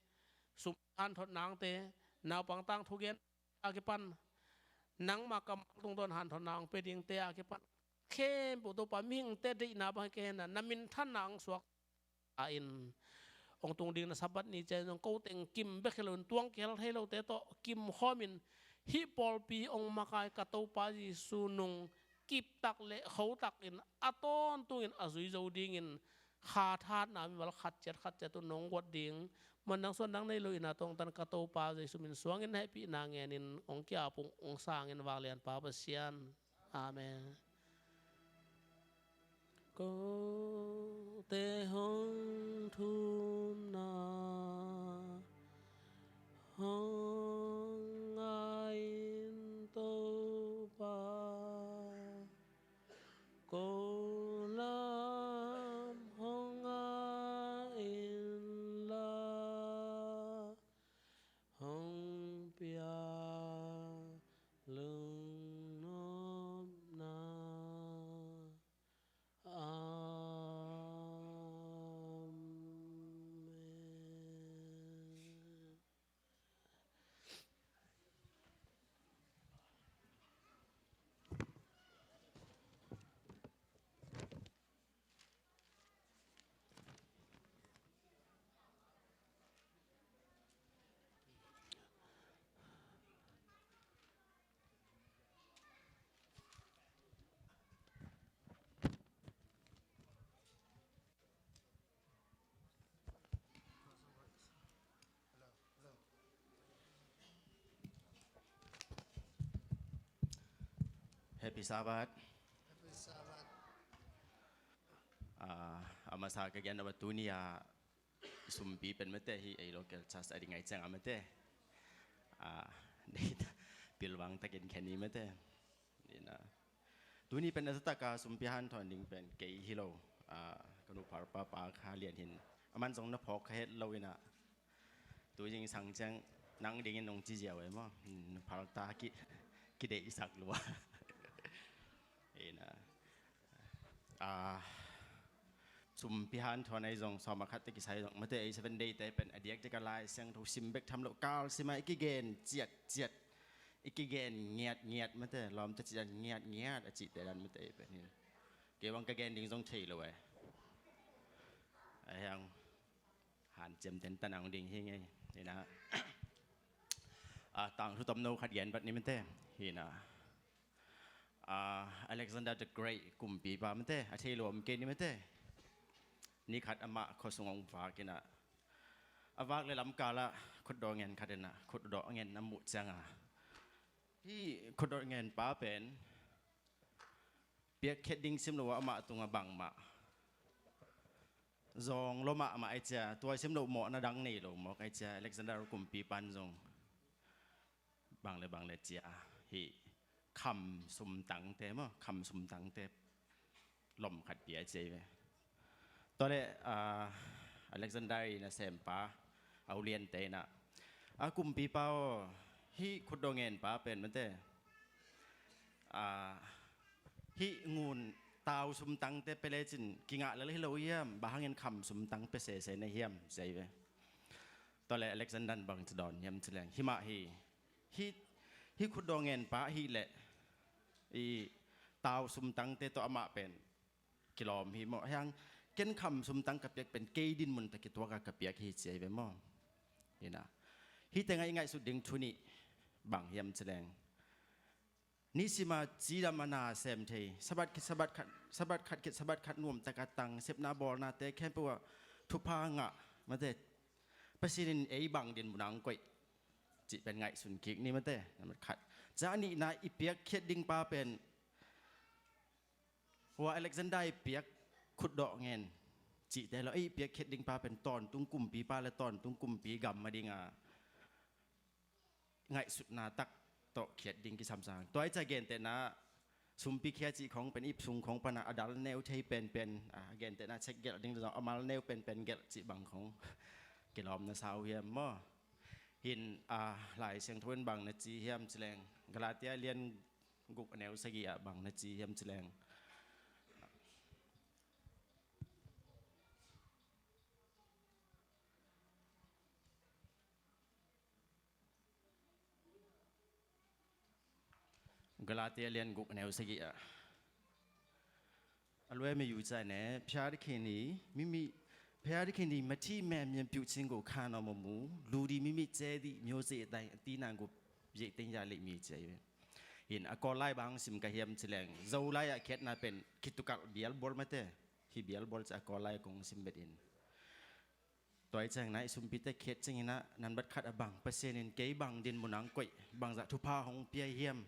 sum hanthot nangte, naupang tangthu gen a kipan, nangma kammal tungtawn hanthotna hong pia dingte a kipan, khempeuh Topa mihingte deihna bang hi kei hen a, na minthanna hong suak a in. Hong tung ding na Sabbath ni ciang zong ko teng kim bek hi loin tuang kihel thei lote tawh kim khawmin, hih pawlpi hong makai ka Topa Jesu nung kiptak le khotak in a tawntungin a zui zo dingin kha thatna mimal khat ciat khat ciat uh nong guat ding. Man nang suan nang nei lo in a tawngtan ka Topa Jesu min suangin hehpihna ngenin hong kiapung hong sangin vanglian Pa Pasian. Amen. Kote hong thumna hong ngai in Topa, ko lam hong ngai inla, hong pia lungnopna. Amen. Happy Sabbath. Happy Sabbath. Ah, a masa ka gen a, tuni a sumpi pen mate hi, ei local church a ding ai ciang a mate. Ah, dei ta, pilvang takin khen ni mate. Ni na. Tuni pen a taktak a sumpi hanthawn ding pen kei hi lo. Ah, ka nuphar papa kha lian hin. Aman zong na phawk kha het lo ina. Tu zingsang ciang nang dingin nong ci ziau e maw? Nuphar ta ki, kideihsak lua. Ina. Ah, sumpi hanthawn ai zong sawm a khat te kisai zong mate, ei Seven Day te pen a diakdiak a Lai Siangtho sim bek tham lo, kal sim a i kigen ciatciat, i kigen ngiatngiat mate, lawmta ciat ngiatngiat a cihte dan mate ei pen hi. Kei bang ka gen ding zong thei lo e. A hiang hanciam ten tan ang ding hi ngei. Hi na. Ah, tangthu tomno khat gen vat ni mate. Hi na. Ah, Alexander the Great kumpipa mate, a thei lo om kei ni mate. Ni khat amah khuasung hong vak ina, a vak le lamkal ah khutdaw ngen khat ina, khutdaw ngen a muh ciang a, hih khutdaw ngen pa pen piakkhiat ding sim lo a, amah tungah bangmah zawng lua mahmah ai cia, tua sim lo mawhna dang nei lo mawk ai cia, Alexander kumpipan zong bang le bang le cia, hih kham sumtangte maw, kham sumtangte lom khat pia cia ve. Tua le, ah, Alexander i nasempa, a uliante ina, a kumpipa aw, hih khutdaw ngen pa pen mate, ah, hih ngun tau sumtangte pia lecin kingah lel hi lo hiam, bang hangin kham sumtang pia sese na hiam, cia ve. Tua le Alexander bang ci dawn hiam ci leng, hi mah hi, hih, hih khutdaw ngen pa hih leh i tau sumtangte tawh amah pen kilawm hi maw. Hiang ken kham sumtang ka piak pen kei dinmun ta kituak a ka piak hi, cia ve maw. Hi na. Hih tengah i ngaihsut ding thu nih bang hiam ci leng, nisima cidam a na sem thei, Sabbath khit Sabbath khat, Sabbath khat khit Sabbath khat nuamtak a tang, sepna bawlnate khempeuh ah thupha ngah mate, Pasian in ei bang dinmun ah hong koih cih pen ngaihsun kik ni mate. Nambat khat. Cia nihna, i piakkhiat ding pa pen hua Alexander i piak khutdaw ngen cihte lo, ei piakkhiat ding pa pen tawntung kumpipa le tawntung kumpi gam a ding a ngaihsutna tak tawh khiat ding kisam sang. Tua i cia gentehna, sumpi khia cih khong pen ip sung khong pan a dal neu thei penpen, a gentehna cek gelh ding zong a mal neu penpen gelh cih bang khong kilawm na sa uh hiam maw. Hin, a, Lai Siangtho in bang na ci hiam ci leng, Galatia lian guk a neu sagih ah bang na ci hiam ci leng. Galatia lian guk a neu sagih ah, အလွဲမယူကြနဲ့။ ဘုရားသခင်သည် မိမိ၊ ဘုရားသခင်သည် မထီမဲ့မြင်ပြုခြင်းကို ခံတော်မမူ။ လူသည် မိမိစဲသည့် မျိုးစေ့အတိုင်း အသီးနှံကို ရိတ်သိမ်းရလိမ့်မည်။ Ci hi ve. Hin a Kawl lai bang sim ka hiam ci leng, Zo lai ah khiatna pen kitukalh bialbual mate. Hih bialbual ci a Kawl lai kong sim bet in. Tua i ciangin ah i sumpite khiat ciangin ah, nambat khat ah bang Pasian in kei bang dinmun ah hong koih, bangzah thupha hong pia hiam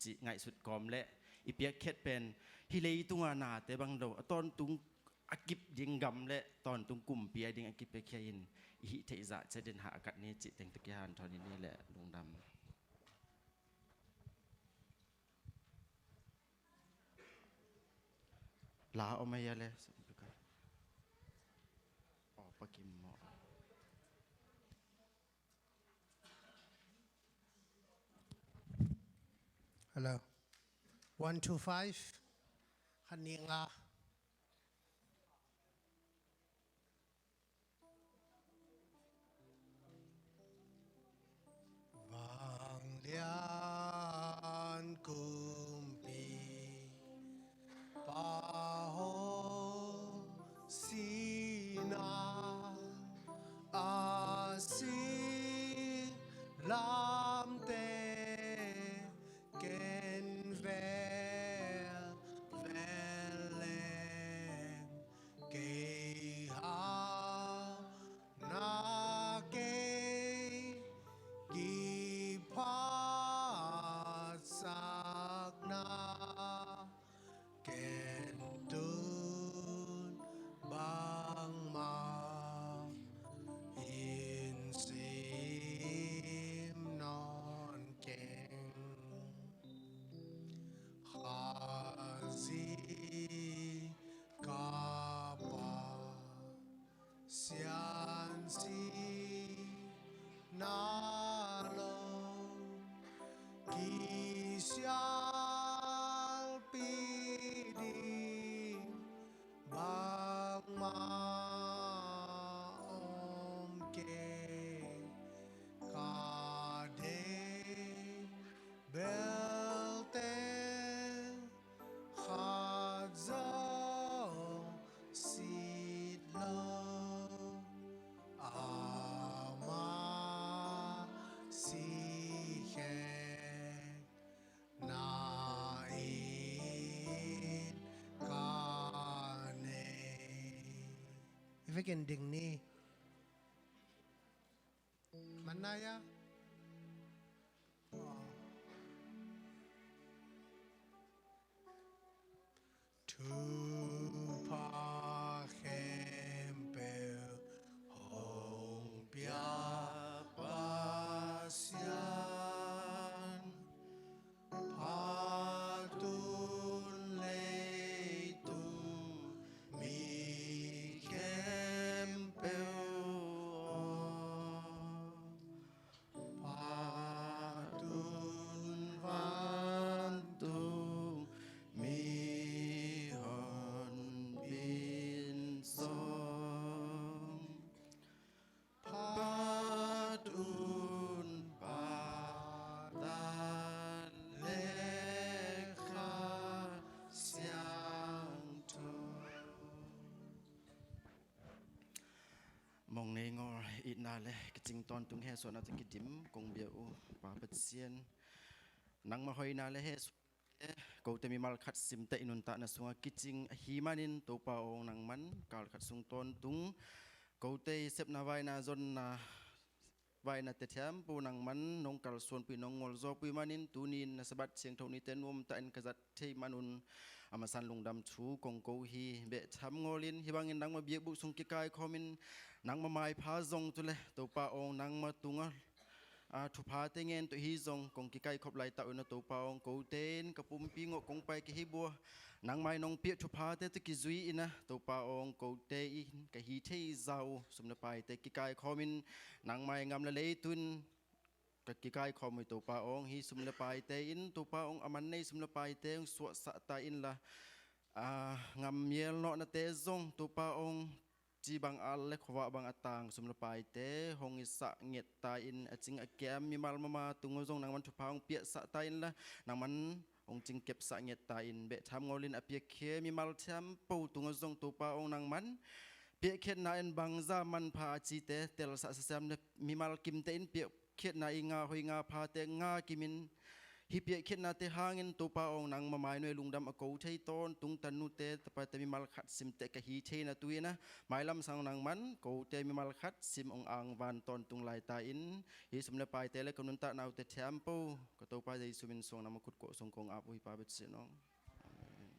cih ngaihsut kawm leh i piakkhiat pen hih leitung a nate bang lo, a tawntung a kip ding gam le tawntung kumpi a ding a kipiakhia in i hih theih zah ciat in hahkat ni cih teng tawh kihanthawn i ni leh lungdam. La om a hia le? Aw, pakim maw. Hello. One, two, five. Khat, nih, nga. Vanglian kumpipa aw, sihna a sih lamte ken velvel leng, kei hauhna kei kipha I vekin ding ni. Manaya. Thupha khempeuh hong pia Pasian, phat un leitung mi khempeuh aw, phat un vantung mihonpi in zong, phat un Pa, Tapa le Kha Siangtho. Mong nei ngol itna le kicing tawntung hehsuahna tawh kidim kong bia uh Pa Pasian, nangmah hoihna le hehsuah kote mimal khat simteh i nuntakna sungah kicing ahih manin Topa aw, nangman kal khat sung tawntung kote i sepna, vaina, zonna, vaina te thiampu nangman nong kalsuanpih, nong ngolzawpih manin tuni-in na Sabbath siangtho nite nuamtakin ka zat thei manun a masa-in lungdam thu kong ko hi. Beh tham ngawlin hih bangin nangmah biakbuk sung kikaikhawmin nangmah maipha zong tu le Topa aw, nangmah tungah a thuphate ngen tawh hi zong kong kikaikhop laitak uh in ah Topa aw, kote in ka pumpi ngawh kong pai ka hi bua, nangmah in nong piak thuphate tawh kizui in ah Topa aw, kote in ka hi thei zah uh sum le paite kikaikhawmin nangmah i gam le leitungin ka kikaikhawm uh hi Topa aw. Hih sum le paite in Topa aw, a man nei sum le paite hong suahsah ta inla, a, gam mial nawhnate zong Topa aw, ci bang a le khuavak bang a tang sum le paite hong i sah nget ta in, a cing a kiam mimal mahmah tungah zong nangman thupha hong piaksah ta inla, nangman hong cingkepsah nget ta in. Beh tham ngawlin a piakhia mimal thiampu tungah zong Topa aw, nangman piakkhiatna in bangzah manpha a cite telsah sasiam le mimal kimte in piak khiatna i ngah hoih ngah phate ngah kimin, hih piakkhiatnate hangin Topa aw, nangmah mai nuai lungdam a ko thei tawntung tanute tapate mimal khat simteh ka hi theihna tu-in ah mailam sang nangman kote mimal khat sim hong angvan tawntung laita in, hih sum le paite le ka nuntakna uh te thiampu ka Topa Jesu min suang nangmah khut kawh sung kong ap uh hi Pa Pasian aw. Amen.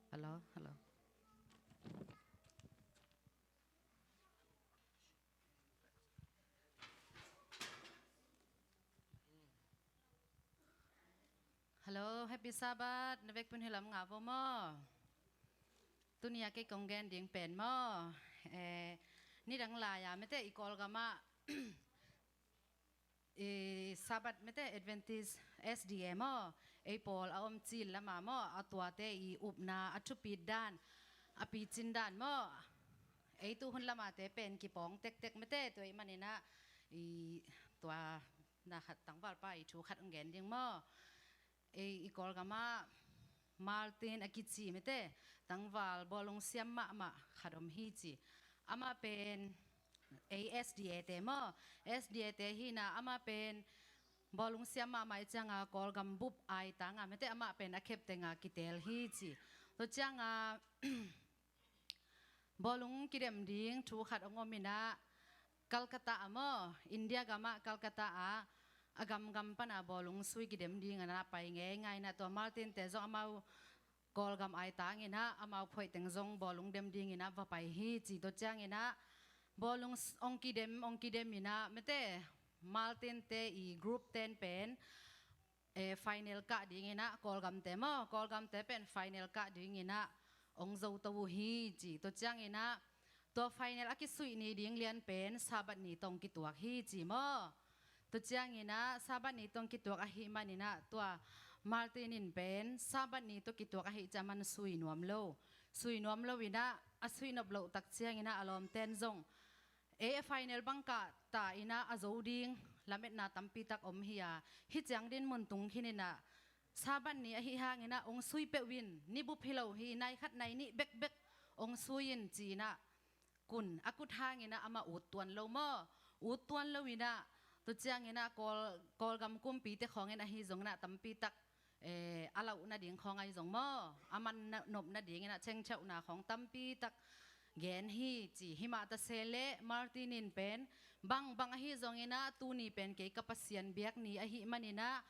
Hello, hello. Hello, Happy Sabbath. Na vekpi un hih lam ngah vo maw. Tuni-a kei kong gen ding pen maw, eh, nidang lai-a mete i Kawlgam ah i Sabbath mete Adventist S D A maw, ei pawl a om cil lam ah maw, a tuate i upna, a thupit dan, a picin dan maw, ei tu hun lam ate pen kipawng tektek mete, tua ahih manin ah i tua na khat tangvalpa i thu khat hong gen ding maw. Ei i Kawlgam ah Martin a kici mete tangval bawlung siam mahmah khat om hi ci. Amah pen ei S D A te maw, S D A te hi-in ah amah pen bawlung siam mahmah ahih ciangin Kawlgam bup aitang ah mete amah pen a khepteng ah kitel hi ci. Tua ciangin bawlung kidem ding thu khat hong om in ah, Calcutta ah maw, India gam ah Calcutta ah a gamgam pan ah bawlung sui kidem dingin ah pai ngeingai in ah, tua Martin te zong amau Kawlgam aitang in ah amau phoih teng zong bawlung dem dingin ah va pai hi ci. Tua ciangin ah bawlung s-, hong kidem, hong kidem in ah mete Martin te i group ten pen eh, final kah dingin ah Kawlgamte maw, Kawlgamte pen final kah dingin ah hong zoto uh hi ci. Tua ciangin ah tua final a kisuih ni ding lian pen Sabbath ni tawh hong kituak hi ci maw. Tua ciangin ah Sabbath ni tawh hong kituak ahih manin ah tua Martin in pen Sabbath ni tawh kituak ahih ciang aman sui nuam lo. Sui nuam lo in ah a sui nop loh tak ciangin ah a lawmten zong ei a final bang kah ta in ah a zo ding lametna tampi tak om hi a, hih ciang dinmun tung khin in ah Sabbath ni ahih hangin ah hong sui peuh in, ni bup hi lo hi, nai khat nai nih bekbek hong sui in ci in ah kun a kut hangin ah amah ut tuan lo maw. Ut tuan lo in ah tua ciangin ah Kawl, Kawlgam kumpite khawngin ahi zongin ah tampi tak, eh, a lauh nading khawng ahi zong maw, a man na, nop nadingin ah chengchauhna khawng tampi tak gen hi ci. Himah ta se leh Martin in pen bang bang ahi zongin ah tuni pen kei ka Pasian biak ni ahih manin ah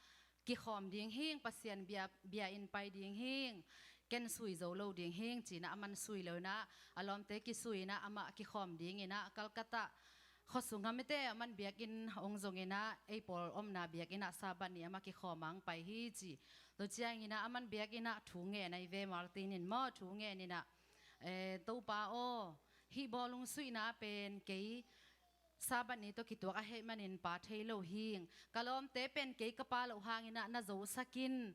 kikhawm ding hing, Pasian bia, bia in pai ding hing, ken sui zo lo ding hing ci in ah aman sui lo in ah a lawmte kisui in ah amah kikhawm dingin ah Calcutta khua sungah mete aman biakinn hong zongin ah ei pawl omna biakinn ah Sabbath ni amah kikhawm a hong pai hi ci. Tua ciangin ah aman biakinn ah thu ngen ahi ve, Martin in maw, thu ngen in ah, eh, Topa aw, hih bawlung suihna pen kei Sabbath ni tawh kituak ahih manin pha thei lo hing, ka lawmte pen kei ka pha loh hangin ah na zosak in,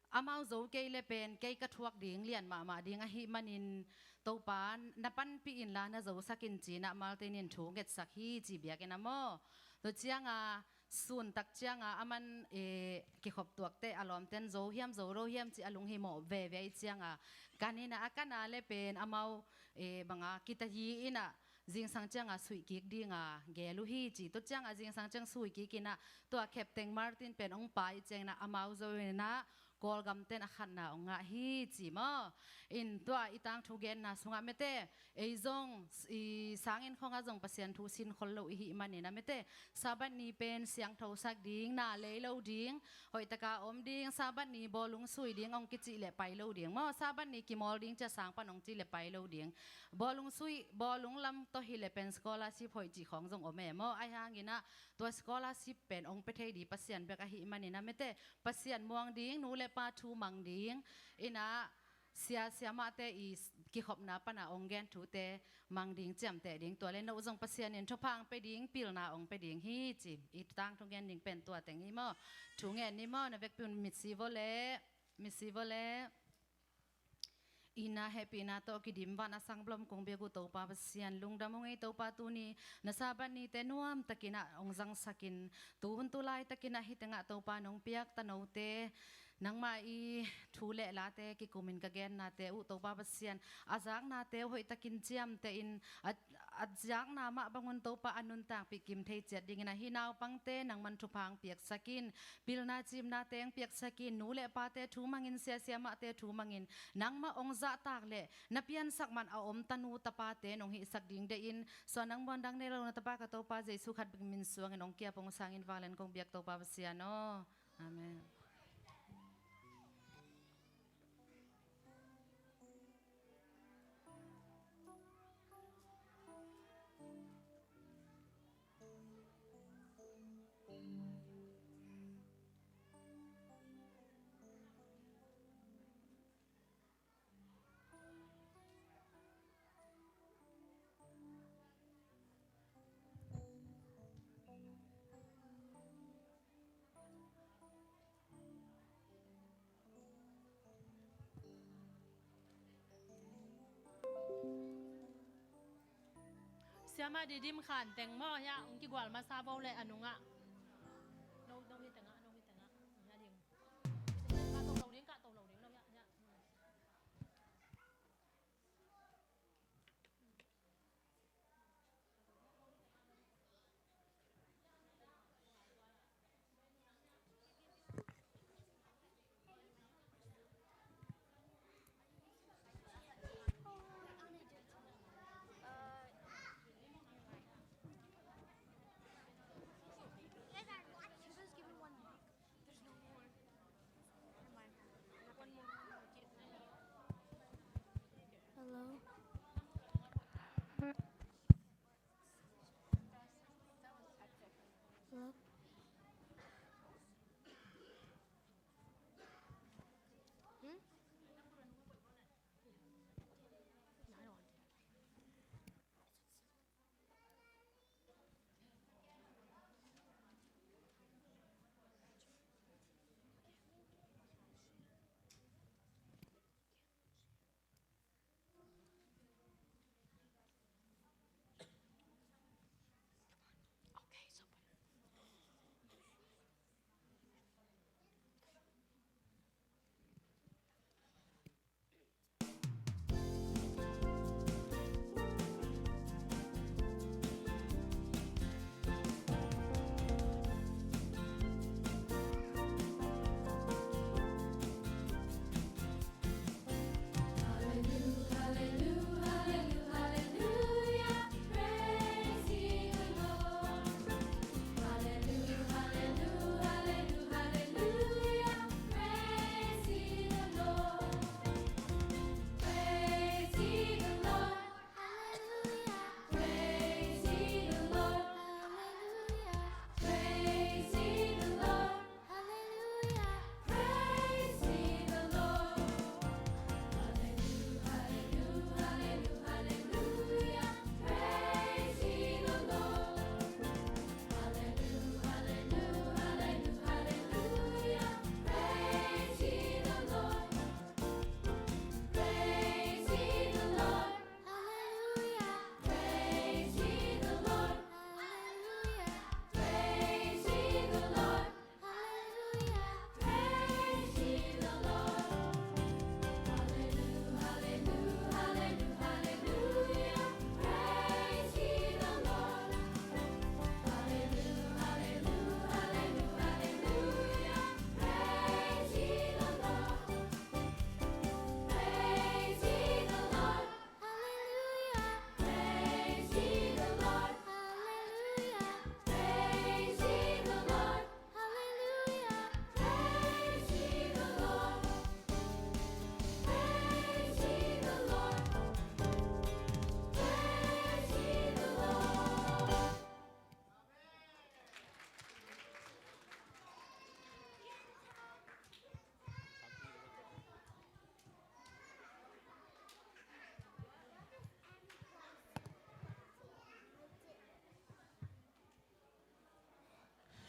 amau zo kei leh pen kei ka thuak ding lian mahmah ding ahih manin Topa na panpih inla na zosak in ci in ah Martin in thu ngetsak hi ci biakinn ah maw. Tua ciangah sun tak ciangah aman, eh, kikhop tuakte a lawmten zo hiam zo lo hiam ci a lunghimawh veve ahih ciangah kan in ah a kan a leh pen amau, eh, bangah kita hi in ah zingsang ciangah suih kik dinga gel uh hi ci. Tua ciangah zingsang ciang sui kik in ah tua Captain Martin pen hong pha ahih ciangin ah amau zo in ah Kawlgamten a khatna hong ngah hi ci maw. In tua i tangthu genna sungah mete ei zong i sanginn khawngah zong Pasian thu sin khol lo i hih manin ah mete Sabbath ni pen siangthosak ding, na lei lo ding, hoihtaka om ding, Sabbath ni bawlung sui ding hong kicih leh pai lo ding maw, Sabbath ni kimawl ding ci a sang pan hong cih leh pai lo ding. Bawlung sui, bawlung lam tawh hi leh pen scholarship hoih cih khawng zong om e maw. Ahih hangin ah tua scholarship pen hong pia thei ding Pasian bek ahih manin ah mete Pasian muang ding, nu le pa thu mang ding, in ah sia siamahte i kikhopna pan a hong gen thute mang ding ciamteh ding, tua leh no zong Pasian in thupha hong pia ding, pilna hong pia ding hi ci. I tangthu gen ding pen tua teng hi maw. Thu ngen ni maw, na vekpi un mitsi vawleh, mitsi vawleh. Itna hehpihna tawh kidim van a sang bawlung kong biak uh Topa Pasian, lungdam ung ei Topa, tuni na Sabbath nite nuamtakin ah hong zangsakin, tuhun tu laitakin ah hih tengah Topa nong piak tanote, nangmah i thu le late kikumin ka gennate uh Topa Pasian, a zaknate uh hoihtakin ciamtehin, a, a zakna mah bangun Topa a nuntakpih kim thei ciat dingin ah hih naupangte nangman thupha hong piaksakin, pilna cimnate hong piaksakin, nu le pate thu mangin, sia siamahte thu mangin, nangmah hong zahtak le na piansak man a om tanu tapate nong hihsak ding deihin, suan nang muan dang nei lo na tapa ka Topa Jesu khat bek min suangin hong kiap hong sangin vanglian kong biak Topa Pasian aw. Amen. Siamah Didim Khan teng maw, hiah hong kigual masa bo leh a nungah. No, no hi tengah, no hi tengah. Hiah ding. Kah to lo ding, kah to lo ding, no hiah, hiah.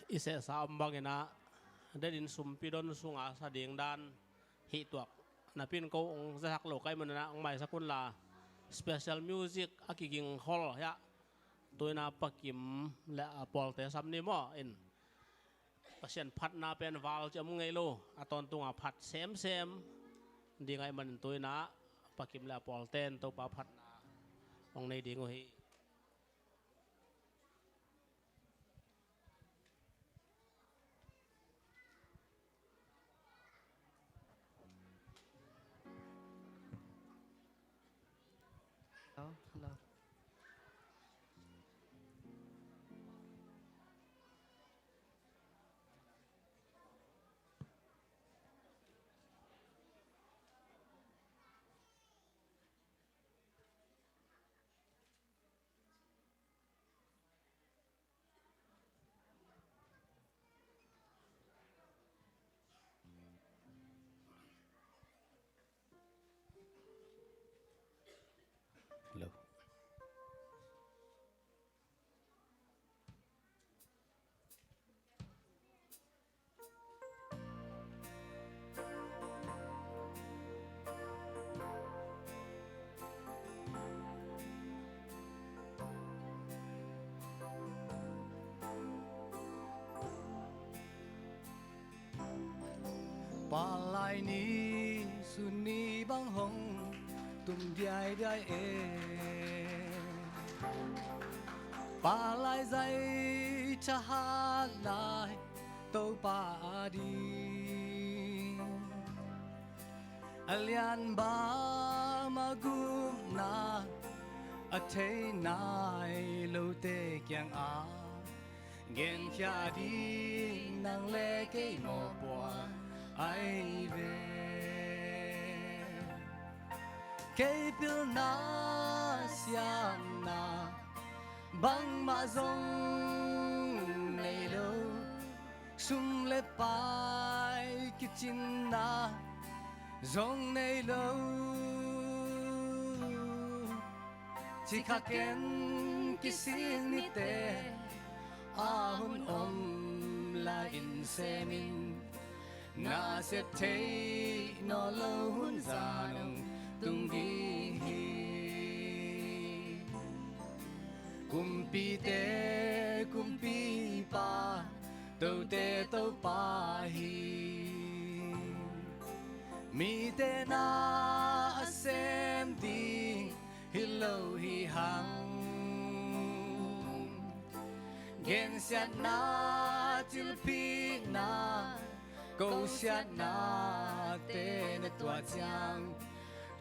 i sehsa om bangin ah, denin sumpi don sunga sa ding dan hih tuak napi-in ko hong zasak lo ka hih manin ah hong maisak un la, special music a kiging khol hiah, tu-in ah Pa Kim le a pawlte sam ni maw in. Pasian phatna pen val ci om ngei lo, a tawntunga phat semsem ding ahih manin tu-in ah Pa Kim le a pawlten Topa phatna hong nei ding uh hi. Hello, hello. Hello. Palai ni sun ni bang hong tum diaidiai e. Palai zai thahat lai Topa a ding. A lian bang a gupna a thei nai lote kiangah genkhia ding nang le kei mawhpuak ahi ve. Kei pilna siamna bangmah zong nei lo, sum le pai kicinna zong nei lo. Cikha ken kisik nite a hun om lai in sem in, na sep thei nawn lo hun zan hong tung ding hi. Kumpite kumpipa, tote Topa hi. Mite na a sem ding hi lo hi hang. Gensiatna, cilphihna, kosiatnate na tuah ciang,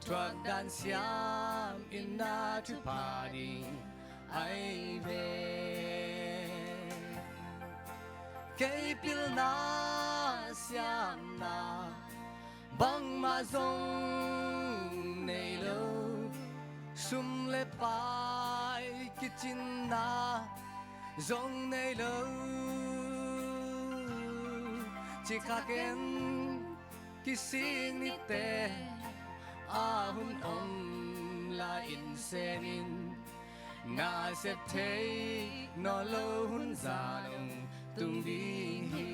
thuak dan siam in na thupha ding ahi ve. Kei pilna siamna bangmah zong nei lo, sum le pai kicinna zong nei lo. Cikha ken kisik nite a hun om lai in sem in, na sep thei nawn lo hun zan hong tung ding hi.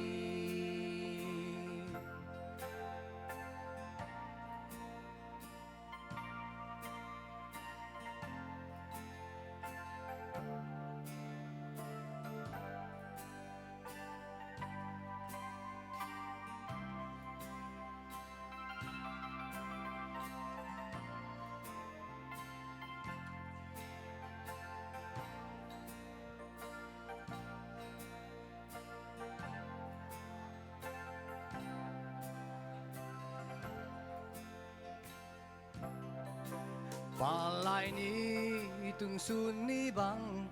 Palai ni tung sun ni bang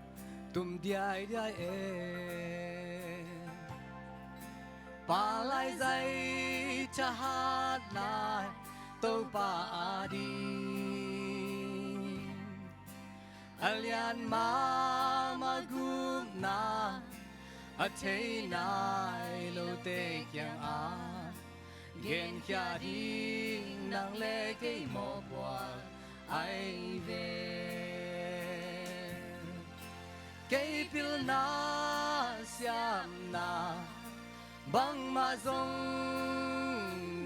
tum diaidiai e. Palai zai thahat lai Topa a ding. A lian mahmah gupna a thei nai lote kiangah genkhia ding nang le kei mawhpuak ahi ve. Kei pilna siamna bangmah zong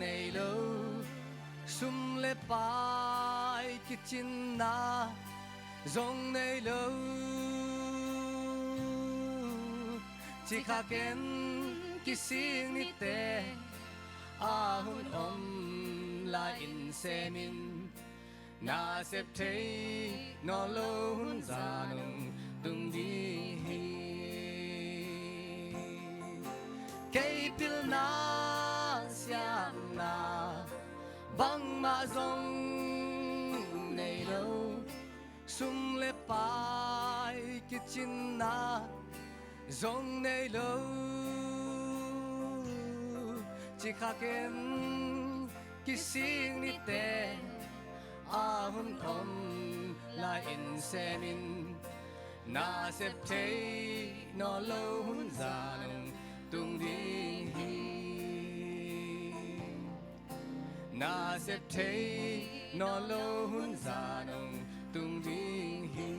nei lo, sum le pai kicinna zong nei lo. Cikhaken kisik nite a hun om lai-in semin, na sep thei nawn lo hun zan hong tung ding hi. Kei pilna siamna bangmah zong nei lo, sum le pai kicinna zong nei lo. Cikhaken kisik nite a hun om lai-in semin, na sep thei nawn lo hun zan hong tung ding hi. Na sep thei nawn lo hun zan hong tung ding hi.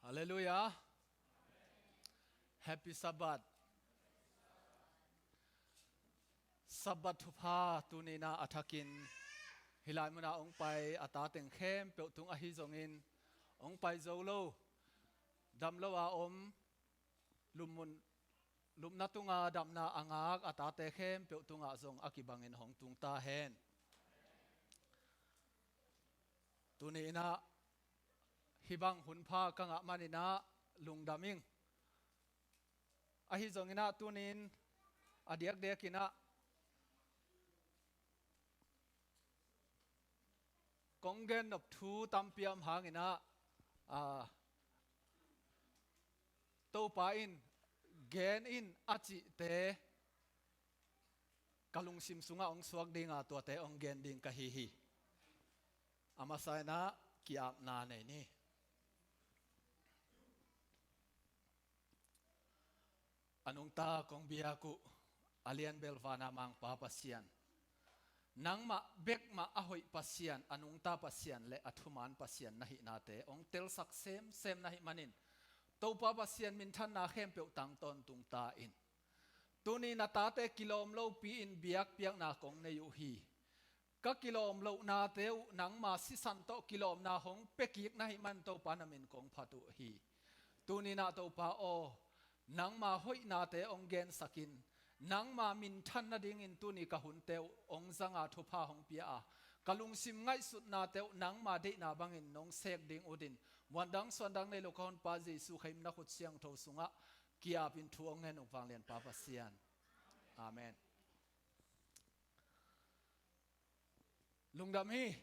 Halleluiah. Happy Sabbath. Sabbath thupha tuni-in ah a thakin hih lai munah hong pai a tateng khempeuh tung ahi zongin, hong pai zo lo, dam lo a om, lupmun, lupna tunga damna a ngak a tate khempeuh tungah zong a kibangin hong tung ta hen. Tuni-in ah hih bang hunpha ka ngah manin ah lungdam ing. Ahi zongin ah tuni-in a diakdiakin ah kong gen nop thu tampi a om hangin ah, a, Topa in gen in a cihte ka lungsim sungah hong suak ding a, tuate hong gen ding ka hi hi. A masa-in ah ki-apna nei ni. A nungta kong biak uh a lianbel vana Mangpa Pasian, nangmah bek mah a hoih Pasian, a nungta Pasian le a thuman Pasian na hihnate hong telsak semsem na hih manin, Topa Pasian minthanna khempeuh tang tawntung ta in. Tuni na tate kilawm lopi-in biakpiakna kong nei uh hi. Ka kilawm lohnate uh nangma sisan tawh kilawmna hong pia kik na hih man Topa na min kong phat uh hi. Tuni-in ah Topa aw, nangma hoihnate hong gensak in, nangma minthan nadingin tuni ka hunte uh hong zang a, thupha hong pia a, ka lungsim ngaihsutnate uh nangma deihna bangin nong sek ding utin, muandang suandang nei lo ka Honpa Jesu Khrih na khut siangtho sungah ki-apin thu hong ngen uh vanglianpa Pasian. Amen. Lungdam hi.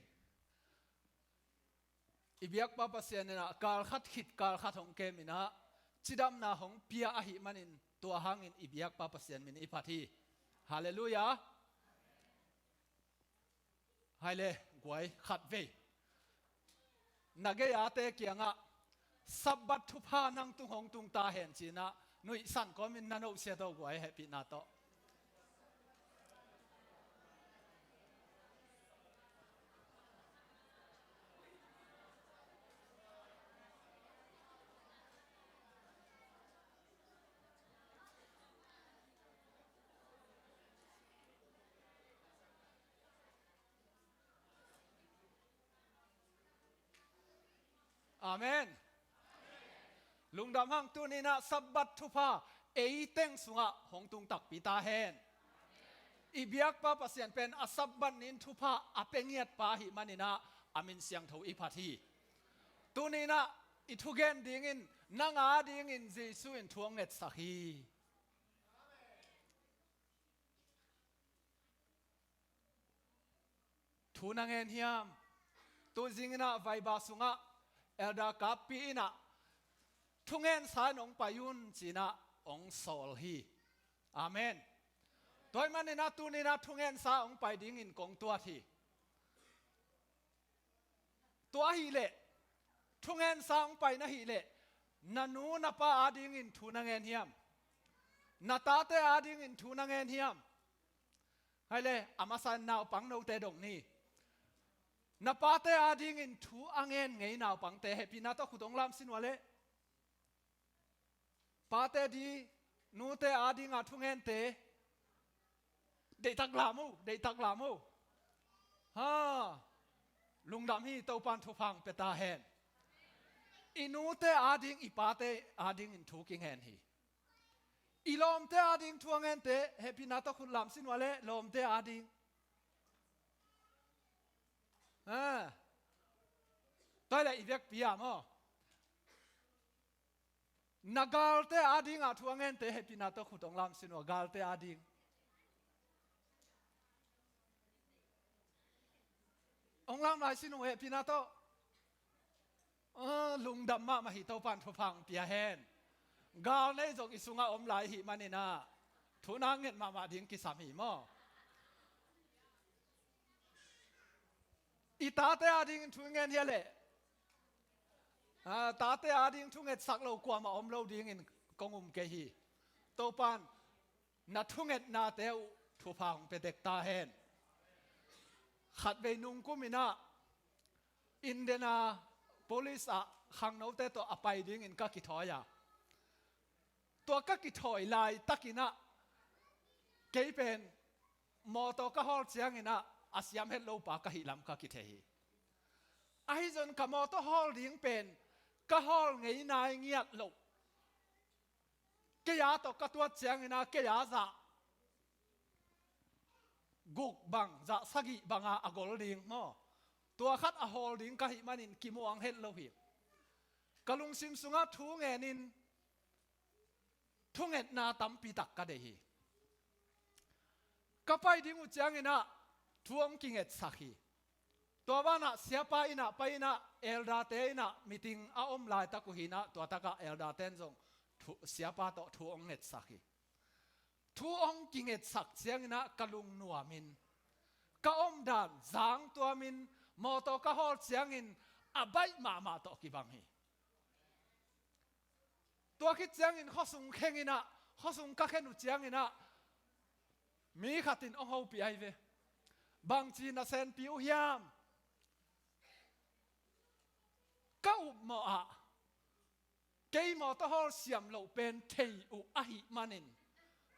I biakpa Pasian in ah kal khat khit kal khat hong kem in ah cidamna hong pia ahih manin, tua hangin i biakpa Pasian min i phat hi. Halleluiah. Hai le, guai khat vei. Na gei-ate kiangah Sabbath thupha nang tung hong tung ta hen ci-in ah nuihsan kawmin na nohsiat aw guai, hehpihna tawh. Amen. Lungdam hang. Tuni-in ah Sabbath thupha ei teng sungah hong tung takpi ta hen. I biakpa Pasian pen a Sabbath ni-in thupha a pia ngiatpa ahih manin ah a min siangtho i phat hi. Tuni-in ah i thugen dingin nang a dingin Jesu in thu hong ngetsak hi. Thu na ngen hiam? Tuzing in ah vaiba sungah Elder Kappi in ah thungensa in hong pai un ci-in ah hong sawl hi. Amen. Tua ahih manin ah tuni-in ah thungensa hong pai dingin kong tuat hi. Tua ahih leh, thungensa hong pai na hih leh, na nu na pa adingin thu na ngen hiam? Na tate adingin thu na ngen hiam? Hai le, a masa in naupang note dong ni. Na pate adingin thu a ngen ngei naupangte, hehpihna tawh khut hong lamsin uh a leh. Pate di, nute adinga thungente. Deihtak lam uh, deihtak lam uh. Ha. Lungdam hi, Topan thupha hong pia ta hen. I nute ading, i pate adingin thu kingen hi. I lawmte ading thu a ngente, hehpihna tawh khut lamsin uh a leh, lawmte ading. Ha. Tua ahih leh i vekpi ah maw. Na galte adinga thu a ngente, hehpihna tawh khut hong lamsin uh a, galte ading. Hong lam laisin uh, hehpihna tawh. Ah, lungdam mahmah hi, Topan thupha hong pia hen. Gal nei zong i sungah om lai ahih manin ah, thu na nget mahmah ding kisam hi maw. I tate adingin thu ngen hi a leh. Ah, tate ading thungetsak lo kuamah om lo dingin kong um kei hi. Topan na thungetnate uh thupha hong pia dek ta hen. Khatvei nungkum in ah Indianapolis ah khangnote tawh a pai dingin ka kithawi a, tua ka kithawi laitakin ah kei pen mawtaw ka hawl ciangin ah a siam het lopa ka hih lam ka kithei hi. Ahi zong ka mawtaw hawl ding pen ka hawl ngei nai ngiat loh. Kei a tawh ka tuat ciangin ah kei a zah guk bang, zah sagih banga a gol ding maw, tua khat a hawl ding ka hih manin kimuang het lo hi. Ka lungsim sungah thu ngenin thungetna tampi tak ka deih hi. Ka pai ding uh ciangin ah thu hong kingetsak hi. Tua banah siapa inn ah pai in ah, elderte inn ah meeting a om laitak uh hi in ah, tua takah elderte in zong thu, siapa tawh thu hong ngetsak hi. Thu hong kingetsak ciangin ah ka lungnuamin, ka omdan zangtuamin, mawtaw ka hawl ciangin a baih mahmah tawh kibang hi. Tua khit ciangin khuasung kheng in ah, khuasung ka khen uh ciangin ah mi khat in hong hopih ahi ve. Bangci na senpi uh hiam? Ka upmawh ah, kei mawtaw hawl siam loh pen thei uh ahih manin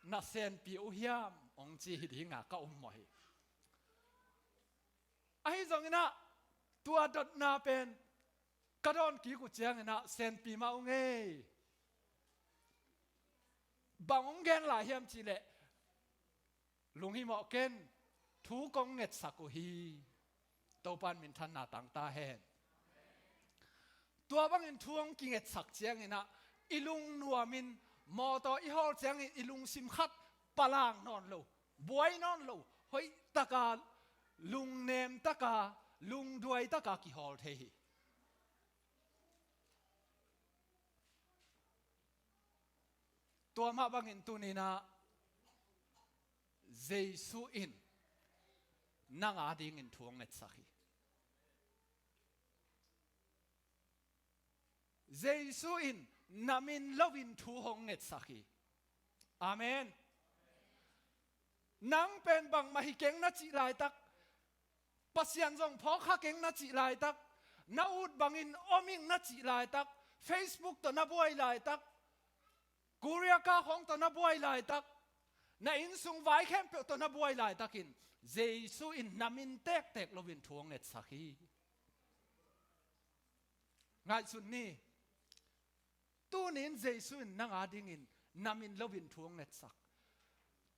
na senpi uh hiam, hong ci hi dinga ka upmawh hi. Ahi zongin ah tua dotna pen ka dawn kik uh ciangin ah senpi mah ung ei. Bang hong gen lai hiam cih leh, lunghimawh ken, thu kong ngetsak uh hi. Topan minthanna tang ta hen. Tua bangin thu hong kingetsak ciangin ah i lungnuamin, mawtaw i hawl ciangin i lungsim khat palang nawn lo, buai nawn lo, hoih taka, lungnem taka, lungduai taka kihawl thei hi. Tua mah bangin tuni-in ah Jesu in nang adingin thu hong ngetsak hi. Jesu in na min loin thu hong ngetsak hi. Amen. Nang pen bangmah hi keng na cih laitak, Pasian zong phawk kha keng na cih laitak, na ut bangin om ing na cih laitak, Facebook tawh na buai laitak, Korea ka khawng tawh na buai laitak, na innsung vai khempeuh tawh na buai laitakin Jesu in na min tektek loin thu hong ngetsak hi. Ngaihsun ni. Tuni-in Jesu in nang adingin na min loin thu hong ngetsak.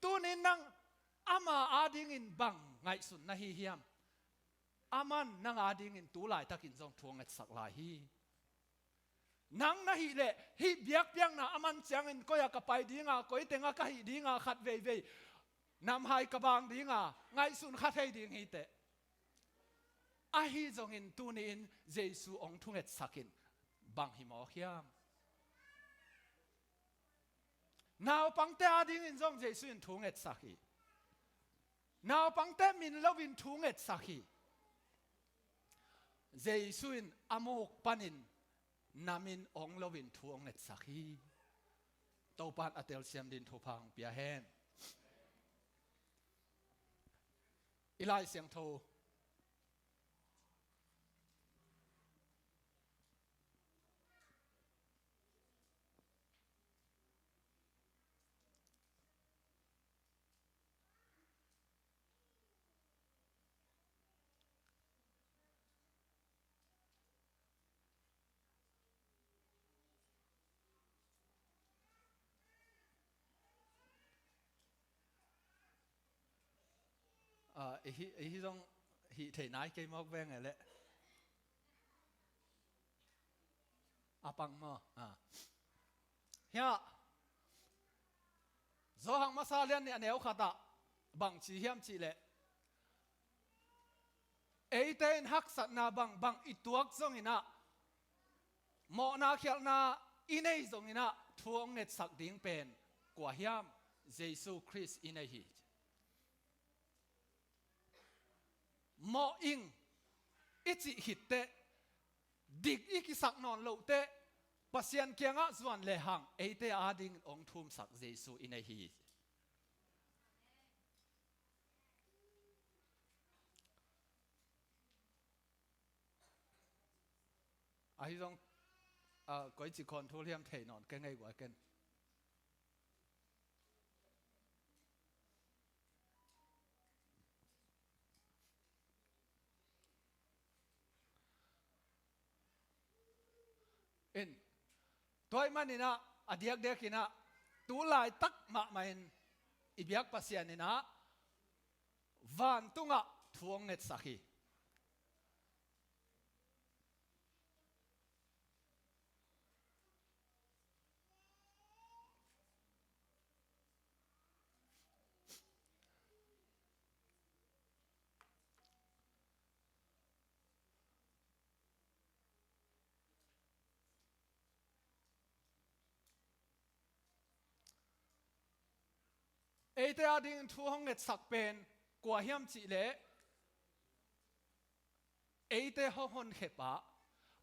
Tuni-in nang ama adingin bang ngaihsun na hi hiam? Aman nang adingin tu laitakin zong thu hong ngetsak lai hi. Nang na hih leh hih biakpiakna a man ciangin koi-ah ka pai dinga, koi tengah ka hih dinga, khat veivei namhai ka bang dinga ngaihsun kha thei ding hi teh. Ahi zongin tuni-in Jesu hong thungetsak in bang hi mawk hiam? Naupangte adingin zong Jesu in thu ngetsak hi. Naupangte min loin thu ngetsak hi. Jesu in a muk panin na min ong loin thu ong ngetsak hi. Topan a telsiam din thupha hong pia hen. I Lai Siangtho Ah, i hi, i hi zong hih thei nai kei mawk veng e leh. A pang maw? Ah. Hiah Johan masa lian nih a neu khatah bangci hiam cihleh, eite in haksatna bangbang i tuak zonginah, mawhna khialhna i nei zonginah thu hong ngetsak ding pen kua hiam? Jesu Khrist i nei hi. Mawh ing i cih khitteh, dik i kisak nawn lohteh, Pasian kiangah zuan lehang eite adingin hong thumsak Jesu i nei hi. Ahi zong, ah, koici khawn thu liam thei nawn kei ngei guai ken. In, tua ahih maninah a diakdiakinah tu laitak mahmahin i biak Pasian inah vantungah thu hong ngetsak hi. Eite adingin thu hong ngetsak pen kua hiam cihleh, eite hong honkhia pa,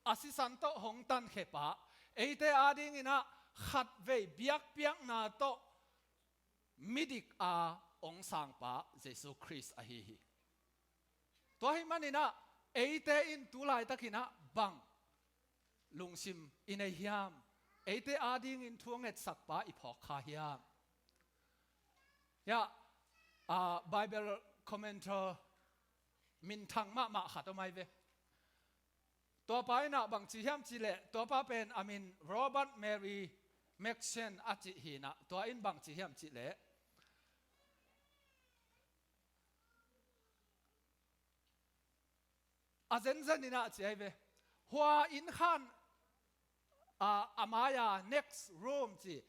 a sisan tawh hong tankhia pa, eite adinginah khatvei biakpiakna tawh midik a hong sangpa Jesu Khrist ahi hi. Tua ahih maninah eite in tu laitakinah bang lungsim i nei hiam? Eite adingin thu a ngetsakpa i phawk kha hiam? Hiah, ah, Bible commentator minthang mahmah khat om ai ve. Tuapa inah bangci hiam cihleh, tuapa pen a min Robert Mary M'Cheyne a cih hinah, tua in bangci hiam cihleh, a zenzen inah ci ai ve. Hua inn khan, a, a mai-a next room ci.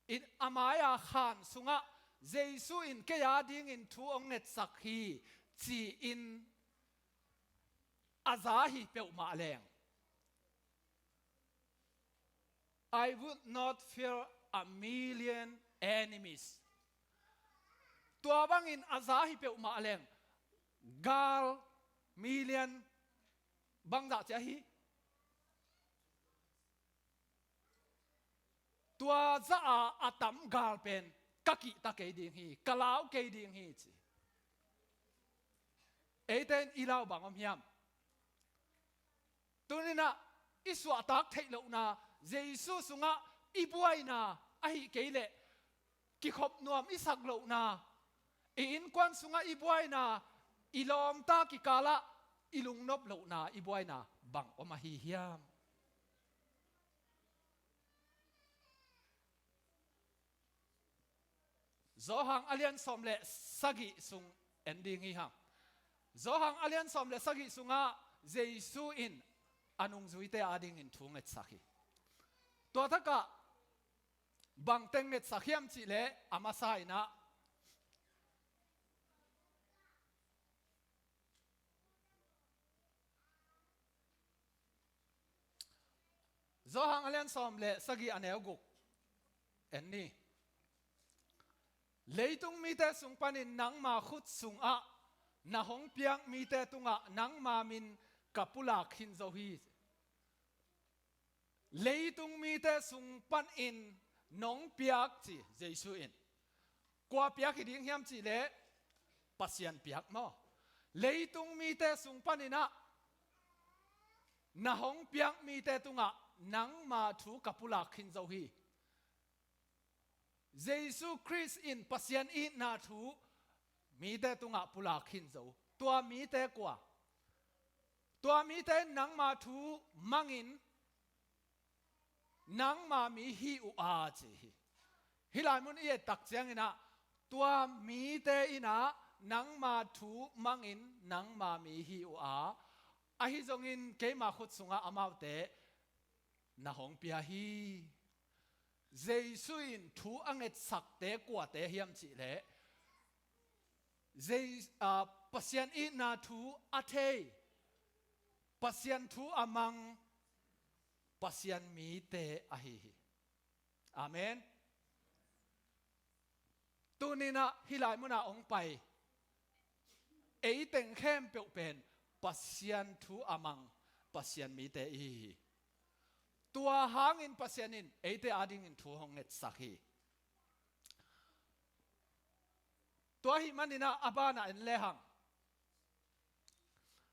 In, a mai-a khan sungah Jesu in kei adingin thu hong ngetsak hi ci-in a za hi peuhmah leng, "I would not fear a million enemies." Tua bangin a za hi peuhmah leng, gal million bangzah ci ahi. Tua zah a a tam gal pen ka kihta kei ding hi, ka lau kei ding hi ci. Eite in i lau bang om hiam? Tuninah i suahtak theih lohna, Jesu sungah i buaina ahih kei leh kikhop nuam i sak lohna, i innkuan sungah i buaina, i lawmta kikalah i lungnop lohna, i buaina bang om ahi hiam? Johan a lian sawm le sagih sung en ding hi hang. Johan a lian sawm le sagih sungah Jesu in a nungzuite adingin thu ngetsak hi. Tua takah bang teng ngetsak hiam cihleh, a masa inah Johan a lian sawm le sagih a neu guk en ni. Leitung mite sung panin nangma khut sungah na hong piak mite tungah nangma min ka pulak khin zo hi. Leitung mite sung panin nong piak ci Jesu in. Kua piak hi ding hiam cihleh Pasian piak maw? Leitung mite sung paninah na hong piak mite tungah nangma thu ka pulak khin zo hi. Jesu Khrist in Pasian itna thu mite tungah pulak khin zo. Tua mite kua? Tua mite in nangma thu mangin nangma mi hi uh a ci hi. Hih lai mun i et tak cianginah tua mite inah nangma thu mangin nangma mi hi uh a, ahi zongin keima khut sungah amaute na hong pia hi. Jesu in thu a ngetsakte kuate hiam cihleh Jes-, a, Pasian itna thu a thei, Pasian thu a mang, Pasian mite ahi hi. Amen. Tuninah hih lai munah hong pai ei teng khempeuh pen Pasian thu a mang Pasian mite ihi hi. Tua hangin Pasian in eite adingin thu hong ngetsak hi. Tua ahih maninah a banah en lehang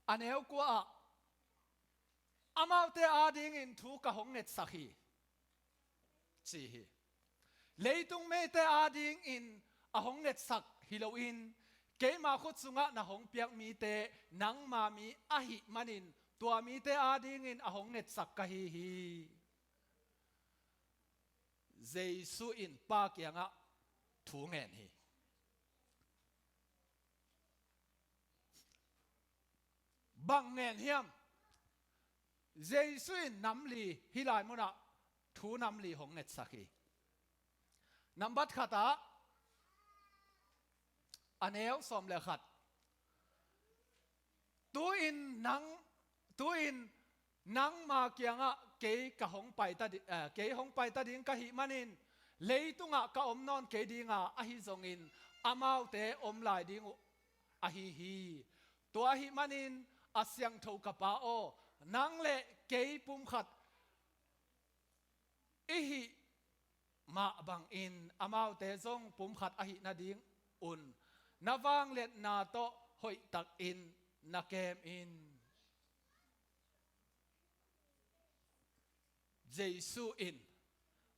a neu kua ah amaute adingin thu ka hong ngetsak hi ci hi. Leitung mite adingin a hong ngetsak hi loin keima khut sungah na hong piak mite nangma mi ahih manin tua mite adingin a hong ngetsak ka hi hi. Jesu in Pa kiangah thu ngen hi. Bang ngen hiam? Jesu in nam li hih lai munah thu nam li hong ngetsak hi. Nambat khatah a neu sawm le khat. Tu-in nang, tu-in nangma kiangah kei ka hong pai ta di-, eh, kei hong pai ta ding ka hih manin leitungah ka om nawn kei dinga, ahi zongin amaute om lai ding uh ahi hi. Tua ahih manin a siangtho ka Pa aw, nang le kei pumkhat i hih mah bangin amaute zong pumkhat ahih nadingun na vangliatna tawh hoihtakin na kem in. Jesu in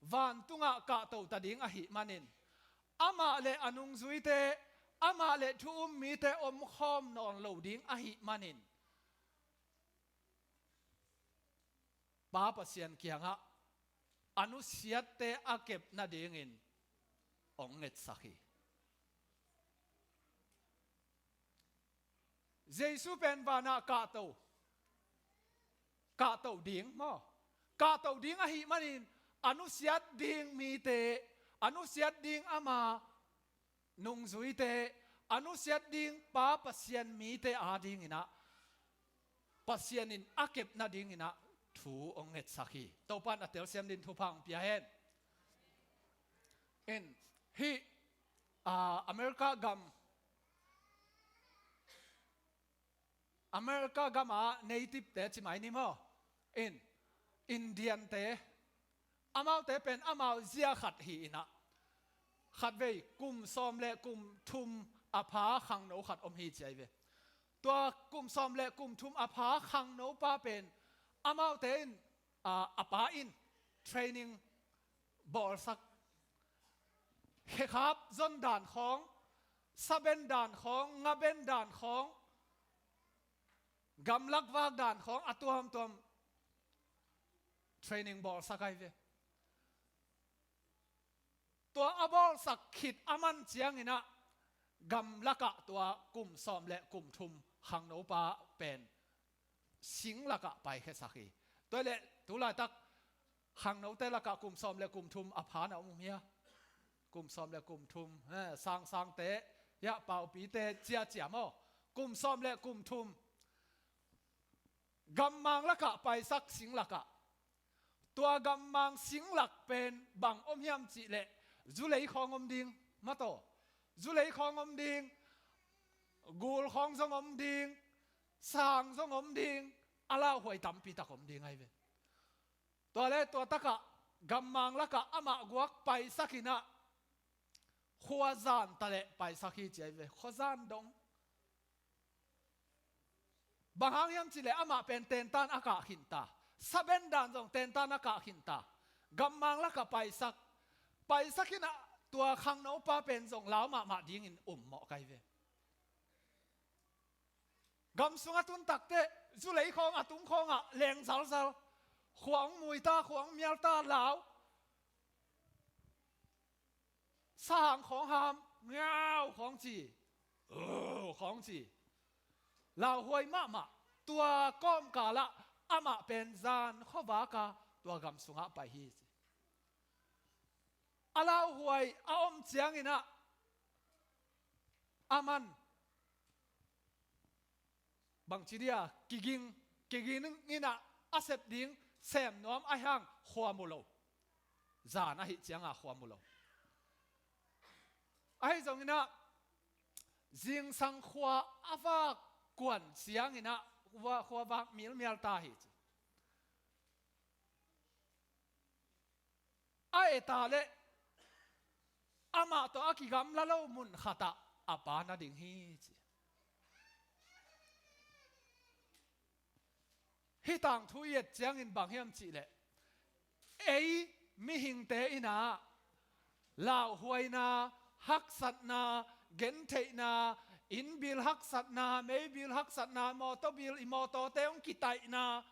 vantungah kahto ta ding ahih manin amah le a nungzuite, amah le thu um mite omkhawm nawn lo ding ahih manin Pa Pasian kiangah a nusiatte a kep nadingin hong ngetsak hi. Jesu pen vanah kahto, kahto ding maw? Kahto ding ahih manin a nusiat ding mite, a nusiat ding ama nungzuite, a nusiat ding Pa Pasian mite adinginah Pasian in a kep nadinginah thu hong ngetsak hi. Topa in a telsiam din thupha hong pia hen. In hih, ah, America gam, America gama native te ci mai ni maw? In Indian te, amaute pen amau zia khat hi inah, khatvei kum sawm le kum thum a pha khangno khat om hi ci ahi ve. Tua kum sawm le kum thum a pha khangnopa pen amaute in, a, a pa in training bawlsak, khekhap zon dan khawng, saben dan khawng, ngaben dan khawng, gamlak vak dan khawng a tuamtuam training bawlsak ahi ve. Tua a bawlsak khit a man cianginah gamlakah tua kum sawm le kum thum khangnopa pen sing lakah paikhiasak hi. Tua leh tu laitak khangnote lakah kum sawm le kum thum a pha na om hia? Kum sawm le kum thum, eh, sangsangte, hiah paupite ciacia maw? Kum sawm le kum thum gammang lakah paisak sing lakah. Tua gammang sing lak pen bang om hiam cihleh zulei khawng om ding, mataw. Zulei khawng om ding, gul khawng zong om ding, sang zong om ding, a lauhuai tampi tak om ding ahi ve. Tua le tua takah gammang lakah amah guak paisak inah, khua zan taleh paisak hi ci ahi ve, khua zan dong. Bang hang hiam cihleh amah pen tentan a kah khinta, saben dan zong tentan a kah khinta, gammang lakah paisak, paisak inah tua khangnopa pen zong lau mahmah dingin um mawh kai ve. Gam sung a tun takteh, zulei khawng a tung khawngah leng zalzal, khua hong muita, khua hong mialta, lau, sahang khawng ham, ngau khawng ci, "Uu," khawng ci, lauhuai mahmah. Tua kawmkalah amah pen zan khuavaka tua gam sungah pai hi ci. A lauhuai a om cianginah aman bangci dia, kiging, kiging inah a sep ding sem nuam ahi hang khua mu lo. Zan ahih cianga khua mu lo. Ahi zonginah zingsang khua a vak kuan cianginah khua, khua vak milmial ta hi ci. A eta leh amah tawh a kigamla lo mun khatah a pa na ding hi ci. Hih tangthu i et ciangin bang hiam cihleh, ei mihingte inah lauhuaina, haksatna, gentheihna, innbil haksatna, meibil haksatna, mawtawbil, i mawtawte hong kitaihna,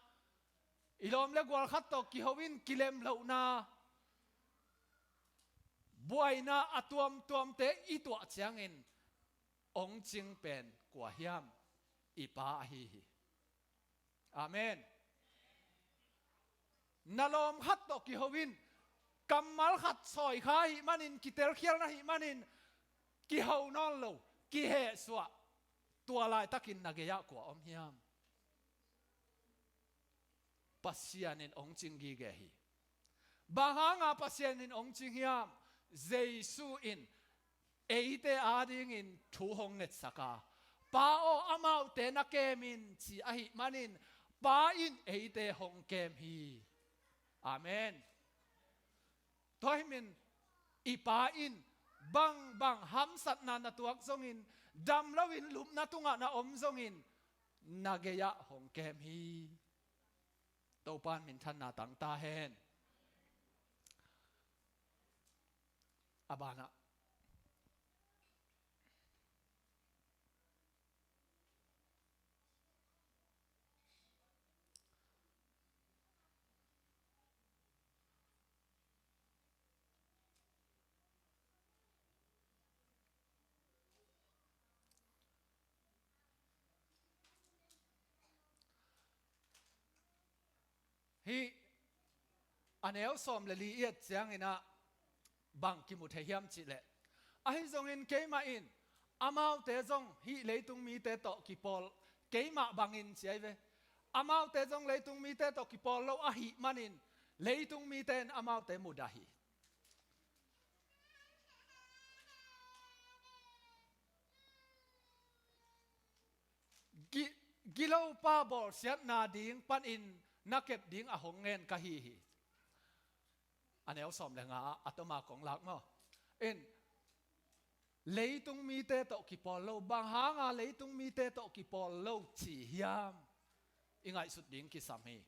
i lawm le gual khat tawh kiho in kilemlohna, buaina a tuamtuamte i tuah ciangin hong cing pen kua hiam? I pa ahi hi. Amen. Na lawm khat tawh kiho in, kammal khat sawi kha ahih manin, kitelkhialna ahih manin kiho nawn lo, kihehsuah, tua laitakin na gei-ah kua om hiam? Pasian in hong cing gige hi. Bang hanga Pasian in hong cing hiam? Jesu in eite adingin thu hong ngetsak a, "Pa aw, amaute na kem in," ci ahih manin Pa in eite hong kem hi. Amen. Tua ahih manin i Pa in bangbang hamsatna na tuak zongin, dam loin lupna tungah na om zongin, na gei-ah hong kem hi. Topa in minthanna tang ta hen. A banah, hih a neu sawm le li i et cianginah bang kimu thei hiam cihleh, ahi zongin keimah in amaute zong hih leitung mite tawh kipawl, keimah bangin ci ahi ve, amaute zong leitung mite tawh kipawl lo ahih manin leitung mite in amaute mudah hi. Gi-, gilopa bawlsiatna ding panin na kep ding a hong ngen ka hi hi. A neu sawm le nga ah a toma kong lak maw? In, leitung mite tawh kipawl lo, bang hanga leitung mite tawh kipawl lo ci hiam? I ngaihsut ding kisam hi.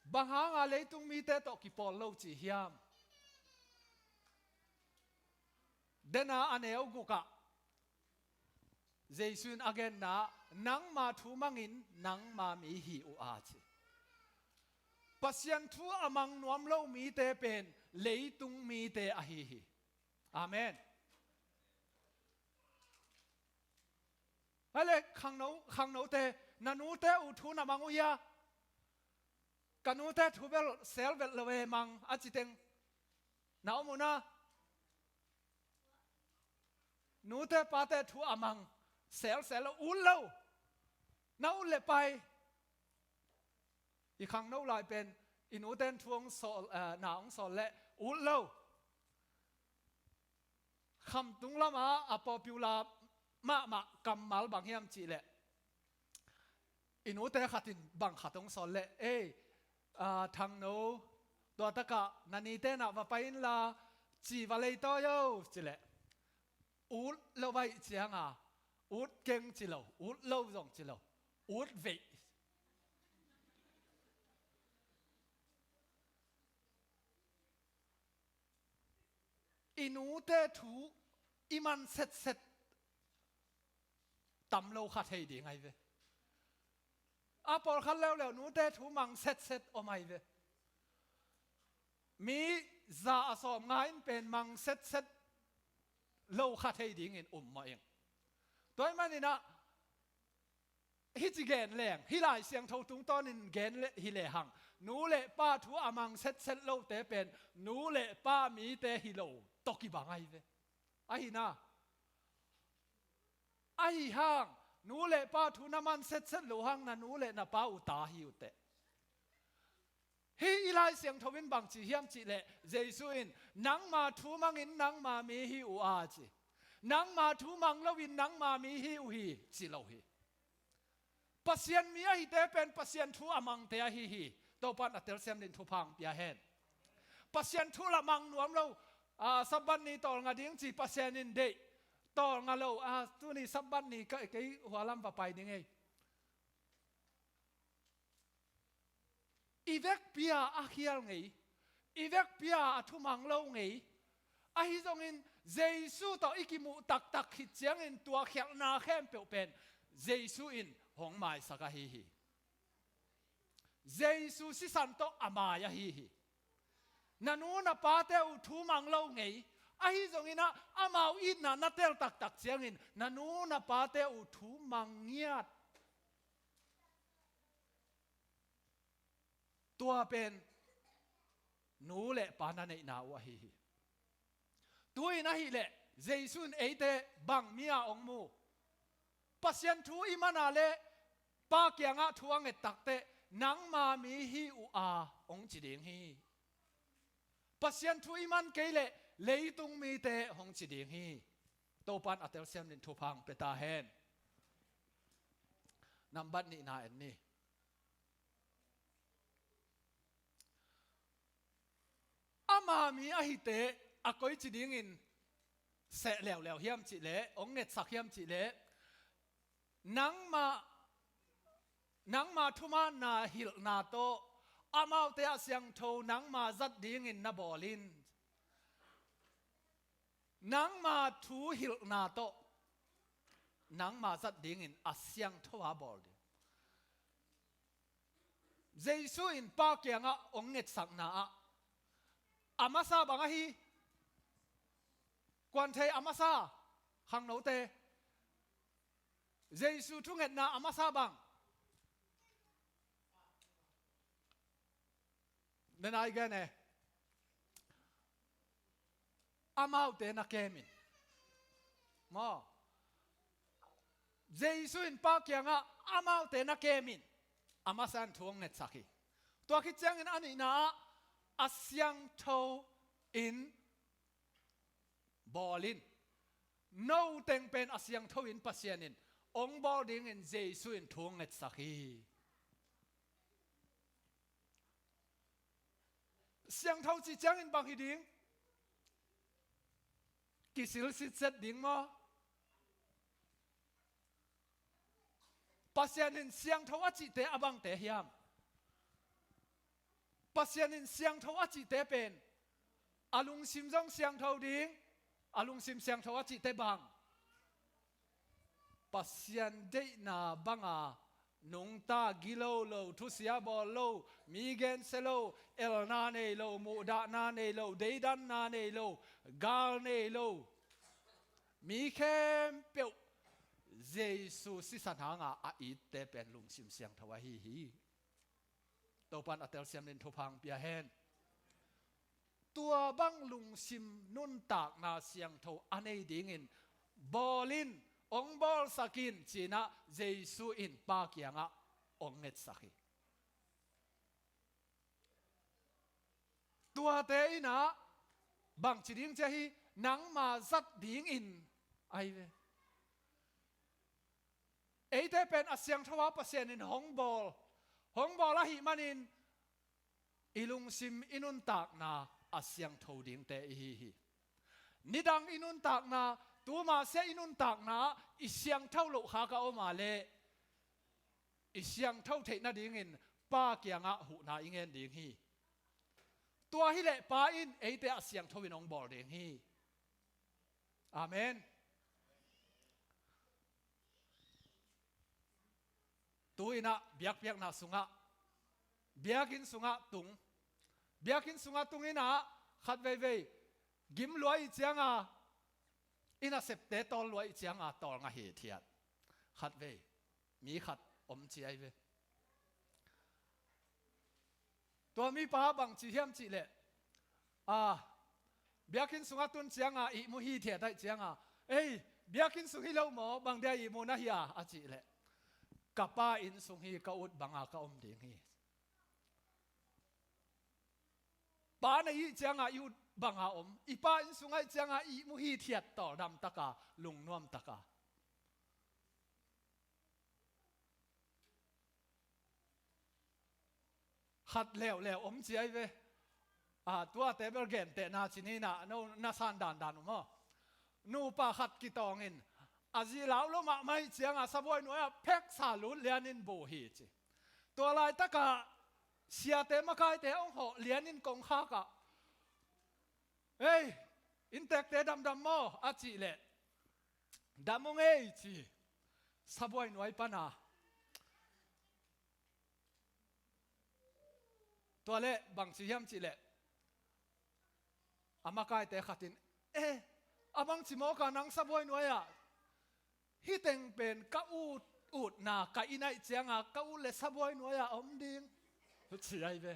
Bang hanga leitung mite tawh kipawl lo ci hiam? Dena a neu gukah Jesu in a genna, "Nangma thu mangin nangma mi hi uh a," ci. Pasian thu a mang nuam lo mite pen leitung mite ahi hi. Amen. Hale khangno, khangnote, na nute uh thu na mang uh hia? Ka nute thu bel sel vet lo e mang a ci teng na om uh na. Nute pate thu a mang selsel lo, ut lo. Na ut le pai. I khangno lai pen i nuten thu hong sawl, eh, na hong sawl le ut lo. Khamtung lamah a popular mahmah kammal bang hiam cihleh, i nute khat in bang khat hong sawl leh, "Ei, a, Thangno, tua takah na nite nah va pai inla, ci va leitawi o," cileh, ut lo vai cianga, ut keng ci lo, ut lo zong ci lo, ut veih. I nute thu i man setset tam lo kha thei ding ahi ve. A pawlkhat leuleu nute thu mang setset om ahi ve. Mi za a sawm nga in pen mang setset lo kha thei dingin um mah ing. Tua ahih maninah hih ci gen leng, hih Lai Siangtho tungtawnin gen le, hi lehang, nu le pa thu a mang setset lote pen nu le pa mite hi lo tawh kibang ahi ve. Ahi na, ahi hang, nu le pa thu na man setset lo hang, na nu le na pa uta hi uh teh. Hih i Lai Siangtho in bang ci hiam cihleh, Jesu in, "Nangma thu mangin nangma mi hi uh a," ci. "Nangma thu mang loin nangma mi hi uh hi," ci lo hi. Pasian mi ahite pen Pasian thu a mangte ahi hi. Topan a telsiam dingin thupha hong pia hen. Pasian thu lah mang nuam lo, a, Sabbath ni tawlnga ding ci Pasian in deih, tawlnga lo, a, tuni Sabbath ni ka, kei hualam va pai ding ei. I vekpi-a a khial ngei, i vekpi-a a thumang lo ngei, ahi zongin Jesu tawh i kimuh taktak khit ciangin tua khialhna khempeuh pen Jesu in hong maisak ahi hi. Jesu sisan tawh a mai ahi hi. Na nu na pate uh thumang lo ngei, ahi zonginah amau itna na tel taktak ciangin na nu na pate uh thumang ngiat. Tua pen nu le pa na neihna uh ahi hi. Tu-in ahileh Jesu in eite bang mi-a hong mu? Pasian thu i mana le Pa kiangah thu a nget takteh, "Nangma mi hi uh a," hong ci ding hi. Pasian thu i man kei leh leitung mite hong ci ding hi. Topan a telsiam dingin thupha hong pia ta hen. Nambat nihna en ni. Ama mi ahite a koici dingin seh leuleu hiam cihleh, hong ngetsak hiam cihleh, nangmah, nangma thumaanna hilhna tawh amaute a siangtho nangma zat dingin na bawl in. Nangma thu hilhna tawh nangma zat dingin a siangtho a bawl ding. Jesu in Pa kiangah hong ngetsakna ah a masa bang ahi? Kuan thei a masa khangnote. Jesu thungetna a masa bang? Na nai gen e. Amaute na kemin. Maw? Jesu in Pa kiangah amaute na kemin. A masa in thu hong ngetsak hi. Tua khit ciangin a nihna ah a siangtho in bawl in. No teng pen a siangtho in Pasian in hong bawl dingin Jesu in thu hong ngetsak hi. Siangtho cih ciangin bang hi ding? Kisilsit zet ding maw? Pasian in siangtho a cihte a bangte hiam? Pasian in siangtho a cihte pen a lungsim zong siangtho ding, a lungsim siangtho a cihte bang? Pasian deihna banga nungta, gilo lo, thusia bawl lo, mi gensia lo, elna nei lo, muhdahna nei lo, deidanna nei lo, gal nei lo mi khempeuh Jesu sisan hanga a itte pen lungsim siangtho ahi hi. Topan a telsiam dingin thupha hong pia hen. Tua bang lungsim nuntakna siangtho a nei dingin bawl in, hong bawlsak in, ci-in ah Jesu in Pa kiangah hong ngetsak hi. Tuate in ah bangci ding ci ahi? nangma zat dingin ahi ve. Eite pen a siangtho a Pasian in hong bawl, hong bawl ahih manin i lungsim i nuntakna a siangtho dingte i hi hi. Nidang i nuntakna, tuma sia i nuntakna ah i siangtho loh khak a om a leh i siangtho theih nadingin Pa kiangah huhna i ngen ding hi. Tua hi leh Pa in eite a siangtho in hong bawl ding hi. Amen. Tu-in ah biakpiakna sungah, biakinn sungah tung, biakinn sungah tung in ah khat veivei gim lua i cianga, i nasepte tawl lua i cianga tawlnga hithiat khat vei mi khat om ci ahi ve. Tua mipa bang ci hiam cih leh, a, biakinn sungah tun cianga ihmu hithiat aih cianga, "Ei, biakinn sung hi lo maw, bang dia ihmu na hi a?" a cih leh, "Ka pa inn sung hi, ka ut banga ka om ding hi. Pa na ih cianga i ut banga om, i pa inn sung aih cianga ihmu hithiat tawldam taka, lungnuam taka." Khat leuleu om ci ahi ve. A, tuate bel gentehna ci ni na, no, na san dandan uh maw? Nupa khat kitawngin a zi lau lo mahmah ih cianga sabuai nuai-ah pheksa lut lianin bu hi ci. Tua laitakah siate makaite hong hawh lianin kongkhakah, "Ei, inntekte damdam maw?" a cih leh, "Dam ung ei," ci. Sabuai nuai pana. Tua leh bang ci hiam cih leh, a makaite khatin, "Eh, a bang ci mawka nang sabuai nuai-ah, hih teng pen ka ut, utna ka inn aih cianga ka ut le sabuai nuai-ah om ding," ci ahi ve.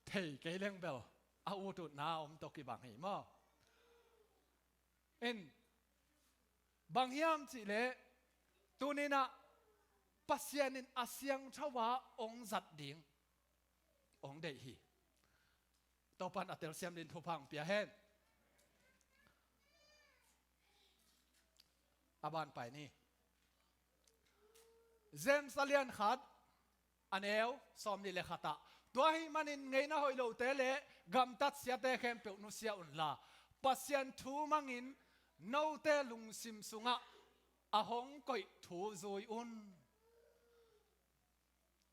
Thei kei leng bel a ut utna om tawh kibang hi maw? In, bang hiam cih leh, tuni-in ah Pasian in a siangtho a hong zat ding hong deih hi. Topan a telsiam dingin thupha hong pia hen. A ban pai ni. James a lian khat, a neu sawmnih le khat ah, "Tua ahih manin ngeina hoih lote le gamtat siate khempeuh nusia unla, Pasian thu mangin note lungsim sungah a hong koih thu zui un.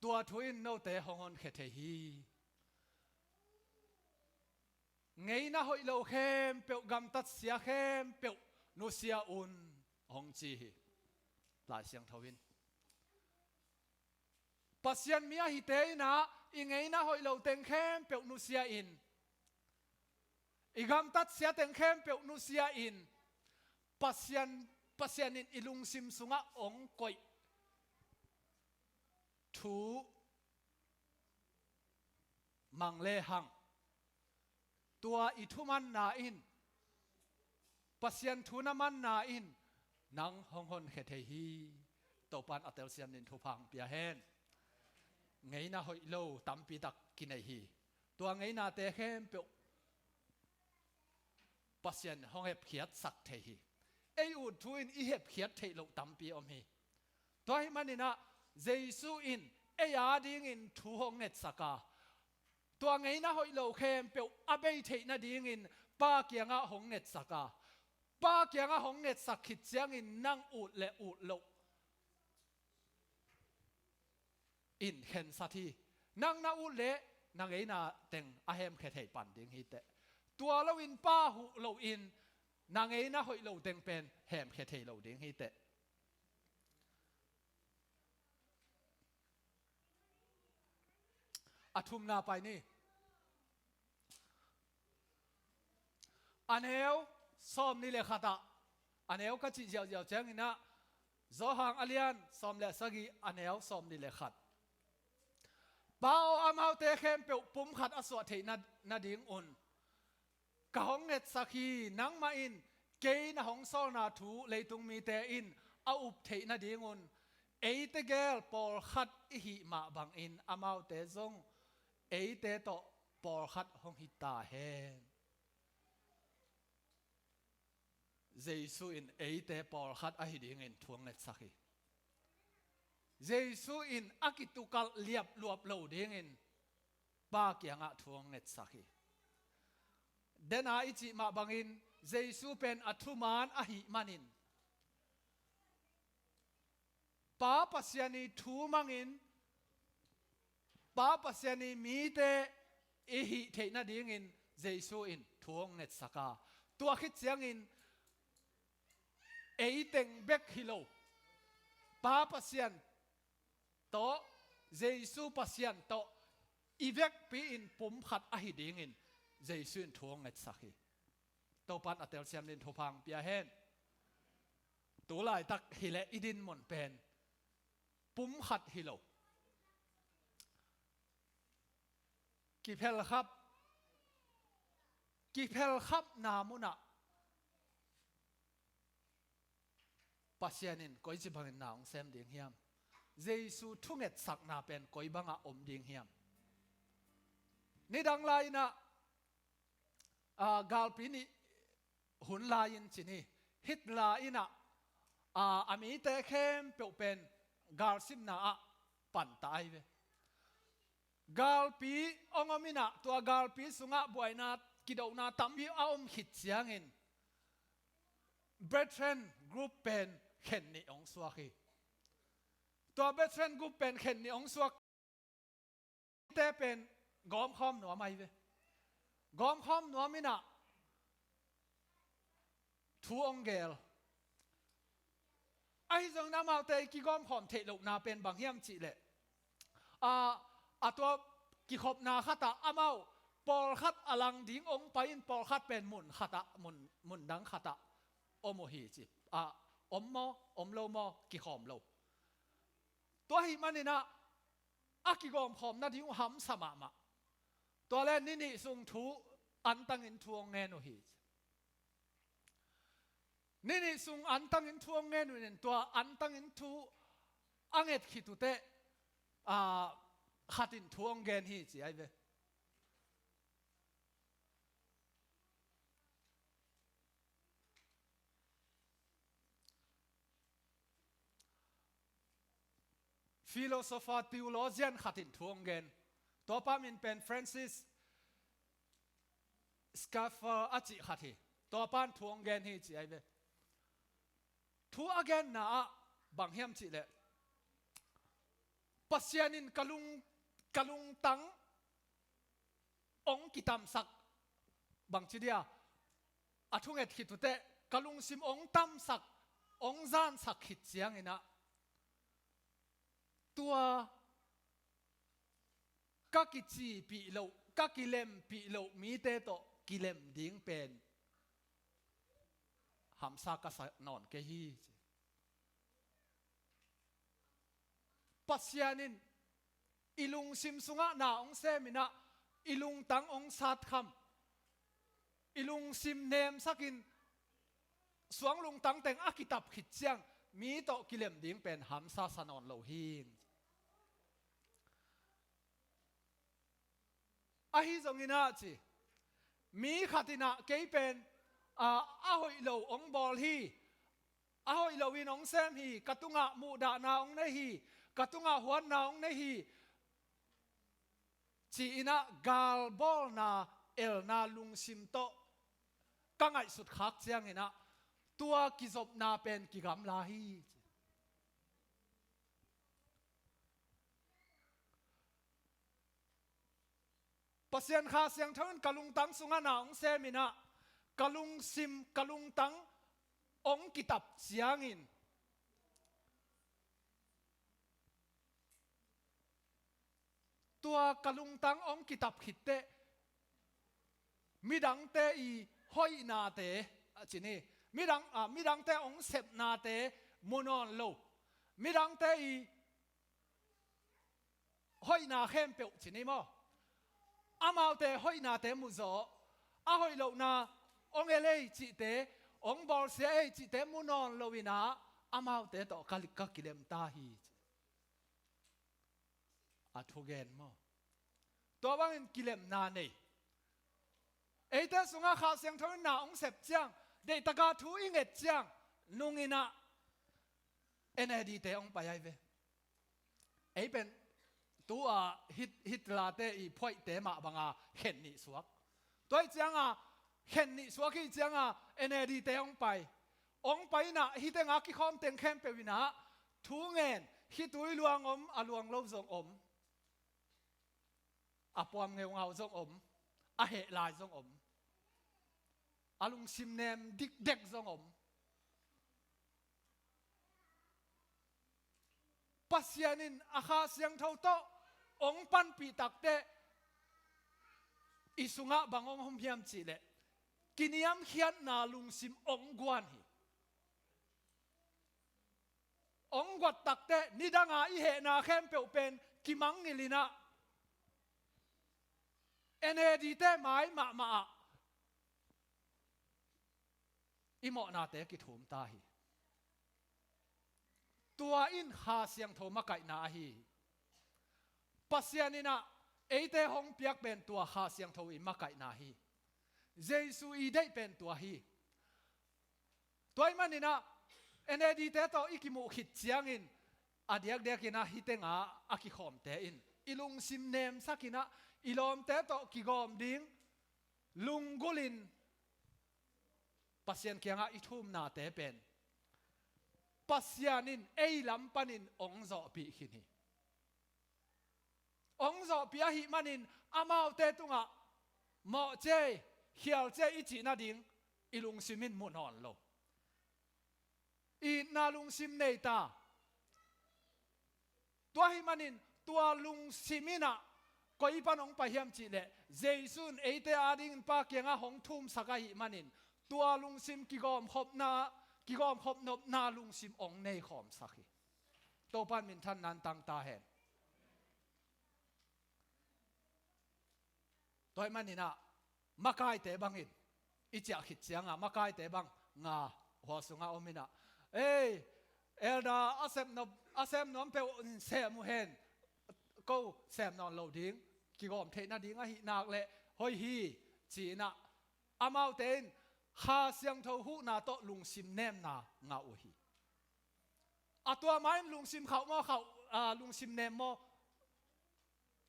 Tua thu in note hong honkhia thei hi." Ngeina hoih lo khempeuh, gamtat sia khempeuh nusia un, hong ci hi Lai Siangtho in. Pasian mi ahite in ah i ngeina hoih lo teng khempeuh nusia in, i gamtat sia teng khempeuh nusia in, Pasian, Pasian in i lungsim sungah hong koih thu mang lehang, tua i thumanna in, Pasian thu na manna in nang hong honkhia thei hi. Topan a telsiam dingin thupha hong pia hen. Ngeina hoih lo tampi tak kinei hi. Tua ngeinate khempeuh Pasian hong hepkhiatsak thei hi. Ei ut thu in i hepkhiat theih loh tampi om hi. Tua ahih manin ah Jesu in ei adingin thu hong ngetsak a, tua ngeina hoih lo khempeuh a bei theih nadingin Pa kiangah hong ngetsak a, Pa kiangah hong ngetsak khit ciangin nang ut le ut loh in khensat hi. Nang na ut leh na ngeina teng a hemkhia thei pan ding hi teh. Tua loin Pa huh loin na ngeina hoih lo teng pen hemkhia thei lo ding hi teh. A thumna pai ni. A neu sawmnih le khat ah, a neu ka cih ziauziau ciangin ah, Johan a lian sawm le sagih, a neu sawmnih le khat. Pa aw, amaute khempeuh pumkhat a suah theih na, nadingun ka hong ngetsak hi. Nangmah in kei na hong sawlna thu leitung mite in a up theih nadingun eite gel pawlkhat i hih mah bangin amaute zong eite tawh pawlkhat hong hi ta hen. Jesu in eite pawlkhat ahi dingin thu hong ngetsak hi. Jesu in a kitukalh liapluap lo dingin Pa kiangah thu hong ngetsak hi. Dena i cih mah bangin Jesu pen a thuman ahih manin Pa Pasian i thu mangin Pa Pasian i mite i hih theih nadingin Jesu in thu hong ngetsak a, tua khit ciangin ei teng bek hi lo, Pa Pasian tawh, Jesu Pasian tawh i vekpi in pum khat ahi dingin Jesu in thu hong ngetsak hi. Topan a telsiam dingin thupha hong pia hen. Tu laitak hileh i dinmun pen pum khat hi lo. Kiphelkhap, kiphelkhapna munah Pasian in koici bangin na hong sem ding hiam? Jesu thungetsakna pen koi bangah om ding hiam? Nidang lai-inah, aa, galpi nih hun lai-in ci ni, Hitler inah, aa, a mite khempeuh pen galsimna ah panta ai ve. Galpi hong om inah, tua galpi sungah buaina, kidohna tampi a om khit ciangin Brethren group pen khen nih hong suak hi. Tua Brethren group pen khen nih hong suak te pen gawmkhawm nuam ai ve. Gawmkhawm nuam inah thu hong gel. Ahi zongin amaute i kigawmkhawm theih lohna pen bang hiam cihleh, a, a tua kikhopna khatah amau pawlkhat a lang ding hong pai in pawlkhat pen mun khatah, mun, mun dang khatah om uh hi ci. A, om maw, om lo maw, kikhawm lo. Tua ahih maninah a kigawmkhawm nading uh hamsa mahmah. Tua le ni nih sung thu antangin thu hong ngen uh hi. Ni nih sung antangin thu hong ngen uh in tua antangin thu a nget khit uh teh, aa, khat in thu hong gen hi ci ai ve. Philosopher, theologian khat in thu hong gen. Tua pa min pen Francis Schaeffer a cih khat hi. Tua pan thu hong gen hi ci ai ve. Thu a genna ah bang hiam cihleh, Pasian in ka lung, ka lungtang hong kitamsak, bangci dia, a thunget khit uh teh ka lungsim hong tamsak, hong zansak khit cianginah tua ka kicipih loh, ka kilempih loh mite tawh kilem ding pen hamsa ka sa nawn kei hi ci. Pasian in i lungsim sungah na hong seminah, i lungtang hong satkham, i lungsim nemsakin suang lungtang teng a kitap khit ciang mi tawh kilem ding pen hamsa sa nawn lo hi. Ahi zongin ah ci, mi khat inah kei pen, a, a hoih lo hong bawl hi, a hoih loin hong sem hi, ka tungah muhdahna hong nei hi, ka tungah huatna hong nei hi, ci-inah galbawlna, elna lungsim tawh ka ngaihsut khak cianginah tua kizopna pen kigamla hi ci. Pasian Kha Siangtho in ka lungtang sungah na hong seminah, ka lungsim, ka lungtang hong kitap ciangin, tua ka lungtang hong kitap khitteh midangte i hoihnate, a ci ni, midang, a, midangte hong sepnate mu nawn lo, midangte i hoihna khempeuh ci ni maw? Amaute hoihnate muzaw, a hoih lohna hong el ei cihte, hong bawlsia ei cihte mu nawn loinah amaute tawh ka, ka kilem ta hi ci. A thugen maw? Tua bangin kilemna nei. Eite sungah Kha Siangtho in na hong sep ciang, Deihtaka thu i nget ciang nunginah N A D te hong pai ai ve. Ei pen tu-a Hit-, Hitler te i phuaihte mah banga khen nih suak. Tua ih cianga khen nih suak ih cianga N A D te hong pai. Hong pai inah hih tenga kikhawm teng khempeuh inah thu ngen, khitui luang om, a luang lo zong om. A puam ngeungau zong om, a heh lai zong om, a lungsim nem dikdek zong om. Pasian in a Kha Siangtho tawh hong panpih takteh i sungah bang hong om hiam cihleh kiniamkhiatna lungsim hong guan hi. Hong guat takteh nidanga i hehna khempeuh pen kimangngilh inah N A D te mai mahmah ah i mawhnate kithum ta hi. Tua in Kha Siangtho makaihna ahi hi. Pasian inah eite hong piak pen tua Kha Siangtho i makaihna hi. Jesu i deih pen tua hi. Tua ih maninah N A D te tawh i kimuh khit ciangin a diakdiakinah hih tenga a kikhawmte in i lungsim nemsak inah i lawmte tawh kigawm ding lunggulhin Pasian kiangah i thumnate pen Pasian in ei lam panin hong zawhpih khin hi. Hong zawhpih ahih manin amaute tungah mawh ciai, khial ciai i cih nading i lungsim in mu nawn lo. Itna lungsim nei ta. Tua ahih manin tua lungsim inah koi pan hong pai hiam cihleh Jesu in eite adingin Pa kiangah hong thumsak ahih manin tua lungsim kigawmkhopna, kigawmkhop nopna lungsim hong neikhawmsak hi. Topa in minthanna tang ta hen. Tua ih maninah makaite bangin i ciah khit cianga makaite bang nga hua sungah om inah, ei, elder a sem nop, a sem nuam peuh in sem uh hen, ko sem nawn lo ding, kigawm theih nading ahih nak leh hoih hi, ci-inah amaute in Kha Siangtho huhna tawh lungsim nemna ngah uh hi. A tua ma in lungsim khauh maw, khauh, a, lungsim nem maw,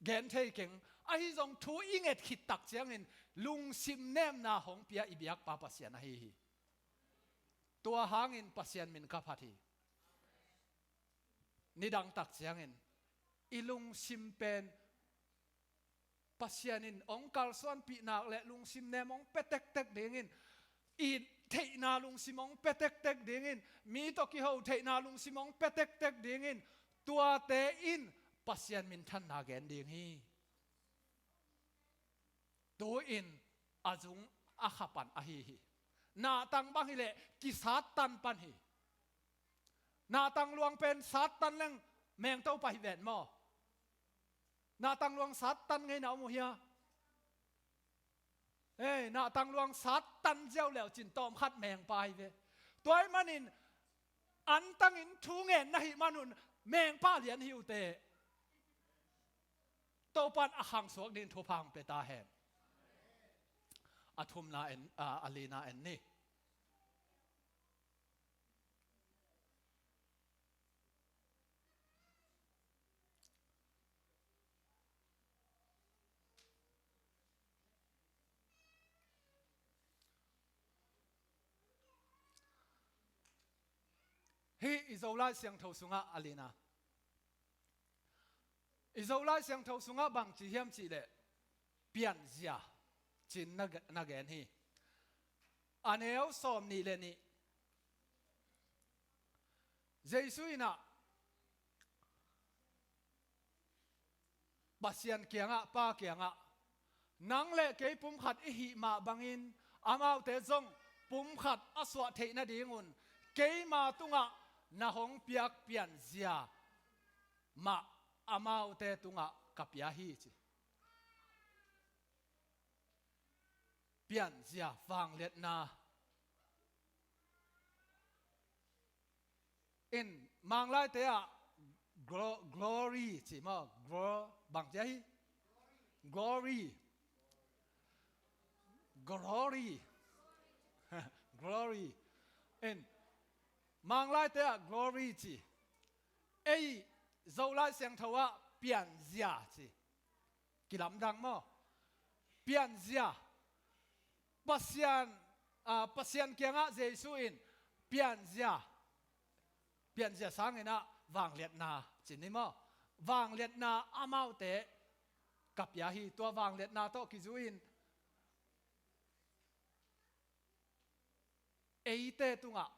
gen thei keng. Ahi zong thu i nget khit tak ciangin lungsim nemna hong pia i biakpa Pasian ahi hi. Tua hangin Pasian min ka phat hi. Nidang tak ciangin i lungsim pen Pasian in hong kalsuanpih nak le lungsim nem hong pia tektek dingin, it theihna lungsim hong pia tektek dingin, mi tawh kiho theihna lungsim hong pia tektek dingin, tuate in Pasian minthanna gen ding hi. Tu-in a zung a kha pan ahi hi. Nahtang bang hileh kisattan pan hi. Nahtang luang pen sattan leng mengto pah hi ven maw? Nahtang luang sattan ngeina om uh hia? Ei, nahtang luang sattan ziau leucin tawmkhat mengpa hi ve. Tua ahih manin antangin thu ngen na hih manun mengpa lian hi uh teh. Topan a khangsuak dingin thupha hong pia ta hen. A thumna en, a, a lina en ni. Hih i Zolai Siangtho sungah a lina. I Zolai Siangtho sungah bang ci hiam cihleh, pianzia ci-in na, na gen hi. A neu sawm nih le nih. Jesu in ah Pasian kiangah, Pa kiangah, nang le kei pumkhat i hih mah bangin amaute zong pumkhat a suah theih nadingun keima tungah na hong piak pianzia mah amaute tungah ka pia hi, ci. Pianzia, vangliatna. In Manglaite ah glo-, glory ci maw? Glo-, bang ci ahi? Glory. Glory. Glory. In, Manglaite ah glory ci. Ei Zolai Siangtho ah pianzia ci. Kilamdang maw? Pianzia. Pasian, ah, Pasian kiangah Jesu in pianzia, pianzia sangin ah vangliatna ci ni maw? Vangliatna amaute ka pia hi. Tua vangliatna tawh kizui-in eite tungah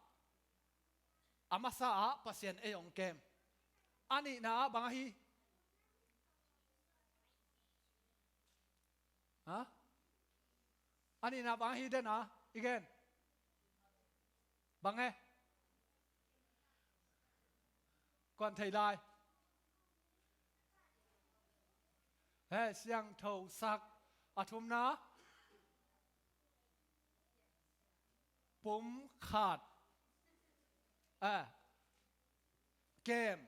a masa ah Pasian ei hong kem. A nihna ah bang ahi? Ha? A nihna bang ahi den a? I gen. Bang e? Kuan thei lai. He, siangthosak. A thumna, pumkhat. Eh, kem.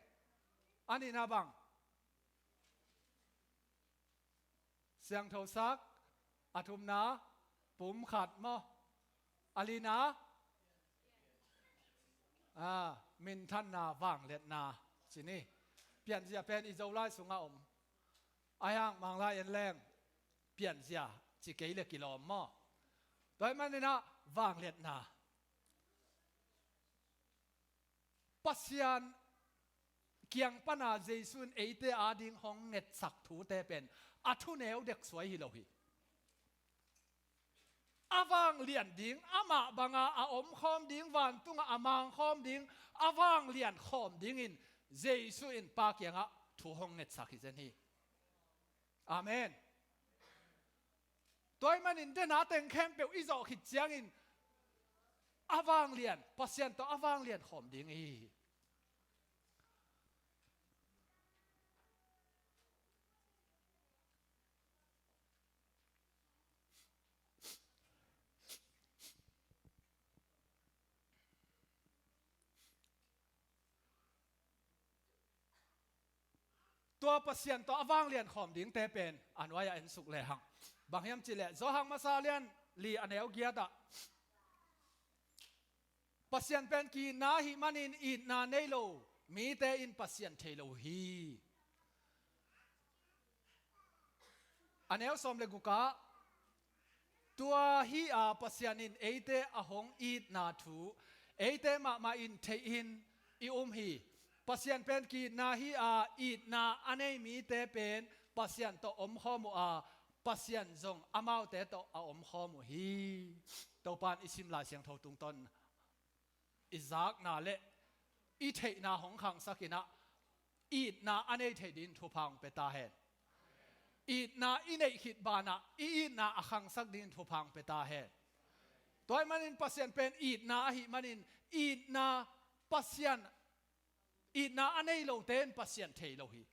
A nihna bang? Siangthosak. A thumna, pumkhat maw? A lina, ah, minthanna, vangliatna ci ni. Pianzia pen i Zolai sungah om. Ahi hang Manglai en leng pianzia ci kei le kilawm maw? Tua ahih manin ah vangliatna. Pasian kiang pana Jesu in eite ading hong ngetsak thute pen a thuneu deksuai hi lo hi. A vanglian ding, amah banga a omkhawm ding, vantungah a mangkhawm ding, a vanglian khawm dingin Jesu in Pa kiangah thu hong ngetsak hi zen hi. Amen. Tua ahih manin dena teng khempeuh i zawh khit ciangin a vanglian, Pasian tawh a vanglian khawm ding i hi hi. Tua Pasian tawh a vanglian khawm dingte pen a nuai-ah en suk lehang, bang hiam cihleh Johan masa lian li a neu giat ah Pasian pen ki-itna ahih manin itna nei lo mite in Pasian thei lo hi. A neu sawm le guk ah, tua hi-a Pasian in eite a hong itna thu eite mahmah in theihin i um hi. Pasian pen ki-itna hi-a, itna a nei mite pen Pasian tawh omkhawm uh a, Pasian zong amaute tawh a omkhawm uh hi. Topa in i sim Lai Siangtho tungtawn i zakna le i theihna hong khangsak in ah, itna a nei thei dingin thupha hong pia ta hen. Itna i neih khit banah i itna a khangsak dingin thupha hong pia ta hen. Tua ahih manin Pasian pen itna ahih manin itna Pasian, itna a nei lote in Pasian thei lo hi.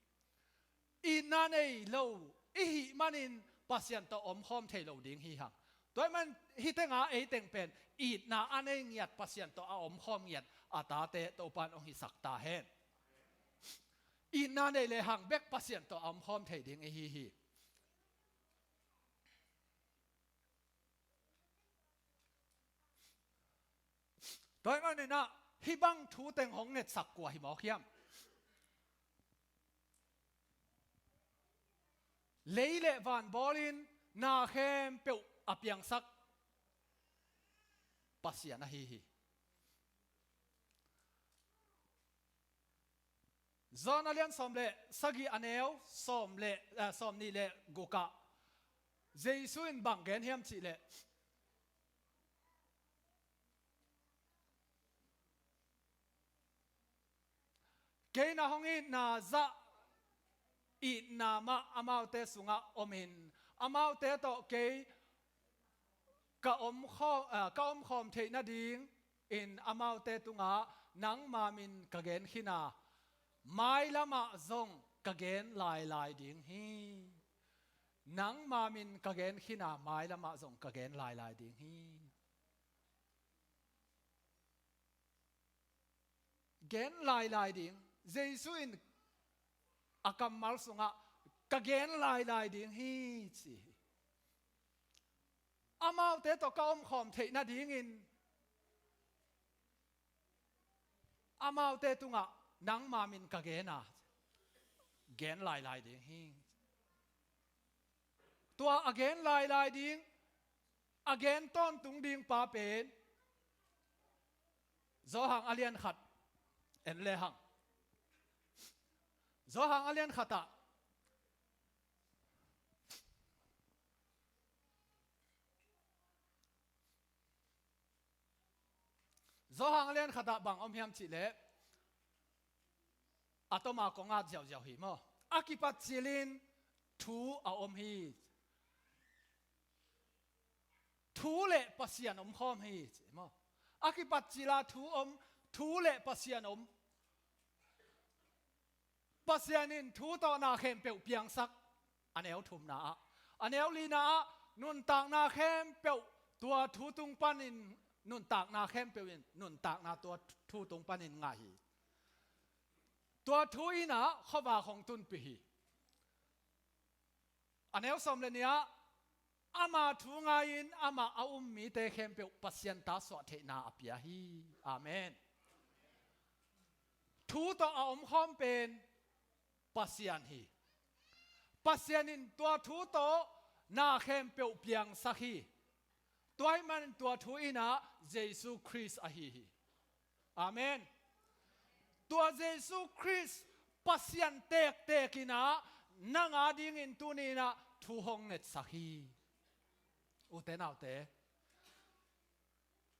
Itna nei lo i hih manin Pasian tawh omkhawm thei lo ding hi hang. Tua ahih man hih tenga ei teng pen itna a nei ngiat, Pasian tawh a omkhawm ngiat a tate Topa in hong hisak ta hen. Itna nei lehang bek Pasian tawh a omkhawm thei ding i hi hi. Tua ahih manin ah hih bang thu teng hong ngetsak kua hi mawk hiam? Lei le van bawlin na khempeuh a piangsak Pasian ahi hi. John a lian sawm le sagih a neu sawm le, eh, sawm nih le guk ah Jesu in bang gen hiam cihleh, kei na hong itna zah itna mah amaute sungah omin, amaute tawh kei ka omkhawm, ah, ka omkhawm theih nadingin amaute tungah nangma min ka gen khin a, mailamah zong ka gen lailai ding hi. Nangma min ka gen khin a, mailamah zong ka gen lailai ding hi. Gen lailai ding. Jesu in a kammal sungah ka gen lailai ding hi ci hi. Amaute tawh ka omkhawm theih nadingin amaute tungah nangma min ka gen a, gen lailai ding hi. Tua a gen lailai ding, a gen tawntung ding pa pen Johan a lian khat en lehang. Johan a lian khatah Johan a lian khatah bang om hiam cihleh, a toma kong at ziauziau hi maw. A kipat cilin thu a om hi. Thu le Pasian om khawm hi ci maw. A kipat cila thu om, thu le Pasian om. Pasian in thu tawh na khempeuh piangsak. A neu thumna ah, a neu lina ah, nuntakna khempeuh tua thu tung panin, nuntakna khempeuh in nuntakna tua thu tung panin ngah hi. Tua thu in ah khuavak hong tunpih hi. A neu sawm le nih ah, ama thu ngai-in amah a um mite khempeuh Pasian ta suah theihna a pia hi. Amen. Thu tawh a om khawm pen Pasian hi. Pasian in tua thu tawh na khempeuh piangsak hi. Tua ahih manin tua thu in ah Jesu Khrist ahi hi. Amen. Tua Jesu Khrist Pasian tektek in ah nang adingin tuni in ah thu hong ngetsak hi. Ute naute,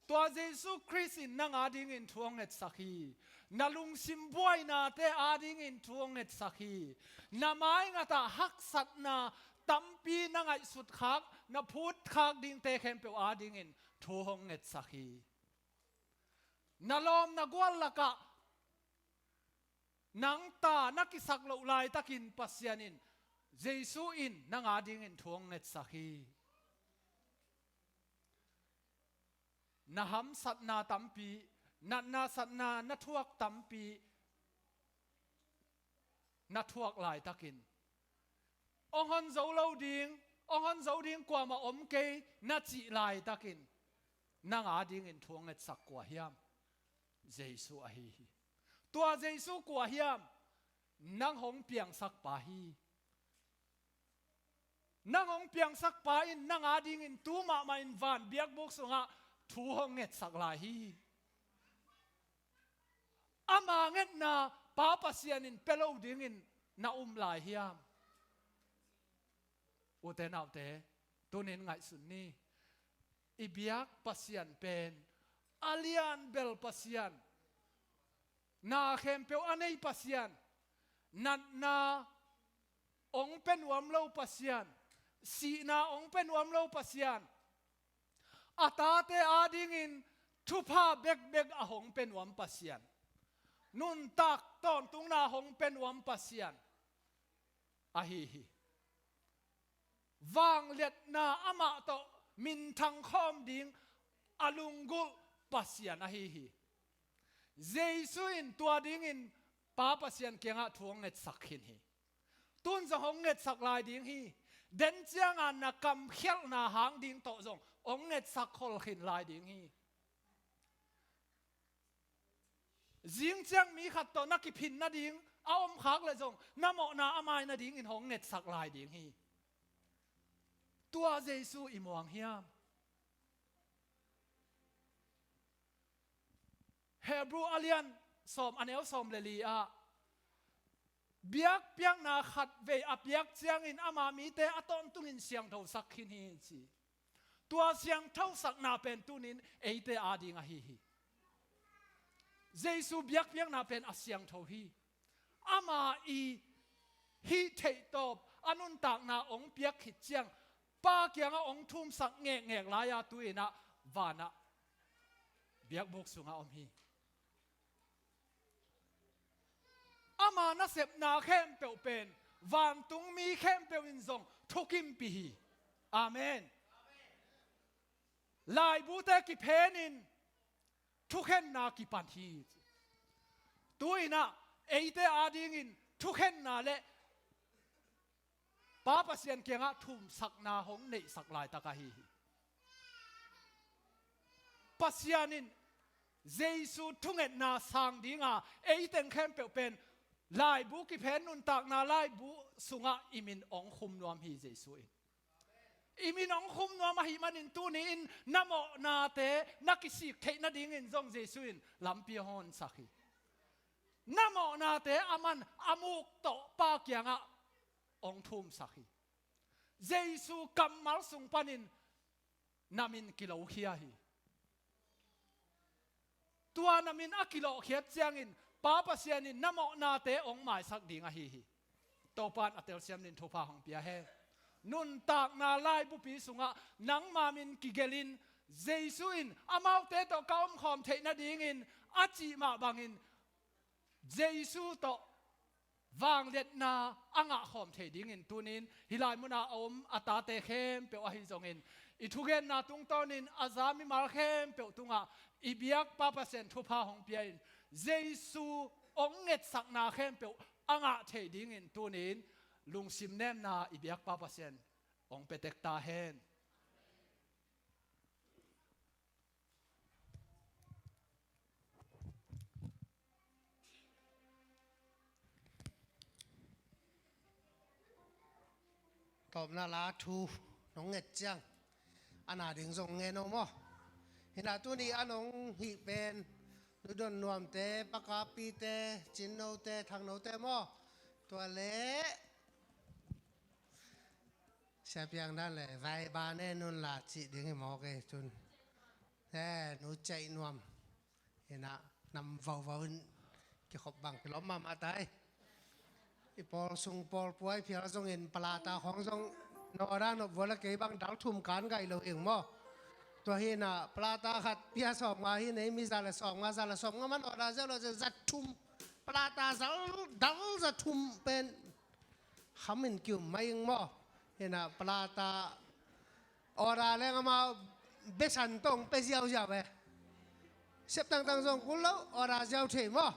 tua Jesu Khrist in nang adingin thu hong ngetsak hi. Na lungsim buainate adingin thu hong ngetsak hi. Na maingatah haksatna tampi na ngaihsut khak, na phut khak dingte khempeuh adingin thu hong ngetsak hi. Na lawm na gual lakah nang ta na kisak loh laitakin Pasian in, Jesu in nang adingin thu hong ngetsak hi. Na hamsatna tampi, natna satna na thuak tampi, na thuak laitakin, hong hon zo lo ding, hong hon zo ding kuamah om kei na cih laitakin, nang adingin thu hong ngetsak kua hiam? Jesu ahi hi. Tua Jesu kua hiam? Nang hong piangsak pa hi. Nang hong piangsak pa in nang adingin tu mahmah in van biakbuk sungah thu hong ngetsak lai hi. Ama ngetna Pa Pasian in pia lo dingin na um lai hiam? Ute naute, tunin ngaihsun ni. I biak Pasian pen a lianbel Pasian, na khempeuh a nei Pasian, natna hong pia nuam lo Pasian, sihna hong pia nuam lo Pasian, a tate adingin thupha bekbek a hong pia nuam Pasian, nuntak tawntungna hong pia nuam Pasian ahi hi. Vangliatna amah tawh minthang khawm ding a lunggulh Pasian ahi hi. Jesu in tua dingin Pa Pasian kiangah thu hong ngetsak khin hi. Tun zong hong ngetsak lai ding hi. Den cianga na kamkhialhna hang ding tawh zong hong ngetsak khol khin lai ding hi. Zing ciang mi khat tawh na kiphin nading a om khak leh zong na mawhna a mai nadingin hong ngetsak lai ding hi. Tua Jesu i muang hiam? Hebru a lian sawm, a neu sawm le li ah, biakpiakna khat vei a piak ciangin ama mite a tawntungin siangthosak khin hi ci. Tua siangthosakna pen tunin eite ading ahi hi. Jesu biakpiakna pen a siangtho hi. Ama i hih theihtawp a nuntakna hong piak khit ciang Pa kiangah hong thumsak ngekngek lai-a tu-in ah vanah biakbuk sungah om hi. Ama nasepna khempeuh pen vantungmi khempeuh in zong thukimpih hi. Amen. Laibute kiphenin thukhenna kipan hi. Tu-in ah eite adingin thukhenna le Pa Pasian kiangah thumsakna hong neihsak laitak ahi hi. Pasian in Jesu thungetna sang dinga ei teng khempeuh pen laibu kiphen nuntakna laibu sungah i min ong khum nuam hi. Jesu in i min ong khum nuam ahih manin tuni in na mawhnate na kisik theih nadingin zong Jesu in lampi a honsak hi. Na mawhnate a man a muk tawh Pa kiangah ong thumsak hi. Jesu kammal sung panin na min kilokhia hi. Tua na min a kilawhkhiat ciangin Pa Pasian in na mawhnate ong maisak ding ahi hi. Topa in a telsiam dingin thupha hong pia hen. Nuntakna laibupi sungah nangma min kigelin Jesu in amaute tawh ka omkhawm theih nadingin a cih mah bangin Jesu tawh vangliatna a ngahkhawm thei dingin tunin hih lai munah a om a tate khempeuh ahi zongin i thugenna tungtawnin a za mimal khempeuh tungah i biak Pa Pasian thupha hong pia in Jesu ong ngetsakna khempeuh a ngah thei dingin tunin lungsim nemna i biak Pa Pasian ong pia tek ta hen. Tawpna la thu nong nget ciang a na ding zong ngen aw maw? Hinah tuni a nong hih pen Nu Don Nuamte, Pa Kapite, Cinnote, Thangnote maw? Tua leh Sia Piang dan le vai ba ne nun la cih ding hi mawk ei cun. He, Nu Ceih Nuam. Hinah nam vauvau in kikhop bang kilawm mahmah tai. I pawl sung pawl puai phial zongin palata khawng zong na order nop vua la kei bang dal thum kan gaih lo ing maw? Tua hinah palata khat pia sawm nga hi nei mi za le sawm nga, za le sawm nga man order ziau lo zia za thum. Palata zal dal za thum pen kham in kium mai ing maw? Hinah palata order leng amau besan tong pe ziauziau e. Sep tangtang zong kul lo, order ziau thei maw?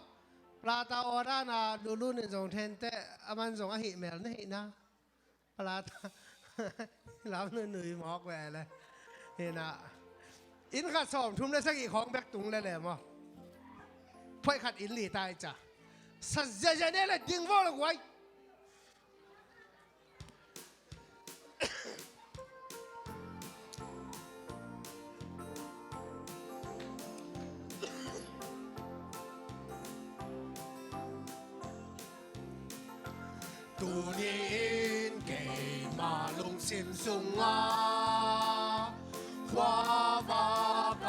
Palata order na lulun in zong thente, aman zong a hih mel na hihna. Palata lam nunui mawk ve le. Hinah inn khat sawm thum le sagih khawng bek tung le le maw? Phoih khat inn li tai ca. Sa ziazia ne le ding vaw le guai. Tuni-in keima lungsim sungah khuavak a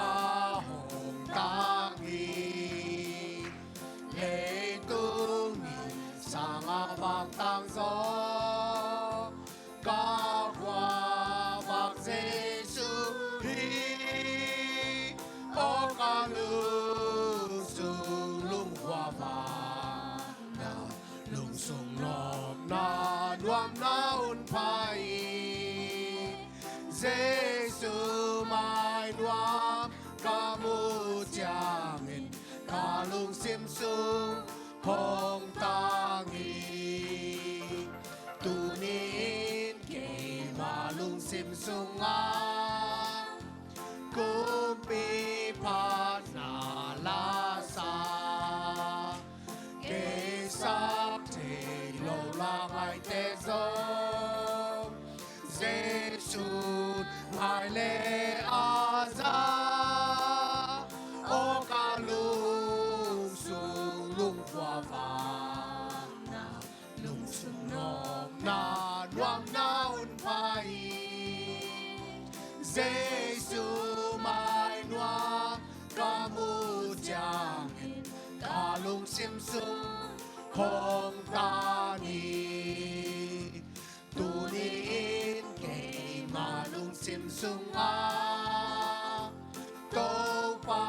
hong tang hi. Leitung mi sangah vak tang zaw ka khuavak Jesu hi. Aw ka lungsung lungkhuavak na lungsung lawpna nuamna hun pha hi. Jesu mai nuam ka muh ciangin ka lungsim sung hong tang hi. Tuni-in keima lungsim sungah kumpi phatna lasa kei sak thei lo la ngaite zong Jesu mai le a za. Aw ka lungsung lungkhuavak na lungsung lawpna nuamna hun pha hi. Jesu mai nuam ka muh ciangin ka lungsim sung hong tang hi. Tuni-in keima lungsim sungah Topa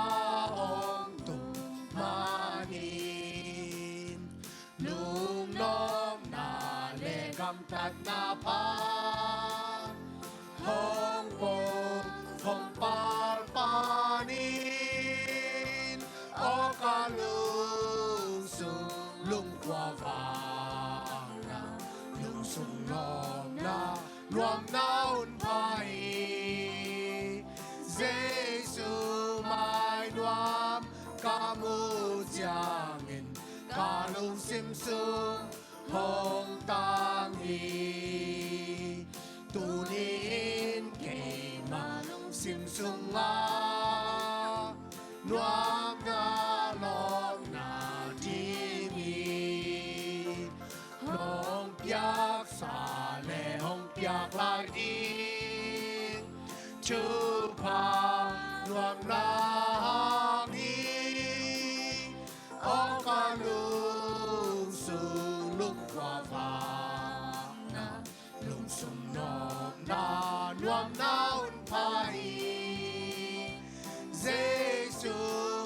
hong tung manin lungnopna le gamtatna pha hong pom hong pal panin aw ka lungsung lungkhuavak na lungsung lawpna nuamna hun pha hi. Jesu mai nuam piak lai ding thupha nuam nang hi. Aw ka lungsung lungkua vang na, lungsung nuamna nuamna hun pha hi. Jesu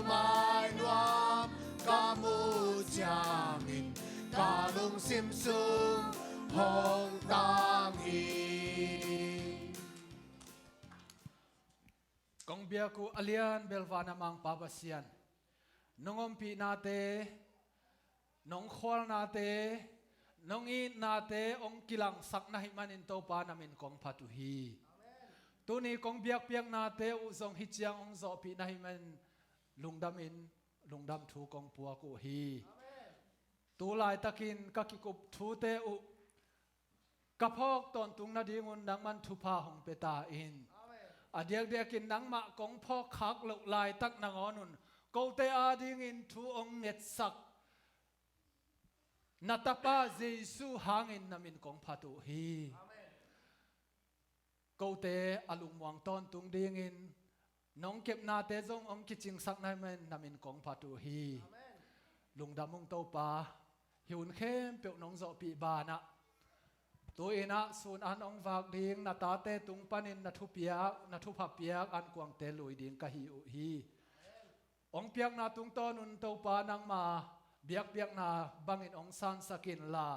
mai nuam ka muh ciangin ka lungsim sung hong tang hi. Kong biak uh a lian bel van a Mangpa Pasian, nong ompihnate, nong khualnate, nong itnate hong kilangsak na hih manin Topa na min kong phat uh hi. Tuni kong biakpiaknate uh zong hih ciang hong zawhpih na hih manin lungdamin lungdam thu kong puak uh hi. Tu laitakin ka kikup thute uh ka phawk tawntung nadingun nangman thupha hong pia ta in. A diakdiakin nangmah kong phawk khak loh laitak nangawnun kote adingin thu hong ngetsak na Tapa Jesu hangin na min kong phat uh hi. Kote a lungmuang tawntung dingin nong kepnate zong hong kicingsak na hih manin na min kong phat uh hi. Lungdam ung Topa, hih hun khempeuh nong zawhpih banah tu-in ah sun an hong vak ding na tate tung panin na thupiak, na thupha piak ankuangte lui ding ka hi uh hi. Hong piakna tungtawnun Topa nangma biakpiakna bangin hong sansak inla,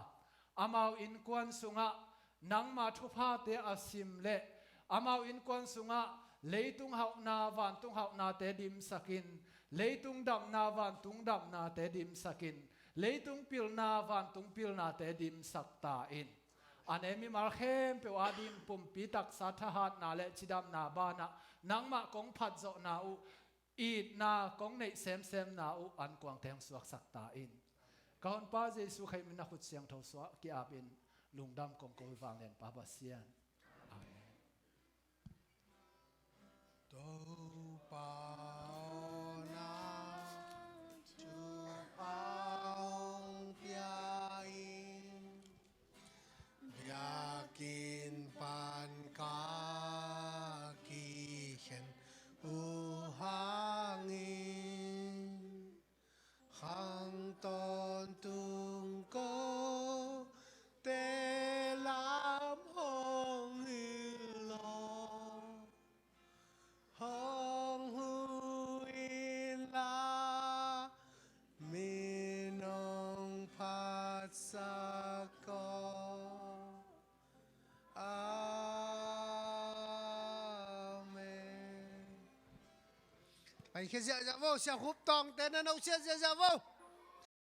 amau innkuan sungah nangma thuphate a sim leh amau innkuan sungah leitung hauhna vantung hauhnate dimsak in, leitung damna vantung damnate dimsak in, leitung pilna vantung pilnate dimsak ta in. A ne mimal khempeuh ading pumpi taksa thahatna le cidamna banah nangmah kong phatzawhna uh, itna kong neih semsemna uh ankuangte hong suaksak ta in. Ka Honpa Jesu Khrih min a khut siangtho suah ki-apin lungdam kong ko hi, Vanglianpa Pasian. Amen. Topa aw, na thupha hong pia in, biakinn pan ka kikhen uh hangin, khang tawntung kote lam hong hilh law, hong hu inla, min hong phatsak aw. Amen. Pai khia ziahziah vo, Sia Khup Tawngte na no sia ziahziah vo.